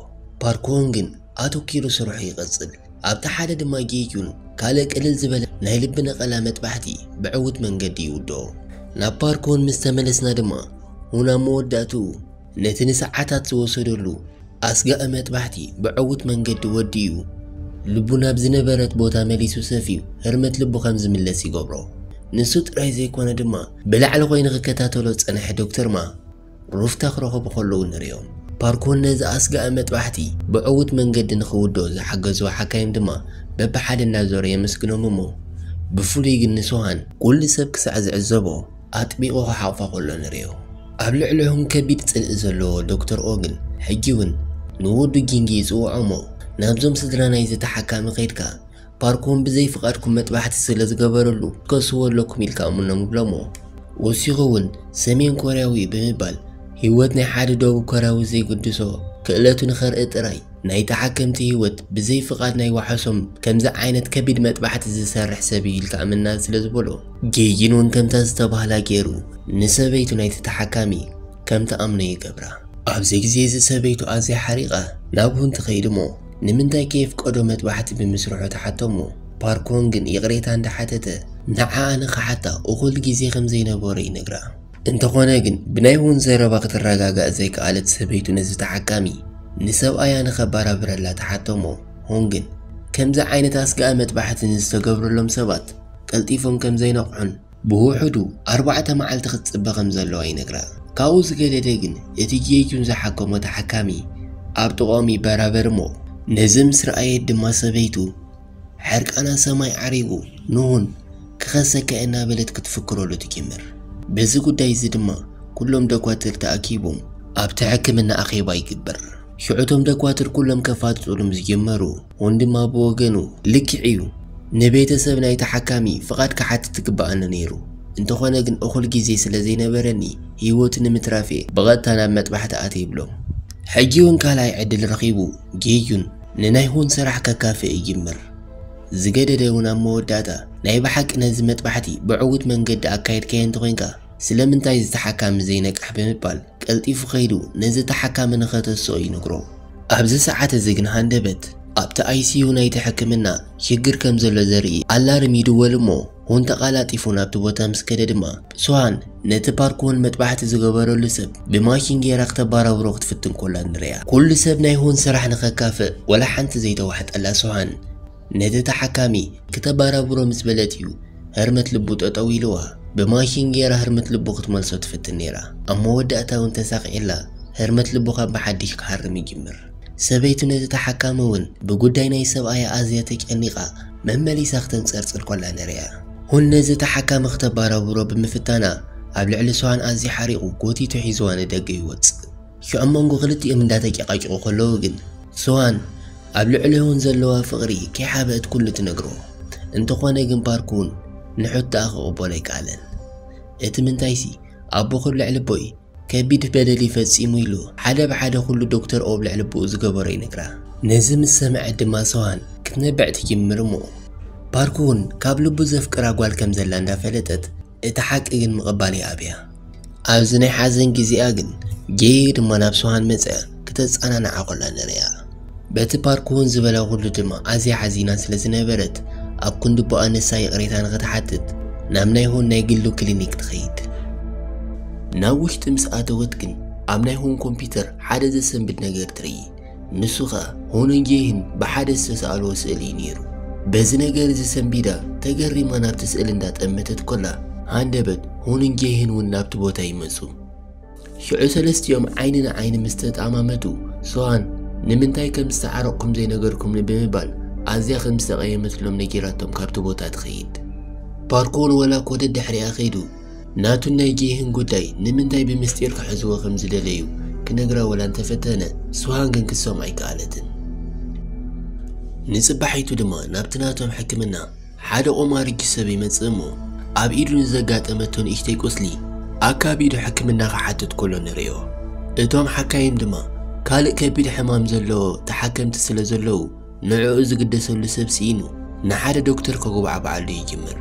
ፓርኮን ግን ኣተኪሩ ስርሑ ይቐጽል። ኣብቲ ሓደ ድማ ጌዩን ካልእ ቅልል ዝበለ ናይ ልቢ ነቐላ መጥባሕቲ ብዕዉት መንገዲ ይውድኦ። ናብ ፓርኮን ምስ ተመለስና ድማ፣ ሁን ኣብ መወዳእትኡ ነቲ ንሰዓታት ዝወሰደሉ ኣስጋኢ መጥባሕቲ ብዕዉት መንገዲ ወዲኡ፣ ልቡ ናብ ዝነበረት ቦታ መሊሱ ሰፍዩ ህርመት ልቡ ከም ዝምለስ ይገብሮ። ንሱ ጥራይ ዘይኮነ ድማ ብላዕሊ ኮይኑ ክከታተሎ ዝጸንሐ ዶክተር ማ ሩፍታ ክረኽቡ ከለዉ ንርእዮም። ፓርኮን ነዚ ኣስጋኢ መጥባሕቲ ብዕዉት መንገዲ ንኽውድኦ ዝሓገዝዎ ሓካይም ድማ በብሓደ እናዞረ የመስግኖም እሞ፣ ብፍሉይ ግን ንሶሃን ኩሉ ሰብ ክሳዕ ዝዕዘቦ ኣጥቢቑ ክሓቑፋ ከሎ ንርእዮ። ኣብ ልዕሊኦም ከቢድ ጽልኢ ዘለዎ ዶክተር ኦ ግን ሕጂ እውን ንወዱ ጊንጊ ይጽውዖ እሞ፣ ናብዞም ስድራ ናይዚ ተሓካሚ ከይድካ ፓርኮን ብዘይ ፍቓድኩም መጥባሕቲ ስለ ዝገበረሉ ትከስዎ ኣለኩም ኢልካ እምኖም ይብሎሞ። ወሲኹ እውን ሰሜን ኮርያዊ ብምባል ህይወት ናይ ሓደ ደቡብ ኮርያዊ ዘይግድሶ ክእለቱ ንኸርኢ ጥራይ ናይ ተሓከምቲ ህይወት ብዘይ ፍቓድ ናይ ዋሕሶም ከምዚ ዓይነት ከቢድ መጥባሕቲ ዝሰርሕ ሰብ እዩ ኢልካ እምና ስለ ዝበሎ፣ ጌይን እውን ከምታ ዝተባህላ ገይሩ ንሰበይቱ ናይቲ ተሓካሚ ከም ትኣምኖ ይገብራ። ኣብዚ ግዜ እዚ ሰበይቱ ኣዝያ ሓሪቓ ናብ ሁን ትኸይድ እሞ ንምንታይ ከየፍቀዶ መጥባሕቲ ብምስርሑ ትሓቶ እሞ ፓርኮን ግን ይቕሬታ እንዳሓተተ ንዓኣ ንኽሓታ እኹል ግዜ ከም ዘይነበሮ ይነግራ። እንተኾነ ግን ብናይ ሁን ዘረባ ክትረጋጋእ ዘይከኣለት ሰበይቱ ነዚ ተሓካሚ ንሰብኣያ ንኸባራብረላ ትሓቶ እሞ ሁን ግን ከምዚ ዓይነት ኣስጋኢ መጥባሕቲ ንዝተገብረሎም ሰባት ቀልጢፎም ከም ዘይነቕሑን ብውሑዱ ኣርባዕተ መዓልቲ ክትጽበ ከም ዘለዋ ይነግራ። ካብኡ ዝገደደ ግን እቲ ጌጁን ዝሓከሞ ተሓካሚ ኣብ ጥቕኦም ይበራበር እሞ ነዚ ምስ ረኣየት ድማ ሰበይቱ ሕርቃና ሰማይ ዓሪጉ ንሁን ክኸሰካ እናበለት ክትፍክረሉ ትጅምር። በዚ ጉዳይ እዚ ድማ ኩሎም ደኳትር ተኣኪቦም ኣብቲ ሕክምና ኣኼባ ይግበር። ሽዑቶም ደኳትር ኩሎም ከፋጥጡሉ ምስ ጀመሩ፣ ሆን ድማ ብወገኑ፣ ልክዕ እዩ፣ ንቤተሰብ ናይ ተሓካሚ ፍቓድ ክሓትት ትግብኣኒ ነይሩ፣ እንተኾነ ግን እኹል ግዜ ስለ ዘይነበረኒ ህይወቱ ንምትራፍ እየ ብቐጥታ ናብ መጥባሕቲ ኣትየ ይብሎም። ሕጂ እውን ካልኣይ ዕድል ረኺቡ ጌዩን ንናይ ሆን ስራሕ ከካፍእ ይጅምር። ዝገደደ እውን ኣብ መወዳእታ ናይ ብሓቂ ነዚ መጥባሕቲ ብዕዉት መንገዲ ኣካየድካዮ እንተኾይንካ ስለምንታይ እዚ ተሓካሚ ዘይነቅሕ ብምባል ቀልጢፉ ከይዱ ነዚ ተሓካሚ ንኸተስኦ ይነግሮ። ኣብዚ ሰዓት እዚ ግን ሃንደበት ኣብቲ ኣይሲዩ ናይቲ ሕክምና ሽግር ከም ዘሎ ዘርኢ ኣላርም ይድወል እሞ ሆን ተቓላጢፉ ናብቲ ቦታ ምስ ከደ ድማ ሶሃን ነቲ ፓርኮን መጥባሕቲ ዝገበረሉ ሰብ ብማሽን ጌራ ክተባራብሮ ክትፍትን ኮላ ንርእያ። ኩሉ ሰብ ናይ ሆን ስራሕ ንኸካፍእ ወላ ሓንቲ ዘይተዋሕጠላ ሶሃን ነቲ ተሓካሚ ክተባራብሮ ምስ በለት እዩ ህርመት ልቡ ጠጠው ኢልዋ ብማሽን ጌራ ህርመት ልቡ ክትመልሶ ትፍትን ነይራ። ኣብ መወዳእታ እውን ተሳቒዕላ ህርመት ልቡ ካብ ብሓድሽ ክሃርም ይጅምር። ሰበይቱ ነቲ ተሓካሚ እውን ብጉዳይ ናይ ሰብኣያ ኣዝያ ተጨኒቓ መመሊሳ ክተንጸርጽር ኮላ ንርእያ። ሁን ነዚ ተሓካሚ ክተባራብሮ ብምፍታና ኣብ ልዕሊ ሶሃን ኣዝዩ ሓሪቑ ጎቲቱ ሒዝዋ ንደገ ይወጽእ። ሽዑ ኣብ መንጎ ክልቲኦም እንዳተጨቃጨቁ ከለዉ ግን ሶሃን ኣብ ልዕሊ ሁን ዘለዋ ፍቕሪ ከይሓበአት ኩሉ ትነግሮ። እንተኾነ ግን ፓርክ እውን ንሑታኣ ክቕበሎ ኣይከኣለን። እቲ ምንታይሲ ኣቦኹ ኣብ ልዕሊ ኣቦይ ከቢድ በደል እዩ ፈጺሙ ኢሉ ሓደ ብሓደ ኩሉ ዶክተር ኦ ኣብ ልዕሊ ኣቦኡ ዝገበሮ ይነግራ። ነዚ ምስ ሰምዐት ድማ ሶሃን ክትነብዕ ትጅምር እሞ ፓርክ እውን ካብ ልቡ ዘፍቅራ ጓል ከም ዘላ እንዳፈለጠት እቲ ሓቂ ግን ምቕባል ይኣብያ። ኣብዚ ናይ ሓዘን ግዜኣ ግን ጌይ ድማ ናብ ሶሃን መጽያ ክተጸናንዓ ኮላ ንርእያ። በቲ ፓርክ እውን ዝበላ ኩሉ ድማ ኣዝያ ሓዚና ስለ ዝነበረት ኣብ ክንዲ ኣቦኣ ንሳ ይቕሬታ ንኽትሓትት ናብ ናይ ሆን ናይ ግሉ ክሊኒክ ትኸይድ። ናብ ውሽጢ ምስ ኣተወት ግን ኣብ ናይ ሆን ኮምፒውተር ሓደ ዘሰንብድ ነገር ትርኢ። ንሱ ኸኣ ሆንን ጌይን ብሓደ ዝተሳእልዎ ስእሊ እዩ ነይሩ። በዚ ነገር እዚ ሰንቢዳ ተገሪማ ናብቲ ስእሊ እንዳጠመተት ኮላ፣ ሃንደበት ሁንን ጌህን እውን ናብቲ ቦታ ይመጹ። ሽዑ ሰለስቲኦም ዓይኒ ንዓይኒ ምስ ተጣማመቱ፣ ሶሃን ንምንታይ ከም ዝተዓረቕኩም ዘይነገርኩምኒ ብምባል ኣዝያ ከም ዝተቐየመትሎም ነጊራቶም ካብቲ ቦታ ትኸይድ። ፓርኮን ወላ ኮ ደድሕሪኣ ከይዱ ናቱን ናይ ጌህን ጉዳይ ንምንታይ ብምስጢር ክሕዝዎ ከም ዝደለዩ ክነግራ ወላ እንተፈተነ፣ ሶሃን ግን ክትሰምዖ ኣይከኣለትን። ንጽባሒቱ ድማ ናብቲ ናቶም ሕክምና ሓደ ቆማርጊ ሰብ ይመጽእ እሞ፣ ኣብ ኢዱ ንዘጋጠመቶ ንእሽተይ ቁስሊ ኣካቢዱ ሕክምና ክሓትት ከሎ ንርእዮ። እቶም ሓካይም ድማ ካልእ ከቢድ ሕማም ዘለዎ ተሓከምቲ ስለ ዘለዉ፣ ንዕኡ ዝግደሰሉ ሰብ ስኢኑ ንሓደ ዶክተር ከጉባዕብዓሉ ይጅምር።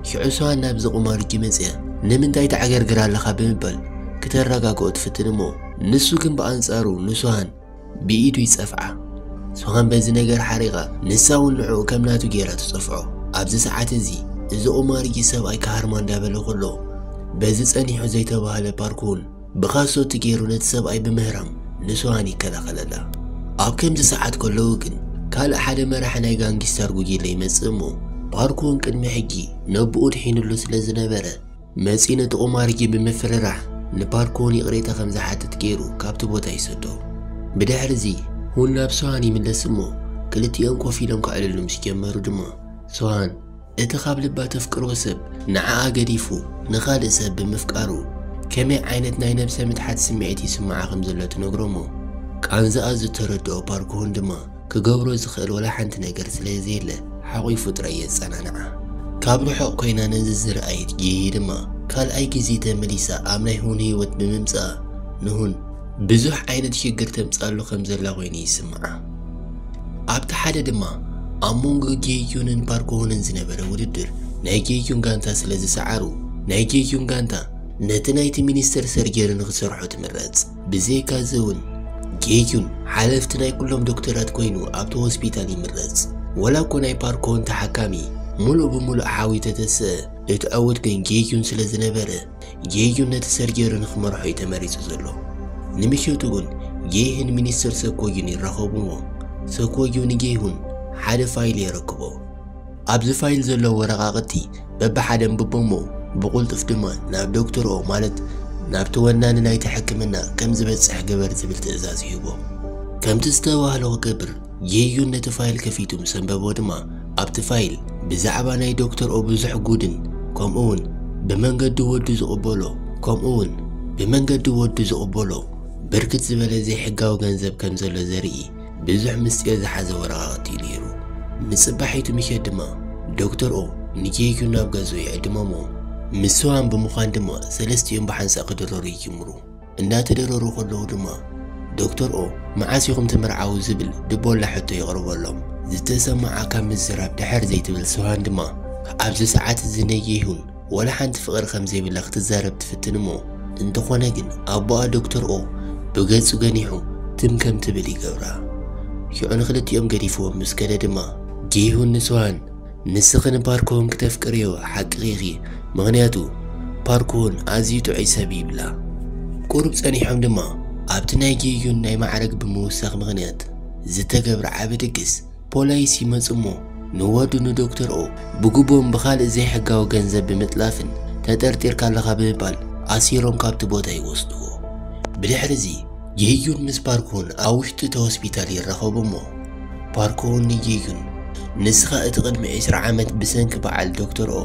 ሽዑ ሶሃን ናብዚ ቆማርጊ መጽያ፣ "ንምንታይ ተዕገርግር ኣለኻ?" ብምባል ክተረጋግኦ ትፍትን እሞ፣ ንሱ ግን ብኣንጻሩ ንሶሃን ብኢዱ ይጸፍዓ። ሶሃን በዚ ነገር ሓሪቓ፣ ንሳ እውን ንዕኡ ከም ናቱ ገይራ ትጸፍዖ። ኣብዚ ሰዓት እዚ፣ እዚ ቆማርጊ ሰብኣይ ክሃርማ እንዳበለ ከሎ፣ በዚ ጸኒሑ ዘይተባህለ ፓርክ እውን ብኻሶት ገይሩ ነቲ ሰብኣይ ብምህራም ንሶሃን ይከላኸለላ። ኣብ ከምዚ ሰዓት ከለዉ ግን፣ ካልእ ሓደ መራሒ ናይ ጋንጊስታር ጉጅለ ይመጽእ እሞ፣ ፓርክ እውን ቅድሚ ሕጂ ነብኡ ድሒኑሉ ስለ ዝነበረ፣ መጺኡ ነቲ ቆማርጊ ብምፍርራሕ ንፓርክ እውን ይቕሬታ ከም ዝሓትት ገይሩ ካብቲ ቦታ ይሰዶ። ብድሕሪ እዚ፣ ሁን ናብ ሶሃን ይምለስ እሞ፣ ክልቲኦም ኮፍ ኢሎም ከዕልሉ ምስ ጀመሩ ድማ፣ ሶሃን እቲ ካብ ልባ ተፍቅሮ ሰብ ንዓኣ ገዲፉ ንኻልእ ሰብ ብምፍቃሩ ከመይ ዓይነት ናይ ነብሰ ምትሓት ስምዒት ይስምዓ ከም ዘሎ ትነግሮ እሞ፣ ቃንዛኣ ዝተረድኦ ፓርክ ሁን ድማ ክገብሮ ዝኽእል ወላ ሓንቲ ነገር ስለ ዘየለ ሓቒፉ ጥራይ የጸናንዓ። ካብ ርሑቕ ኮይና ነዚ ዝረኣየት ጌሂ ድማ ካልኣይ ግዜ ተመሊሳ ኣብ ናይ ሁን ህይወት ብምምጻኣ ንሁን ብዙሕ ዓይነት ሽግር ተምጻሉ ከም ዘላ ኮይኑ ይስምዓ። ኣብቲ ሓደ ድማ ኣብ መንጎ ጌዩንን ፓርክ ሁንን ዝነበረ ውድድር ናይ ጌዩን ጋንታ ስለ ዝሰዓሩ፣ ናይ ጌዩን ጋንታ ነቲ ናይቲ ሚኒስተር ሰርጀሪ ንኽሰርሖ ትምረጽ። ብዘይካ እዚ እውን ጌዩን ሓለፍቲ ናይ ኩሎም ዶክተራት ኮይኑ ኣብቲ ሆስፒታል ይምረጽ። ወላ እኮ ናይ ፓርክ ሁን ተሓካሚ ሙሉእ ብሙሉእ ሓዊ ተተስአ፣ እቲ ዕዉት ግን ጌዩን ስለ ዝነበረ፣ ጌዩን ነቲ ሰርጀሪ ንኽመርሖ እዩ ተመሪጹ ዘሎ። ንምሸቱ እውን ጌይህን ሚኒስተር ሰኮዩን ይራኸቡ እሞ፣ ሰኮዩ ንጌይሁን ሓደ ፋይል የረክቦ። ኣብዚ ፋይል ዘለዉ ወረቓቕቲ በብሓደ ኣንብቦ እሞ፣ ብቕልጡፍ ድማ ናብ ዶክተር ኦ፣ ማለት ናብቲ ወናኒ ናይቲ ሕክምና ከም ዝበጽሕ ግበር ዝብል ትእዛዝ ይህቦ። ከምቲ ዝተባህሎ ክገብር ጌዩን ነቲ ፋይል ከፊቱ ምስ ኣንበቦ ድማ፣ ኣብቲ ፋይል ብዛዕባ ናይ ዶክተር ኦ ብዙሕ ጉድን፣ ከምኡ እውን ብመንገዲ ወዱ ዝቕበሎ፣ ከምኡ እውን ብመንገዲ ወዱ ዝቕበሎ ብርክት ዝበለ ዘይሕጋዊ ገንዘብ ከም ዘሎ ዘርኢ ብዙሕ ምስጢር ዝሓዘ ወረቓቕቲ እዩ ነይሩ። ንጽባሒቱ ምሸት ድማ ዶክተር ኦ ንጌዩን ናብ ገዝኡ ይዕድሞ እሞ፣ ምስ ሶሃን ብምዃን ድማ ሰለስቲኦም ብሓንሳእ ክድረሩ ይጅምሩ። እንዳተደረሩ ከለዉ ድማ፣ ዶክተር ኦ፣ "መዓስ ኢኹም ትምርዓዉ?" ዝብል ድቦላ ሕቶ የቕርበሎም። ዝተሰማዓካ ምዝራብ ድሕር ዘይትብል ሶሃን ድማ፣ ኣብዚ ሰዓት እዚ ነጌይሁን ወላ ሓንቲ ፍቕሪ ከም ዘይብላ ክትዛረብ ትፍትን እሞ፣ እንተኾነ ግን ኣቦኣ ዶክተር ኦ ብገጹ ገኒሑ ትም ከም ትብል ይገብራ። ሽዑ ንክልቲኦም ገዲፍዎም ምስ ከደ ድማ፣ ጌይሁን ንሶሃን፣ "ንስኺ ንፓርኮን ክተፍቅርዮ ሓቅኺ ኢኺ፣ ምኽንያቱ ፓርኮን ኣዝዩ ጥዑይ ሰብ" ይብላ። ቁሩብ ጸኒሖም ድማ ኣብቲ ናይ ጌዩን ናይ ማዕረግ ብምውሳኽ ምኽንያት ዝተገብረ ዓቢ ድግስ ፖላይስ ይመጹ እሞ፣ ንወዱ ንዶክተር ኦ ብጉቦን ብኻልእ ዘይሕጋዊ ገንዘብ ብምጥላፍን ተጠርጢርካ ኣለኻ ብምባል ኣሲሮም ካብቲ ቦታ ይወስድዎ። ብድሕሪ እዚ ጌዩን ምስ ፓርኮን ኣብ ውሽጢ እቲ ሆስፒታል ይራኸቡ እሞ፣ ፓርኮን ንጌዩን፣ "ንስኻ እቲ ቅድሚ ዕስራ ዓመት ብሰንኪ በዓል ዶክተር ኦ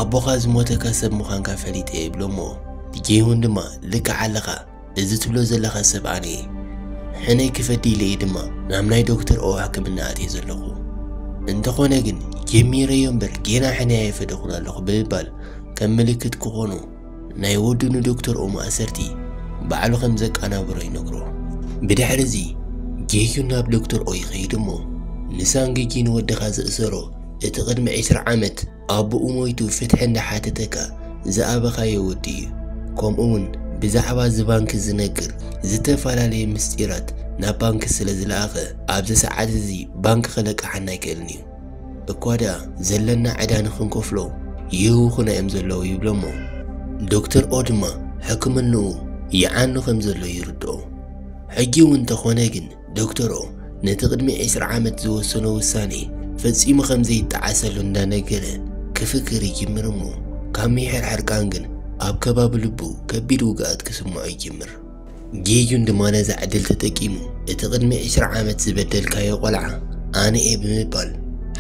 ኣቦኻ ዝሞተካ ሰብ ምዃንካ ፈሊጠ" ይብሎ እሞ፣ ጌዩን ድማ፣ "ልክዕ ኣለኻ፣ እዚ ትብሎ ዘለኻ ሰብ ኣነ እየ። ሕነ ክፈዲ ኢለ እየ ድማ ናብ ናይ ዶክተር ኦ ሕክምና ኣትየ ዘለኹ። እንተኾነ ግን ጀሚረዮ እምበር ጌና ሕነ ኣይፈደኹን ኣለኹ" ብምባል ከም ምልክት ክኾኑ ናይ ወዱ ንዶክተር ኦ ማእሰርቲ ባዕሉ ከም ዘቀናብሮ ይነግሮ። ብድሕሪ እዚ ጌዩ ናብ ዶክተር ኦ ይኸይድ እሞ፣ "ንሳንግጂ ንወድኻ ዝእሰሮ እቲ ቅድሚ ዕስራ ዓመት ኣቦኡ ሞይቱ ፍትሒ እንዳሓተተካ ዝኣበኻዮ ወዲ እዩ። ከምኡ እውን ብዛዕባ እዚ ባንኪ ዝነግር ዝተፈላለየ ምስጢራት ናብ ባንኪ ስለ ዝለኣኸ፣ ኣብዚ ሰዓት እዚ ባንኪ ክለቅሓና ኣይክእልን እዩ። እኳ ደኣ ዘለና ዕዳ ንኽንከፍሎ ይህውኹና እዮም ዘለዉ" ይብሎ እሞ፣ ዶክተር ኦ ድማ ሕክምንኡ ይዓኑ ከም ዘሎ ይርድኦ። ሕጂ እውን እንተኾነ ግን ዶክተር ኦ ነቲ ቅድሚ ዕስራ ዓመት ዝወሰኖ ውሳኔ ፈጺሙ ከም ዘይጠዓሰሉ እንዳነገረ ክፍክር ይጅምር እሞ፣ ካብ ምሕር ሕርቃን ግን ኣብ ከባቢ ልቡ ከቢድ ውግኣት ክስምዖ ይጅምር። ጌዩን ድማ ነዛ ዕድል ተጠቂሙ፣ እቲ ቅድሚ ዕስራ ዓመት ዝበደልካዮ ቆልዓ ኣነ እየ ብምባል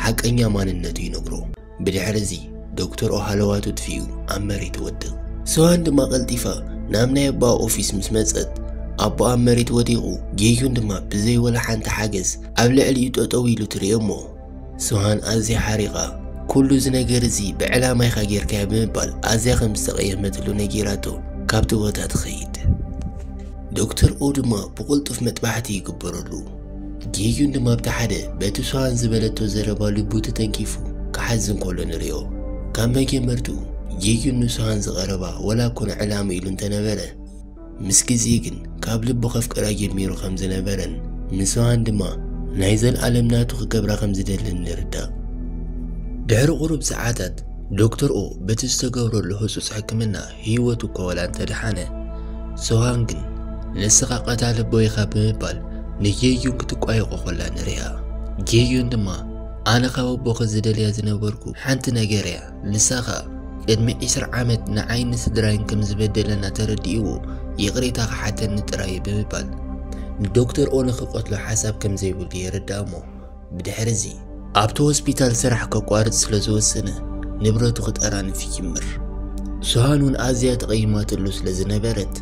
ሓቀኛ ማንነቱ ይነግሮ። ብድሕሪ እዚ ዶክተር ኦ ሃለዋቱ ጥፊኡ ኣብ መሬት ይወድቕ። ሶሃን ድማ ቀልጢፋ ናብ ናይ ኣቦኣ ኦፊስ ምስ መጸት፣ ኣቦኣ ኣብ መሬት ወዲቑ፣ ጌዩን ድማ ብዘይ ወላ ሓንቲ ሓገዝ ኣብ ልዕሊኡ ጠጠው ኢሉ ትርእዮ እሞ፣ ሶሃን ኣዝያ ሓሪቓ፣ "ኩሉ እዚ ነገር እዚ ብዕላማ ኢኻ ጌርካዮ" ብምባል ኣዝያ ከም ዝተቐየመትሉ ነጊራቶ ካብቲ ቦታ ትኸይድ። ዶክተር ኦ ድማ ብቕልጡፍ መጥባሕቲ ይግበረሉ። ጌዩን ድማ ኣብቲ ሓደ በቲ ሶሃን ዝበለቶ ዘረባ ልቡ ተተንኪፉ ክሓዝን ከሎ ንርእዮ። ካብ መጀመርትኡ ጌዩን ንሶሃን ዝቐረባ ወላ እኮ ንዕላማ ኢሉ እንተነበረ፣ ምስ ግዜ ግን ካብ ልቡ ከፍቅራ ጀሚሩ ከም ዝነበረን ንሶሃን ድማ ናይ ዘልኣለም ናቱ ክገብራ ከም ዝደልን ንርዳእ። ድሕሪ ቁሩብ ሰዓታት ዶክተር ኦ በቲ ዝተገብረሉ ህጹጽ ሕክምና ህይወቱ እኳ ወላ እንተደሓነ፣ ሶሃን ግን ንስኻ ቀታሊ ኣቦይ ኢኻ ብምባል ንጌዩን ክትቋየቖ ከላ ንሪኣ። ጌዩን ድማ ኣነ ካብ ኣቦኺ ዝደልያ ዝነበርኩ ሓንቲ ነገር እያ፣ ንሳ ኸኣ ቅድሚ ዕስራ ዓመት ንዓይን ንስድራይን ከም ዝበደለና ተረዲእዎ ይቕሬታ ክሓተኒ ጥራይ እዩ ብምባል ንዶክተር ኦ ንኽቐትሎ ሓሳብ ከም ዘይብሉ የረድኣ እሞ፣ ብድሕሪ እዚ ኣብቲ ሆስፒታል ስራሕ ከቋርጽ ስለ ዝወሰነ ንብረቱ ክጠራንፍ ይጅምር። ሶሃን እውን ኣዝያ ተቐይማትሉ ስለ ዝነበረት፣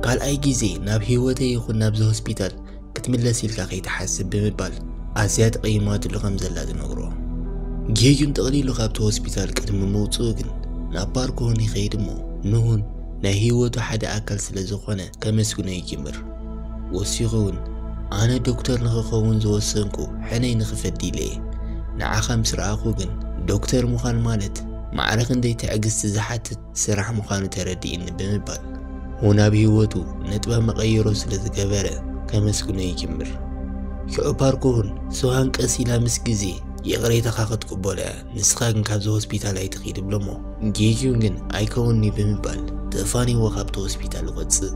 ካልኣይ ግዜ ናብ ህይወተይ ይኹን ናብዚ ሆስፒታል ክትምለስ ኢልካ ከይትሓስብ ብምባል ኣዝያ ተቐይማትሉ ከም ዘላ ትነግሮ። ጌዩን ጠቕሊሉ ካብቲ ሆስፒታል ቅድሚ ምውፅኡ ግን ናብ ፓርክ ሆን ይኸይድ እሞ ንሁን ናይ ህይወቱ ሓደ ኣካል ስለ ዝኾነ ከመስግኖ ይጅምር። ወሲኹ እውን ኣነ ዶክተር ንኽኸውን ዝወሰንኩ ሕነይ ንኽፈዲ ኢለ እየ። ንዓኻ ምስ ረኣኹ ግን ዶክተር ምዃን ማለት ማዕረ ክንደይ ትዕግስቲ ዝሓትት ስራሕ ምዃኑ ተረዲእኒ ብምባል እውን ኣብ ህይወቱ ነጥበ መቐይሮ ስለ ዝገበረ ከመስግኖ ይጅምር። ሽዑ ፓርክ ሆን ሶሃን ቀስ ኢላ ምስ ግዜ ይቕሬታኻ ክትቅበሎ እያ፣ ንስኻ ግን ካብዚ ሆስፒታል ኣይትኺድ ይብሎ እሞ ጌዩን ግን ኣይከውንኒ ብምባል ተፋኒዎ ካብቲ ሆስፒታል ይወፅእ።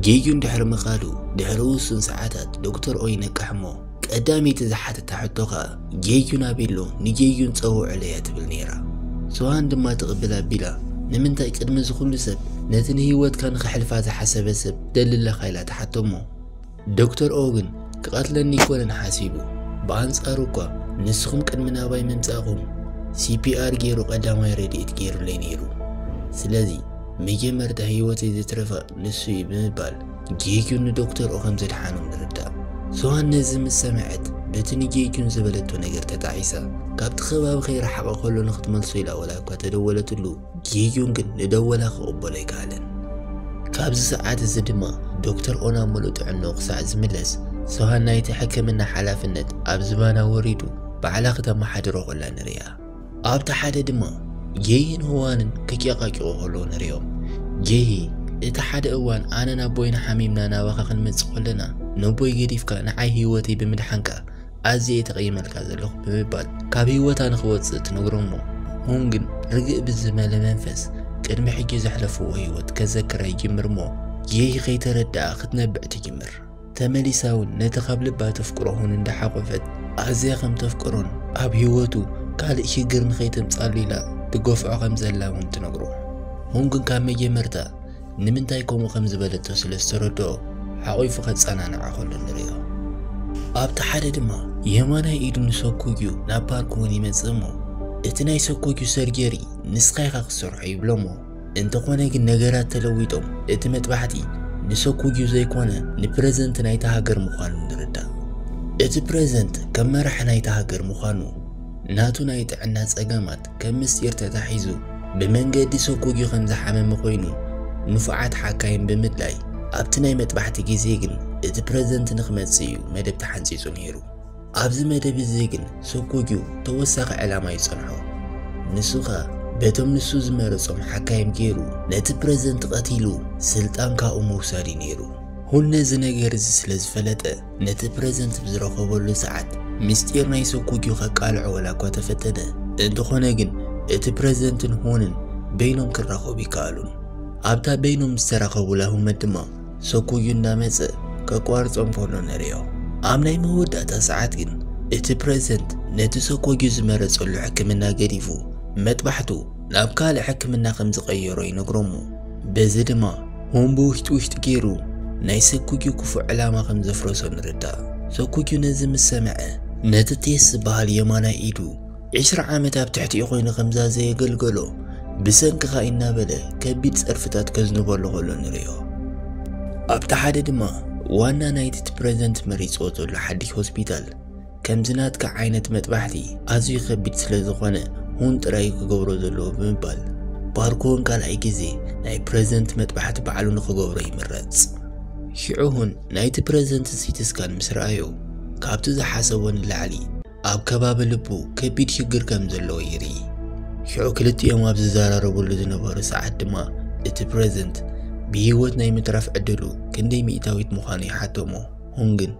ጌዩን ድሕሪ ምኻዱ ድሕሪ ውሱን ሰዓታት ዶክተር ኦ ይነቅሕ እሞ ቀዳመይቲ ዝሓተታ ሕቶ ኸኣ ጌዩን ኣበይ ኣሎ ንጌዩን ጸውዑለይ እያ ትብል ነይራ። ሶሃን ድማ ትቕብል ኣቢላ ንምንታይ ቅድሚ እዚ ኩሉ ሰብ ነቲ ንህይወትካ ንኸሕልፋ ዝሓሰበ ሰብ ደሊ ኣለኻ ኢላ ትሓቶ እሞ ዶክተር ኦ ግን ክቐትለኒ ኣይኮነን ሓሲቡ። ብኣንጻሩ እኳ ንስኹም ቅድሚ ናባይ ምምጻእኹም ሲፒኣር ገይሩ ቀዳማይ ረድኤት ገይሩለይ ነይሩ። ስለዚ መጀመርታ ህይወተይ ዘትረፈ ንሱ እዩ ብምባል ጌጊዩን ንዶክተር ኦ ከም ዘድሓኖም ንርዳእ። ሶሃን ነዚ ምስ ሰምዐት በቲ ንጌጊዩን ዝበለቶ ነገር ተጣዒሳ ካብቲ ከባቢ ከይረሓቐ ከሎ ንኽትመልሶ ኢላ ወላ እኳ ተደወለትሉ ጌጊዩን ግን ንደወላ ክቕበሎ ኣይከኣለን። ካብዚ ሰዓት እዚ ድማ ዶክተር ኦ ናብ ምሉእ ጥዕናኡ ክሳዕ ዝምለስ ሶሃን ናይቲ ሕክምና ሓላፍነት ኣብ ዝባና ወሪዱ ባዕላ ክተመሓድሮ ከላ ንርእያ። ኣብቲ ሓደ ድማ ጌሂን ሆዋንን ክጨቃጨቁ ከለዉ ንርእዮም። ጌሂ እቲ ሓደ እዋን ኣነን ኣቦይን ሓሚምና ናባኻ ክንመጽእ ከለና ነቦይ ገዲፍካ ንዓይ ህይወተይ ብምድሓንካ ኣዝየ እየ ተቐይመልካ ዘለኹ ብምባል ካብ ህይወታ ንኽወጽእ ትነግሮ እሞ ሆን ግን ርግእ ብዝመለ መንፈስ ቅድሚ ሕጂ ዘሕለፍዎ ህይወት ከዘክራ ይጅምር እሞ ጌሂ ከይተረድኣ ክትነብዕ ትጅምር። ተመሊሳ እውን ነቲ ካብ ልባ ተፍቅሮ ሆን እንዳሓቆፈት ኣዝያ ከም ተፍቅሮን ኣብ ህይወቱ ካልእ ሽግር ንኸይተምጻሉ ኢላ ትገፍዖ ከም ዘላ እውን ትነግሮ። ሆን ግን ካብ መጀመርታ ንምንታይ ከምኡ ከም ዝበለቶ ስለ ዝተረድኦ ሓቑፉ ከጸናንዓ ከሎ ንርእዮ። ኣብቲ ሓደ ድማ የማናይ ኢዱ ንሰኩጊዩ ናብ ፓርክ እውን ይመጽእ እሞ እቲ ናይ ሰኩጊዩ ሰርጀሪ ንስኻ ኢኻ ክትሰርሖ ይብሎ እሞ እንተኾነ ግን ነገራት ተለዊጦም እቲ መጥባሕቲ ንሰኩጊዩ ዘይኮነ ንፕረዘንት ናይታ ሃገር ምዃኑ ንርዳእ። እቲ ፕረዘንት ከም መራሒ ናይታ ሃገር ምዃኑ ናቱ ናይ ጥዕና ጸገማት ከም ምስጢር ተታሒዙ ብመንገዲ ሰኩጊ ከም ዝሓመመ ኮይኑ ንፉዓት ሓካይም ብምድላይ ኣብቲ ናይ መጥባሕቲ ግዜ ግን እቲ ፕረዘንት ንኽመጽእ እዩ መደብ ተሓንጺጹ ነይሩ። ኣብዚ መደብ እዚ ግን ሰኩጊ ተወሳኺ ዕላማ ይጸንሖ። ንሱ ኸኣ በቶም ንሱ ዝመረጾም ሓካይም ገይሩ ነቲ ፕረዘንት ቀቲሉ ስልጣን ካብኡ ምውሳድ እዩ ነይሩ። ሆን ነዚ ነገር እዚ ስለ ዝፈለጠ ነቲ ፕረዘንት ብዝረኸበሉ ሰዓት ምስጢር ናይ ሰኩጊ ከቃልዖ ወላ እኳ ተፈተነ እንተኾነ ግን እቲ ፕረዘንትን ሆንን በይኖም ክራኸቡ ይከኣሉን። ኣብታ በይኖም ዝተራኸቡላ ሁመት ድማ ሰኩጊ እንዳመጸ ከቋርጾም ከሎ ንርእዮ። ኣብ ናይ መወዳእታ ሰዓት ግን እቲ ፕሬዝደንት ነቲ ሶኮጊ ዝመረጸሉ ሕክምና ገዲፉ፣ መጥባሕቱ ናብ ካልእ ሕክምና ከም ዝቐየሮ ይነግሮሞ። በዚ ድማ ሆን ብውሽጢ ውሽጢ ገይሩ ናይ ሶኮጊ ክፉእ ዕላማ ከም ዘፍረሶ ንርዳእ። ሶኮጊ ነዚ ምስ ሰምዐ፣ ነቲ ቴስ ዝበሃል የማናይ ኢዱ ዒስራ ዓመት ኣብ ትሕቲኡ ኮይኑ ከም ዘዘየገልገሎ፣ ብሰንክኻ እናበለ ከቢድ ጸርፍታት ከዝንበሉ ከሎ ንርእዮ። ኣብቲ ሓደ ድማ ዋና ናይቲ እቲ ፕሬዝደንት መሪጽዎ ዘሎ ሓድሽ ሆስፒታል ከምዚ ናትካ ዓይነት መጥባሕቲ ኣዝዩ ከቢድ ስለ ዝኾነ፣ ሆን ጥራይ ክገብሮ ዘለዎ ብምባል፣ ፓርክ ሆን ካልኣይ ግዜ ናይ ፕሬዝደንት መጥባሕቲ ባዕሉ ንክገብሮ ይምረጽ። ሽዑ ሆን ናይቲ ፕሬዝደንት ሲቲ ስካን ምስ ረኣዮ፣ ካብቲ ዝሓሰቦ ንላዕሊ ኣብ ከባቢ ልቡ ከቢድ ሽግር ከም ዘለዎ ይርኢ። ሽዑ ክልቲኦም ኣብ ዝዘራረብሉ ዝነበሩ ሰዓት ድማ፣ እቲ ፕሬዝደንት ብህይወት ናይ ምትራፍ ዕድሉ ክንደይ ሚእታዊት ምዃኑ ይሓቶሞ። ሆን ግን፣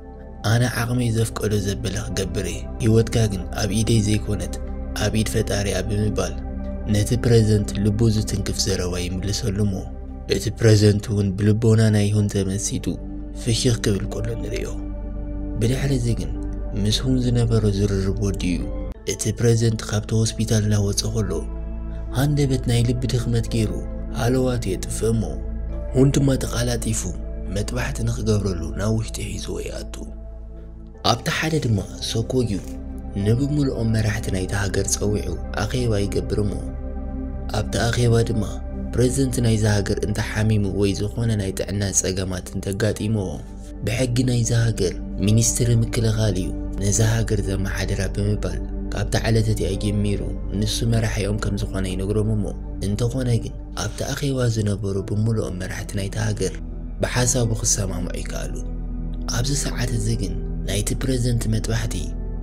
ኣነ ዓቕመይ ዘፍቀዶ ዘበለ ክገብር እየ፣ ህይወትካ ግን ኣብ ኢደይ ዘይኮነት ኣብ ኢድ ፈጣሪ እያ ብምባል፣ ነቲ ፕሬዝደንት ልቡ ዝትንክፍ ዘረባ ይምልሰሉ እሞ፣ እቲ ፕሬዝደንት እውን ብልቦና ናይ ሆን ተመሲጡ ፍሽኽ ክብል ከሎ ንርእዮ። ብድሕሪ እዚ ግን፣ ምስ ሆን ዝነበሮ ዝርርብ ወዲኡ፣ እቲ ፕሬዝደንት ካብቲ ሆስፒታል እናወጸ ከሎ፣ ሃንደበት ናይ ልቢ ድኽመት ገይሩ ሃለዋቱ የጥፍእ እሞ፣ ሆን ድማ ተቓላጢፉ መጥባሕቲ ንኽገብረሉ ናብ ውሽጢ ሒዝዎ ይኣቱ። ኣብቲ ሓደ ድማ ሶኮጊ ንብምልኦም መራሕቲ ናይታ ሃገር ጸዊዑ ኣኼባ ይገብር እሞ፣ ኣብቲ ኣኼባ ድማ ፕሬዝደንት ናይዛ ሃገር እንተሓሚሙ ወይ ዝኾነ ናይ ጥዕና ጸገማት እንተጋጢምዎ፣ ብሕጊ ናይዛ ሃገር ሚኒስትሪ ምክልኻል እዩ ነዛ ሃገር ዘመሓድራ ብምባል፣ ካብታ ዕለት እቲኣ ጀሚሩ ንሱ መራሒኦም ከም ዝኾነ ይነግሮም እሞ፣ እንተኾነ ግን ኣብቲ ኣኼባ ዝነበሩ ብምልኦም መራሕቲ ናይታ ሃገር ብሓሳቡ ክሰማምዑ ይከኣሉ። ኣብዚ ሰዓት እዚ ግን ናይቲ ፕሬዝደንት መጥባሕቲ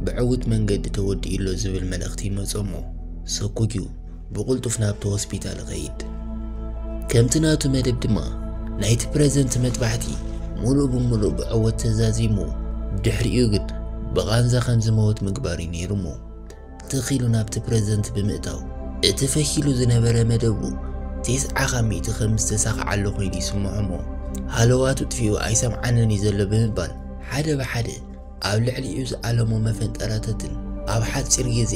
ብዕዉት መንገዲ ተወዲኡ ኣሎ ዝብል መልእኽቲ ይመጾ እሞ፣ ሶኮጊ ብቕልጡፍ ናብቲ ሆስፒታል ይኸይድ። ከምቲ ናቱ መደብ ድማ ናይቲ ፕሬዝደንት መጥባሕቲ ሙሉእ ብሙሉእ ብዕወት ተዛዚሙ፣ ብድሕሪኡ ግን ብቓንዛ ከም ዝመውት ምግባር እዩ ነይሩ እሞ፣ ትኽ ኢሉ ናብቲ ፕሬዝደንት ብምእታው፣ እቲ ፈሺሉ ዝነበረ መደቡ ተስዓ ካብ ሚእቲ ከም ዝተሳኽዓሉ ኮይኑ ይስምዖ እሞ፣ ሃለዋቱ ጥፊኡ ኣይሰምዓንን እዩ ዘሎ ብምባል፣ ሓደ ብሓደ ኣብ ልዕሊኡ ዝኣለሞ መፈንጠራታትን ኣብ ሓጺር ግዜ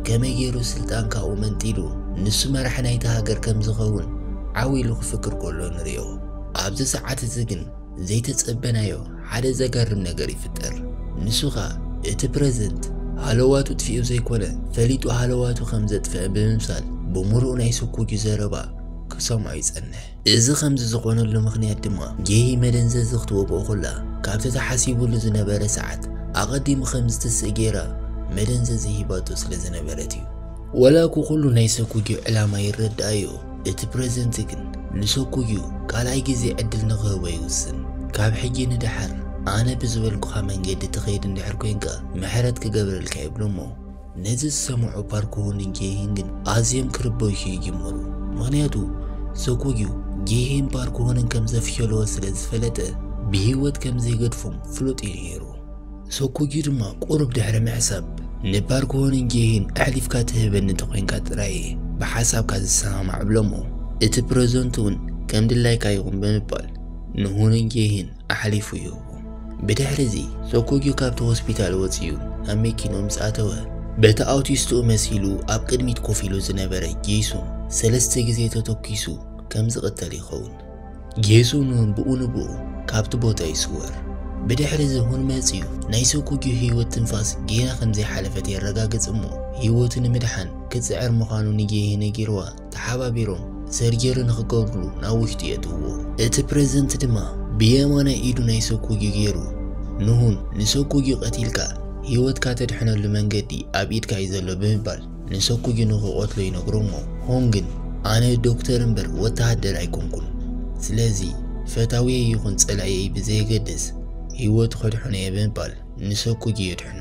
ከመይ ገይሩ ስልጣን ካብኡ መንጢሉ ንሱ መራሒ ናይታ ሃገር ከም ዝኸውን ዓው ኢሉ ክፍክር ከሎ ንርእዮ። ኣብዚ ሰዓት እዚ ግን ዘይተጸበናዮ ሓደ ዘገርም ነገር ይፍጠር። ንሱ ኸኣ እቲ ፕሬዝደንት ሃለዋቱ ጥፊኡ ዘይኮነ ፈሊጡ ሃለዋቱ ከም ዘጥፍአ ብምምሳል ብምሉኡ ናይ ሶኮጊ ዘረባ ክሰምዖ ይጸንሕ። እዚ ከምዚ ዝኾነሉ ምኽንያት ድማ ጌሂ መደንዘዚ ክትወግኦ ከላ ካብቲ ተሓሲቡሉ ዝነበረ ሰዓት ኣቐዲሙ ከም ዝትስእ ገይራ መደንዘዚ ሂባቶ ስለ ዝነበረት እዩ። ወላ እኮ ኩሉ ናይ ሶኮጊ ዕላማ ይረድኣዮ፣ እቲ ፕሬዝደንት ግን ንሶኮጊ ካልኣይ ግዜ ዕድል ንኽህቦ ይውስን። ካብ ሕጂ ንደሓር ኣነ ብዝበልኩኻ መንገዲ ትኸይድ እንድሕር ኮይንካ ምሕረት ክገብረልካ ይብሎ እሞ፣ ነዚ ዝሰምዑ ፓርክ ሆንን ጌሂን ግን ኣዝዮም ክርበሹ ይጅምሩ። ምኽንያቱ ሶኮጊ ጌሂን ፓርክ ሆንን ከም ዘፍሸልዎ ስለ ዝፈለጠ ብህይወት ከም ዘይገድፎም ፍሉጥ እዩ ነይሩ። ሶኮጊ ድማ ቁሩብ ድሕሪ ምሕሳብ፣ ንፓርክ ሆንን ጌሂን ኣሕሊፍካ ትህበኒ እንተኾይንካ ጥራይ እየ ብሓሳብካ ዝሰማማዕ እብሎ እሞ፣ እቲ ፕሬዝደንት እውን ከም ድላይካ ይኹን ብምባል ንሆንን ጌሂን ኣሕሊፉ ይህቦ። ብድሕሪ እዚ ሶኮጊ ካብቲ ሆስፒታል ወጺኡ ናብ መኪንኡ ምስ ኣተወ፣ በቲ ኣውቲስትኡ መሲሉ ኣብ ቅድሚት ኮፍ ኢሉ ዝነበረ ጄሱን ሰለስተ ግዜ ተተኲሱ ከም ዝቕተል ይኸውን። ጄሱን እውን ብኡ ንብኡ ካብቲ ቦታ ይስወር። ብድሕሪ እዚ ሆን መጺኡ ናይ ሶኮጊ ህይወት ትንፋስ ጌና ከም ዘይሓለፈት የረጋግጽ እሞ፣ ህይወቱ ንምድሓን ክጽዕር ምዃኑ ንጌሂ ነጊርዋ ተሓባቢሮም ሰርጀሪ ንኽገብርሉ ናብ ውሽጢ የእትውዎ። እቲ ፕሬዝደንት ድማ ብየማናይ ኢዱ ናይ ሶኮጊ ገይሩ ንሆን ንሶኮጊ ቀቲልካ ህይወትካ ተድሕነሉ መንገዲ ኣብ ኢድካ እዩ ዘሎ ብምባል ንሶኮጊ ንኽቐትሎ ይነግሮ እሞ፣ ሆን ግን ኣነ ዶክተር እምበር ወተሃደር ኣይኮንኩን፣ ስለዚ ፈታውየይ ይኹን ጸላኢየይ ብዘየገድስ ህይወቱ ከድሕኖ እየ ብምባል ንሶኮጊ የድሕኖ።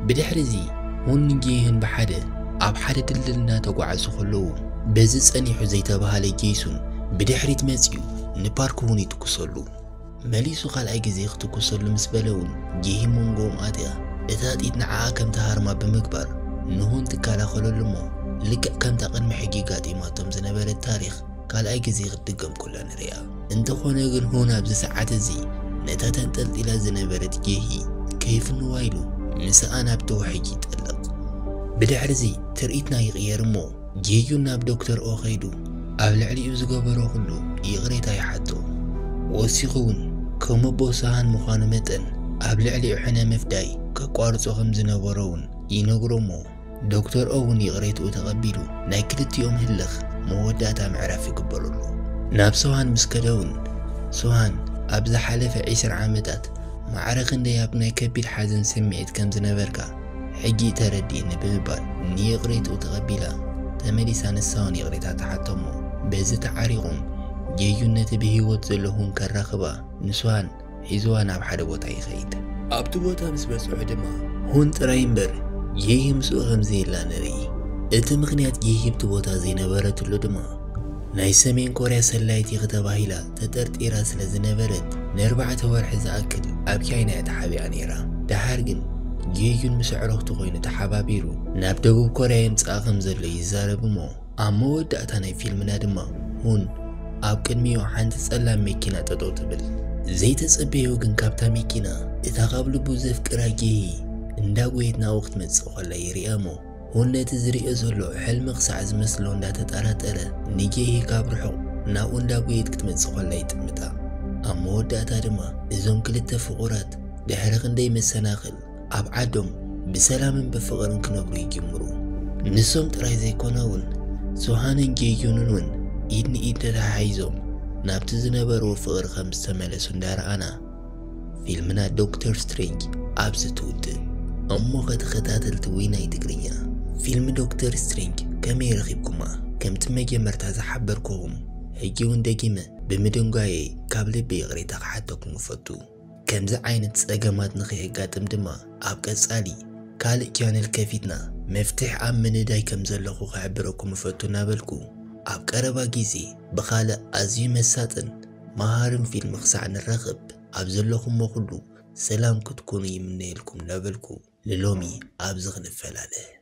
ብድሕሪ እዚ ሆን ጌሂን ብሓደ ኣብ ሓደ ድልድል እናተጓዓዙ ከለዉ፣ በዚ ጸኒሑ ዘይተባህለ ጄሱን ብድሕሪት መጺኡ ንፓርክ ሆን ይትኩሰሉ። መሊሱ ካልኣይ ግዜ ክትኩሰሉ ምስ በለ እውን ጌሂ መንጎኦም ኣትያ እታ ጥይት ንዓኣ ከም ትሃርማ ብምግባር ንሆን ትከላኸለሉ እሞ፣ ልክዕ ከምታ ቅድሚ ሕጂ ጋጢማቶም ዝነበረት ታሪኽ ካልኣይ ግዜ ክትድገም ከላ ንሪኣ። እንተኾነ ግን ሆን ኣብዚ ሰዓት እዚ ነታ ተንጠልጢላ ዝነበረት ጌሂ ከይፍንዋ ኢሉ ምስኣ ናብ ተውሕጅ ይጠልቕ። ብድሕርዚ ትርኢትና ይቕየር እሞ ጄዩን ናብ ዶክተር ኦ ኸይዱ ኣብ ልዕሊኡ ዝገበሮ ኩሉ ይቕሬታ ይሓቶ። ወሲኹ እውን ከም ኣቦ ሶሃን ምዃኑ መጠን ኣብ ልዕሊኡ ሕነ ምፍዳይ ከቋርጾ ከም ዝነበሮ እውን ይነግሮ እሞ ዶክተር ኦ እውን ይቕሬትኡ ተቐቢሉ ናይ ክልቲኦም ህልኽ መወዳእታ ምዕራፍ ይግበረሉ። ናብ ሶሃን ምስ ከደ እውን ሶሃን ኣብ ዝሓለፈ ዒስራ ዓመታት ማዕረ ክንደይ ኣብ ናይ ከቢድ ሓዘን ስምዒት ከም ዝነበርካ ሕጂ ተረዲእኒ ብምባል ንይቕሬትኡ ተቐቢላ ተመሊሳ ንሳውን ይቕሬታ ተሓቶሞ። በዚ ተዓሪቑም ጄዩን ነቲ ብህይወት ዘለኹን ከራኽባ ንሶሃን ሒዝዋ ናብ ሓደ ቦታ ይኸይድ። ኣብቲ ቦታ ምስ በጽሑ ድማ ሁን ጥራይ እምበር ጄሂ ምስኡ ከም ዘየላ ንርኢ። እቲ ምኽንያት ጄሂ ኣብቲ ቦታ ዘይነበረትሉ ድማ ናይ ሰሜን ኮርያ ሰላይቲ ተባሂላ ተጠርጢራ ስለ ዝነበረት ንኣርባዕተ ወርሒ ዝኣክል ኣብ ቻይና እያ ተሓቢኣ ነይራ። ደሓር ግን ጄዩን ምስ ኣዕሩኽቱ ኮይኑ ተሓባቢሩ ናብ ደቡብ ኮርያ የምጽኣ ከም ዘሎ ይዛረብ እሞ ኣብ መወዳእታ ናይ ፊልምና ድማ ሁን ኣብ ቅድሚኡ ሓንቲ ጸላም መኪና ጠጠው ትብል። ዘይተጸበዮ ግን ካብታ መኪና እታ ካብ ልቡ ዘፍቅራ ጄሂ እንዳጎየት ናብኡ ክትመጽእ ከላ ይሪኣ እሞ ሁን ነቲ ዝሪኦ ዘሎ ሕልሚ ክሳዕ ዝመስሎ እንዳተጠራጠረ ንጄሂ ካብ ርሑቕ ናብኡ እንዳጎየት ክትመጽእ ከላ ይጥምታ። ኣብ መወዳእታ ድማ እዞም ክልተ ፍቑራት ድሕሪ ክንደይ መሰናኽል ኣብ ዓዶም ብሰላምን ብፍቕርን ክነብሩ ይጅምሩ። ንሶም ጥራይ ዘይኮነ እውን ሶሃንን ጄዩንን እውን ኢድ ንኢድ ተተሓሒዞም ናብቲ ዝነበርዎ ፍቕሪ ከም ዝተመለሱ እንዳረኣና ፊልምና ዶክተር ስትሬንጅ ኣብዚ ትውድእ። እሞ ከተኸታተልቲ ዊናይ ትግርኛ ፊልም ዶክተር ስትሬንጅ ከመይ ረኺብኩማ? ከምቲ መጀመርታ ዝሓበርኩኹም ሕጂ እውን ደጊመ ብምድንጓየይ ካብ ልቢ ይቕሬታ ክሓተኩም እፈቱ። ከምዚ ዓይነት ጸገማት ንኸየጋጥም ድማ ኣብ ቀጻሊ ካልእ ቻነል ከፊትና መፍትሕ ኣብ ምንዳይ ከም ዘለኹ ክሕብረኩም እፈቱ እናበልኩ ኣብ ቀረባ ግዜ ብኻልእ ኣዝዩ መሳጥን መሃርን ፊልም ክሳዕ ንራኸብ ኣብ ዘለኹሞ ኩሉ ሰላም ክትኮኑ ይምነየልኩም እናበልኩ ንሎሚ ኣብዚ ክንፈላለ።